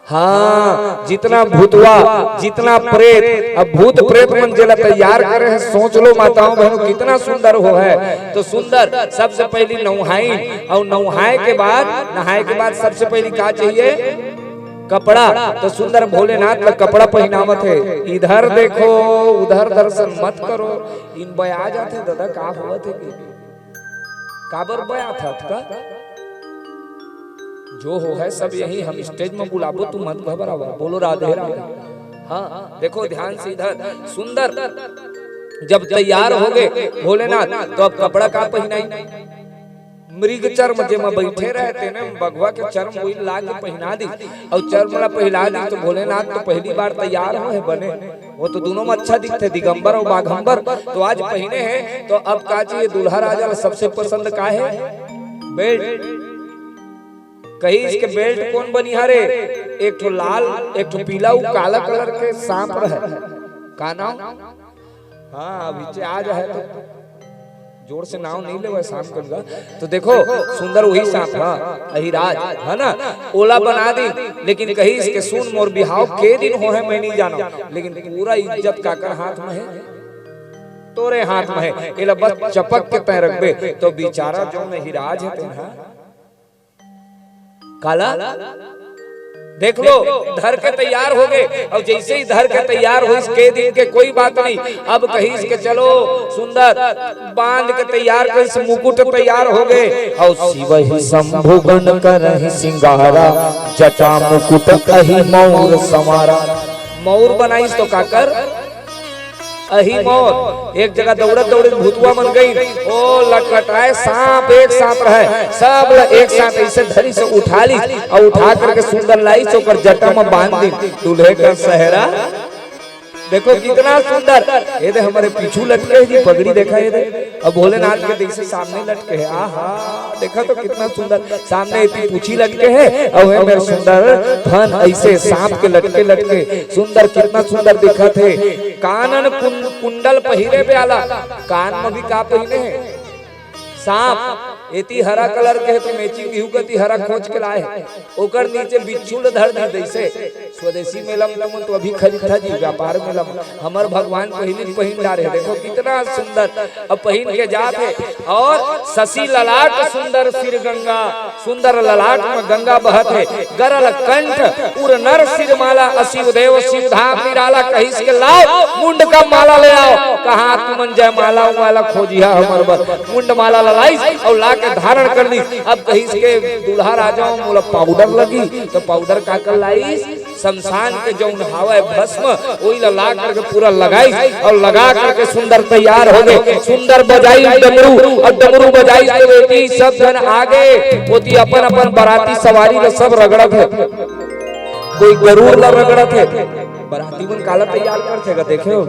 हाँ, जितना भूतवा, जितना प्रेत, अब भूत प्रेत मन जेला तैयार करे हे, सोच लो माताओं बहनों, कितना सुंदर हो हे। तो सुंदर, सबसे पहली नउहाइन, अउ नउहाए के बाद, नहाए के बाद सबसे पहली का चाहिए? कपड़ा। तो सुंदर भोलेनाथ ला कपड़ा पहिनावत हे। इधर देखो, उधर दर्शन मत करो। इन बया जाथे ददा, का होवत हे कि? काबर बया था का? जो हो हे सब यही, हम स्टेज में बुलाबो, तू मत घबरावा। बोलो राधे राधे। हाँ, देखो ध्यान से इधर। सुंदर जब तैयार होगे भोलेनाथ, तो अब कपड़ा का पहिनाई? मृग चर्म जेमा बइठे रहे, तेने बघवा के चर्म वही ला के पहिना दिस, अउ चर्म ला पहिना दिस, तो भोलेनाथ तो पहली बार तैयार होहे बने, वो तो दूनों में अच्छा दिखथे, दिगंबर अउ बाघंबर। तो आज पहिने हे, तो अब का चाहिए दूल्हा राजा ला? सबसे पसंद का हे? बेल्ट। कहिस के बेल्ट कोन बनिहार हे? एक ठो लाल, एक ठो पीला, अउ काला कलर के सांप रहे। का नाम? हाँ, अभी चे आ जाए तो जोर से नाव नहीं लेवे सांप कन का। तो देखो, सुंदर वही सांप, हाँ, अहिराज, है ना? ओला बना दी, लेकिन कहिस के सुन मोर बिहाव के दिन होहे मैं नहीं जानो, लेकिन पूरा इज्जत काकर हाथ में हे? तोरे हाथ में हे। एला बस चपक के तय रखबे, तो बेचारा जऊन अहिराज हे तेन हा काला? देख लो, धर के तैयार होगे, अउ जइसे ही धर के तैयार होइस, के दिन के कोई बात नहीं, अब कहिस के चलो सुंदर बांध के तैयार करिस, मुकुट तैयार होगे, अउ शिव ही शंभु गण करहि सिंगारा, जटा मुकुट अहि मौर संवारा। मौर बनाइस तो काकर अही मौर। एक जगह दउड़त दउड़त भूतवा मन गई, ओ लटकटाए सांप, एक सांप रहे, सब ल एक साथ अइसे धरिस, उठा लिस अउ उठा करके सुंदर लाइस, ओकर जटा म बांध दिस। दूल्हे का सेहरा देखो कितना सुंदर। ए दे हमरे पीछू लटके हे जी, पगड़ी देखा ए दे। अब भोलेनाथ के जइसे सामने लटके हे, आहा, देखा तो कितना सुंदर। सामने एती पूछी लटके हे, अउ ए मेर सुंदर थन अइसे सांप के लटके लटके सुंदर, कितना सुंदर दिखत हे। कानन कुं-, कुंडल पहिरे ब्याला, कान म भी का पहिने हे? सांप। एती हरा कलर के हे, तो मैचिंग इहू कती हरा खोज के लाए हे। ओकर नीचे बिच्छू ल धर दी, जइसे स्वदेशी मेला में तुमन तो अभी खरीदथा जी, व्यापार मेला में। हमर भगवान पहिली पहिन डारे हे, देखो कितना सुंदर। अब पहिन के जात हे, अउ शशि ललाट सुंदर सिर गंगा, सुंदर ललाट में गंगा बहत हे, गरल कंठ उर नर सिर माला, असिव देव सिव धाम निराला, कहिस के लाव मुंड का माला ले आव। कहाँ तुमन जय माला वाला खोजिहा हमर बर, मुंड माला ला लाइस अउ ला के धारण कर लिस। अब कहिस के दूल्हा राजा मोला पाउडर लगी, तो पाउडर का कर लाइस? शमशान के जउन हावय भस्म, ओही ला ला करके पूरा लगाइस अउ लगा करके सुंदर तैयार होगे। सुंदर बजाइस डमरू अउ डमरू बजाइस तो एती सब झन आगे, ओती अपन अपन बराती सवारी ला सब रगड़त हे, कोई गरुड़ ला रगड़त हे। बराती मन काला तैयार करथे गा, देखे हो?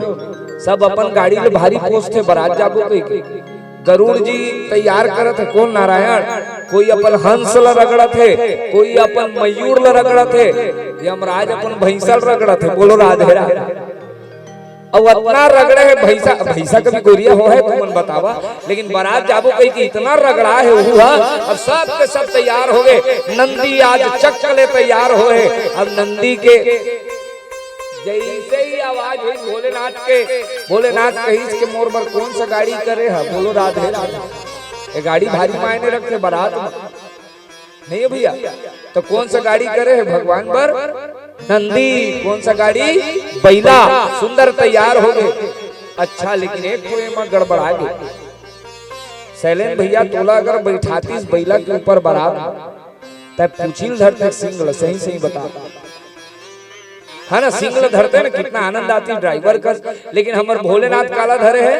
सब अपन गाड़ी ले भारी पोसथे, बरात जाबो कहिके। गरुड़ जी तैयार करत हे, कोन नारायण? कोई अपन हंस ल रगड़त हे, कोई अपन मयूर ल रगड़त हे, यमराज अपन भैंसा ल रगड़त हे। बोलो राधे राधे। अउ अतना रगड़े हे भैंसा, भैंसा कभी गोरिया होहे तुमन बतावा, लेकिन बरात जाबो कहिके इतना रगड़ा हे उहू हा। अब सब के सब तैयार होगे, नंदी आज चक्क ले तैयार होहे। अब नंदी के जइसे ही आवाज होइस भोलेनाथ के, भोलेनाथ कहिस के मोर बर कोन सा गाड़ी करे हा? बोलो राधे राधे। ए गाड़ी भारी मायने रखथे बरात में, नहीं हे भैया? तो कोन सा गाड़ी करे हे भगवान बर? नंदी। कोन सा गाड़ी? बइला। सुंदर तैयार होगे। अच्छा, लेकिन एक ठो एमा गड़बड़ा गे। शैलेंद्र भैया, तोला अगर बइठातिस बइला के ऊपर बरात, तब पूछी ल धरते सिंग ल, सही सही बता। है ना, सिंग ल धरते ना, कितना आनंद आतिस ड्राइवर कर, लेकिन हमर भोलेनाथ काला धरे हे,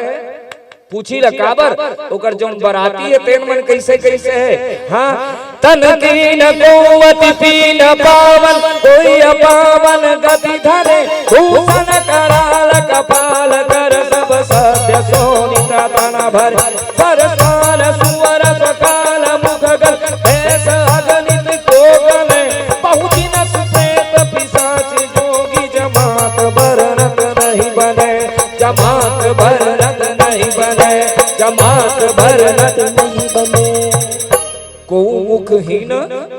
पूछी ल काबर, ओकर जौन बराती हे तेन मन कइसे कइसे हे। हाँ, तन कीन कोवत पीन पावन, कोई अपावन गति धरे। भूषण कराल कपाल कर सब सत्य शोणित तन भरे। सरसाल सुअर सकाल मुख गल भेष अगणित कोगन। बहु दिन सुप्रेत पिशाच जोगी जमात बरनत नहीं बने। जमात बरनत नहीं बने। जमात बरनत नहीं बने। को मुखहीन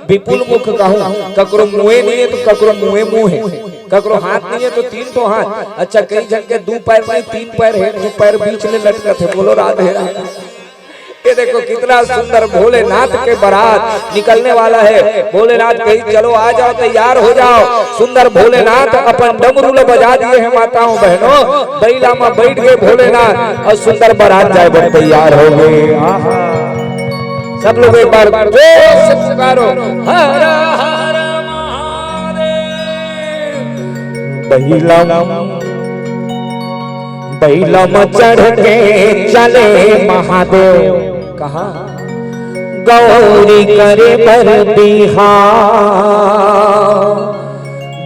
विपुल मुख कहूँ, ककरो मुँहे नहीं हे तो ककरो मुँहे मुँह हे, ककरो हाथ नहीं हे तो तीन ठो हाथ। अच्छा, कई झन के दू पैर नहीं, तीन पैर हे, दू पैर बीच ले लटकत हे। बोलो राधे राधे। ये देखो कितना सुंदर भोलेनाथ के बारात निकलने वाला है। भोलेनाथ कही, "चलो आ जाओ, तैयार हो जाओ।" सुंदर भोलेनाथ अपन डमरू ल बजा दिए हैं माताओं बहनों, बइला में बैठ गए भोलेनाथ और सुंदर बारात जाए बर तैयार हो गए। आहा। सब लोग एक बार जोर से पुकारो, "हर हर महादेव।" बइला, बइला म चढ़ के चले महादेव। कहाँ? गौरी करे बर बिहाव।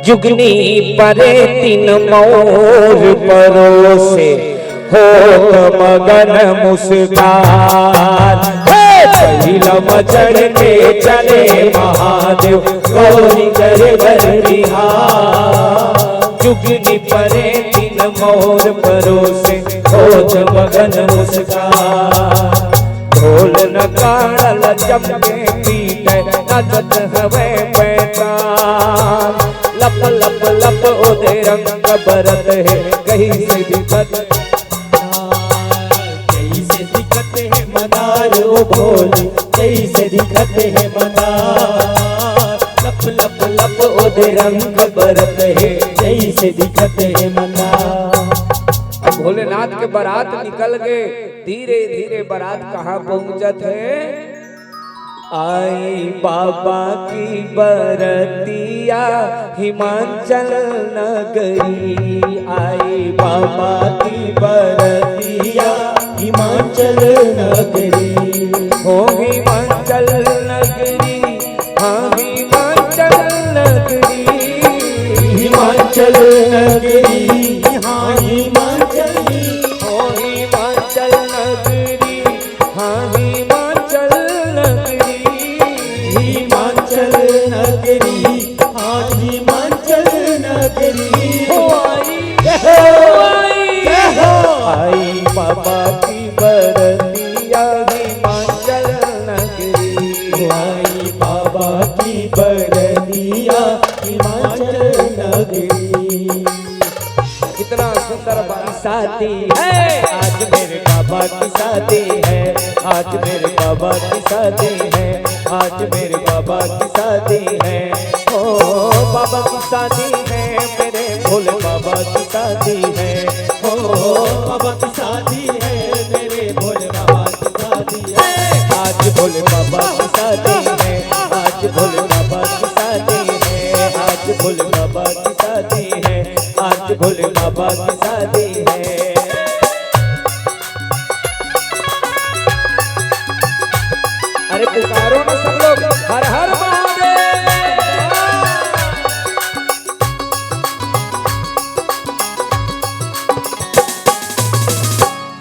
जुगनी परे तीन मौर परोसे, होत मगन मुस्कान। हे! बइला म चढ़ के चले महादेव, गौरी करे बर बिहाव। जुगनी परे तीन मौर परोसे, होत मगन मुस्कान। ढोल नगाड़ा ल जम के पीटे, नाचत हवे पैताल। लप लप लप ओदे रंग बरत हे, कइसे दिखत, कइसे दिखत हे मदार ओ भोली, कइसे दिखत हे मदार। लप लप लप ओदे रंग बरत हे, कइसे दिखत हे मदार। अब भोलेनाथ के बारात निकल गए, धीरे धीरे बारात कहाँ पहुँचत हे? आई बाबा की बरतिया हिमाचल नगरी, आई बाबा की बरतिया हिमाचल नगरी। हो हिमाचल नगरी, हाँ हिमाचल नगरी। हिमाचल नगरी, हाँ हिमाचल। हो हिमाचल नगरी, हाँ हिमाचल नगरी। हिमाचल नगरी, हाँ हिमाचल नगरी। हो आई, जय हो, हो आई, जय हो। आई बाबा की बरतिया हिमाचल नगरी। हो आई बाबा की बरतिया हिमाचल नगरी। कितना सुंदर बात। शादी है, आज मेरे बाबा की शादी है, आज मेरे बाबा की शादी है, आज मेरे बाबा की शादी है। ओ बाबा की शादी है, मेरे भोले बाबा की शादी है। ओ बाबा की शादी है, मेरे भोले बाबा की शादी है। आज भोले बाबा की शादी है, आज भोले बाबा की शादी है, आज भोले बाबा की शादी है, आज भोले बाबा की शादी है। अरे पुकारो ना सब लोग, हर हर महादेव।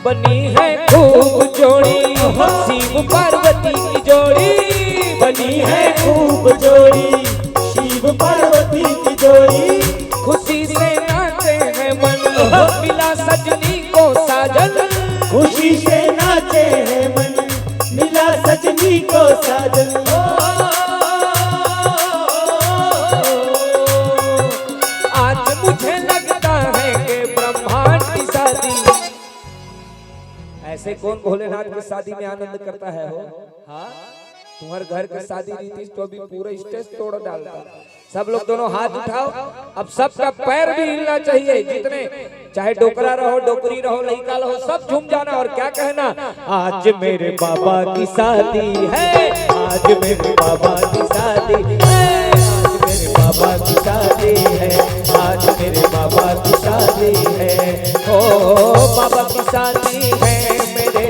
बनी है खूब जोड़ी शिव पार्वती की जोड़ी। बनी है खूब जोड़ी शिव पार्वती की जोड़ी। खुशी से नाचे हैं मन, मिला सजनी को साजन। खुशी से नाचे हैं मन, मिला सजनी को साजन। आज मुझे लगता है कि ब्रह्मांड की शादी। ऐसे कौन भोलेनाथ की शादी में आनंद करता है हो? हाँ, तुम्हारे घर की शादी रहितिस तो अभी पूरा स्टेज तोड़ डालता। सब लोग दोनों हाथ उठाओ। अब सबका पैर भी हिलना चाहिए, जितने चाहे डोकरा रहो, डोकरी रहो, लइका रहो, सब झूम जाना और क्या कहना, आज मेरे बाबा की शादी है, आज मेरे बाबा की शादी है, आज मेरे बाबा की शादी है, आज मेरे बाबा की शादी है। ओ बाबा की शादी है, मेरे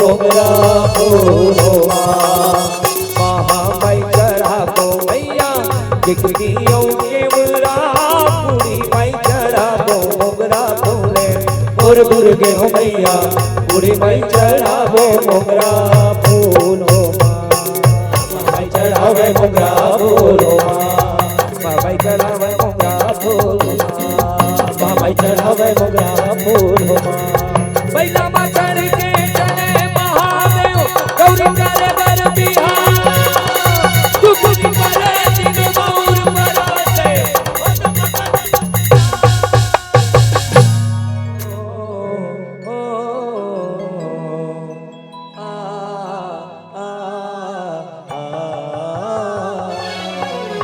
मोंगरा फूल हो माँ। महामाई चढ़ाबो मैया, टिकली अउ केवरा, पूड़ी माई चढ़ाबो मोंगरा फूल। मोर दुर्गे हो मैया, पूड़ी माई चढ़ाबो मोंगरा फूल हो माँ। माई चढ़ावे मोंगरा फूल हो माँ। माई चढ़ावे मोंगरा फूल हो माँ। माई चढ़ावे मोंगरा फूल हो माँ। बैला मा चढ़ के चले महादेव, गौरी करे बर बिहार। टुक टुक करे दिन गौर बराते। ओ, ओ, ओ, आ, आ, आ, आ,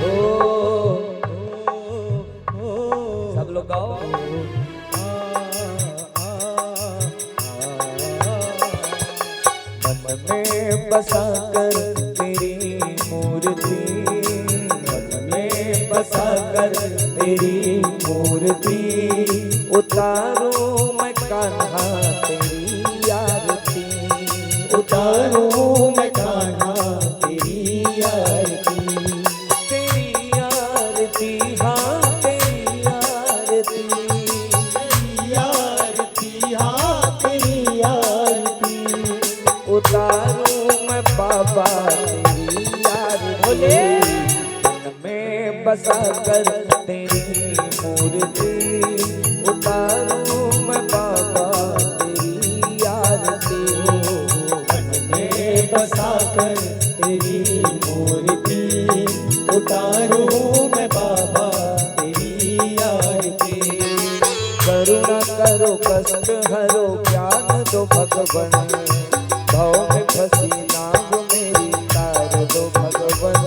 ओ, ओ, ओ। सब लोग गाओ। मन में बसा कर तेरी मूर्ति, मन में बसा कर तेरी मूर्ति, उतारूं मैं कान्हा तेरी आरती, उतारूं मैं कान्हा तेरी आरती। तेरी आरती, हाँ, तेरी आरती। तेरी आरती, हाँ, तेरी आरती। उतारूं मैं बाबा तेरी आरती। भोले। मन में बसा कर तेरी मूर्ति, उतारूं मैं बाबा तेरी आरती। मन में बसा कर तेरी मूर्ति, उतारूं मैं बाबा तेरी आरती। करुणा करो, कष्ट हरो, ज्ञान दो भगवन, भव में फंसी नाव मेरी तार दो भगवन।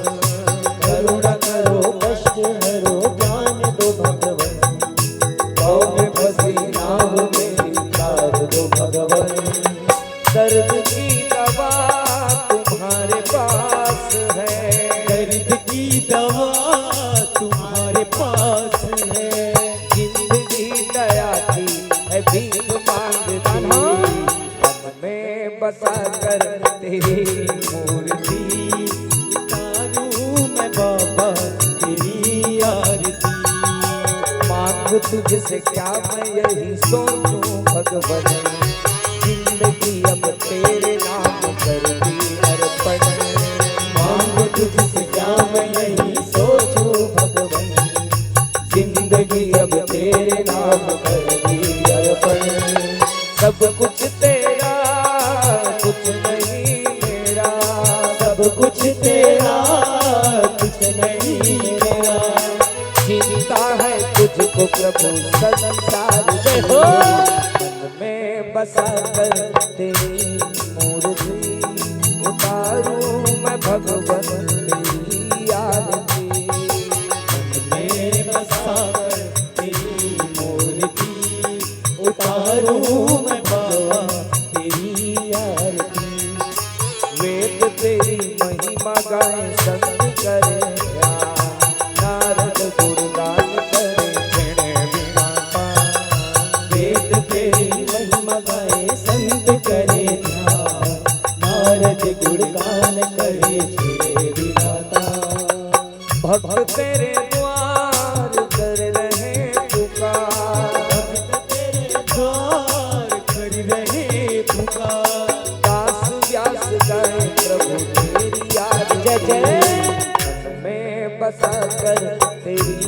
करुणा करो, कष्ट हरो, ज्ञान दो भगवन, भव में फंसी नाव मेरी तार दो भगवन। दर्द की दवा तुम्हारे पास है। दर्द की दवा तुम्हारे पास है। जिंदगी दया की है भीख मांगती। मन में बसा कर तेरी मूर्ति, उतारूं मैं बाबा तेरी आरती। मांग तुझसे क्या मैं यही सोचूं भगवन, जिंदगी अब तेरे नाम कर दी अर्पण। मांग तुझसे क्या मैं यही सोचूं भगवन, जिंदगी अब तेरे नाम कर दी अर्पण। सब कुछ तेरा, कुछ नहीं मेरा। सब कुछ तेरा, कुछ नहीं मेरा। चिंता है तुझको प्रभु संसार की। जय हो। मन में बसा कर तेरी मूर्ति, उतारूं मैं भगवन तेरी आरती। मन में बसा कर तेरी मूर्ति, उतारूं मैं बाबा तेरी आरती। वेद तेरी महिमा गाए संत करे ध्यान, नारद गुणगान करे क्षण विना पान। वेद तेरी महिमा गाए संत करे ध्यान, नारद गुणगान करे क्षण विना पान। भक्त तेरे द्वार कर रहे पुकार। भक्त तेरे द्वार कर रहे पुकार। दास व्यास गाए प्रभु तेरी आरती। जय जय। मन में बसा कर तेरी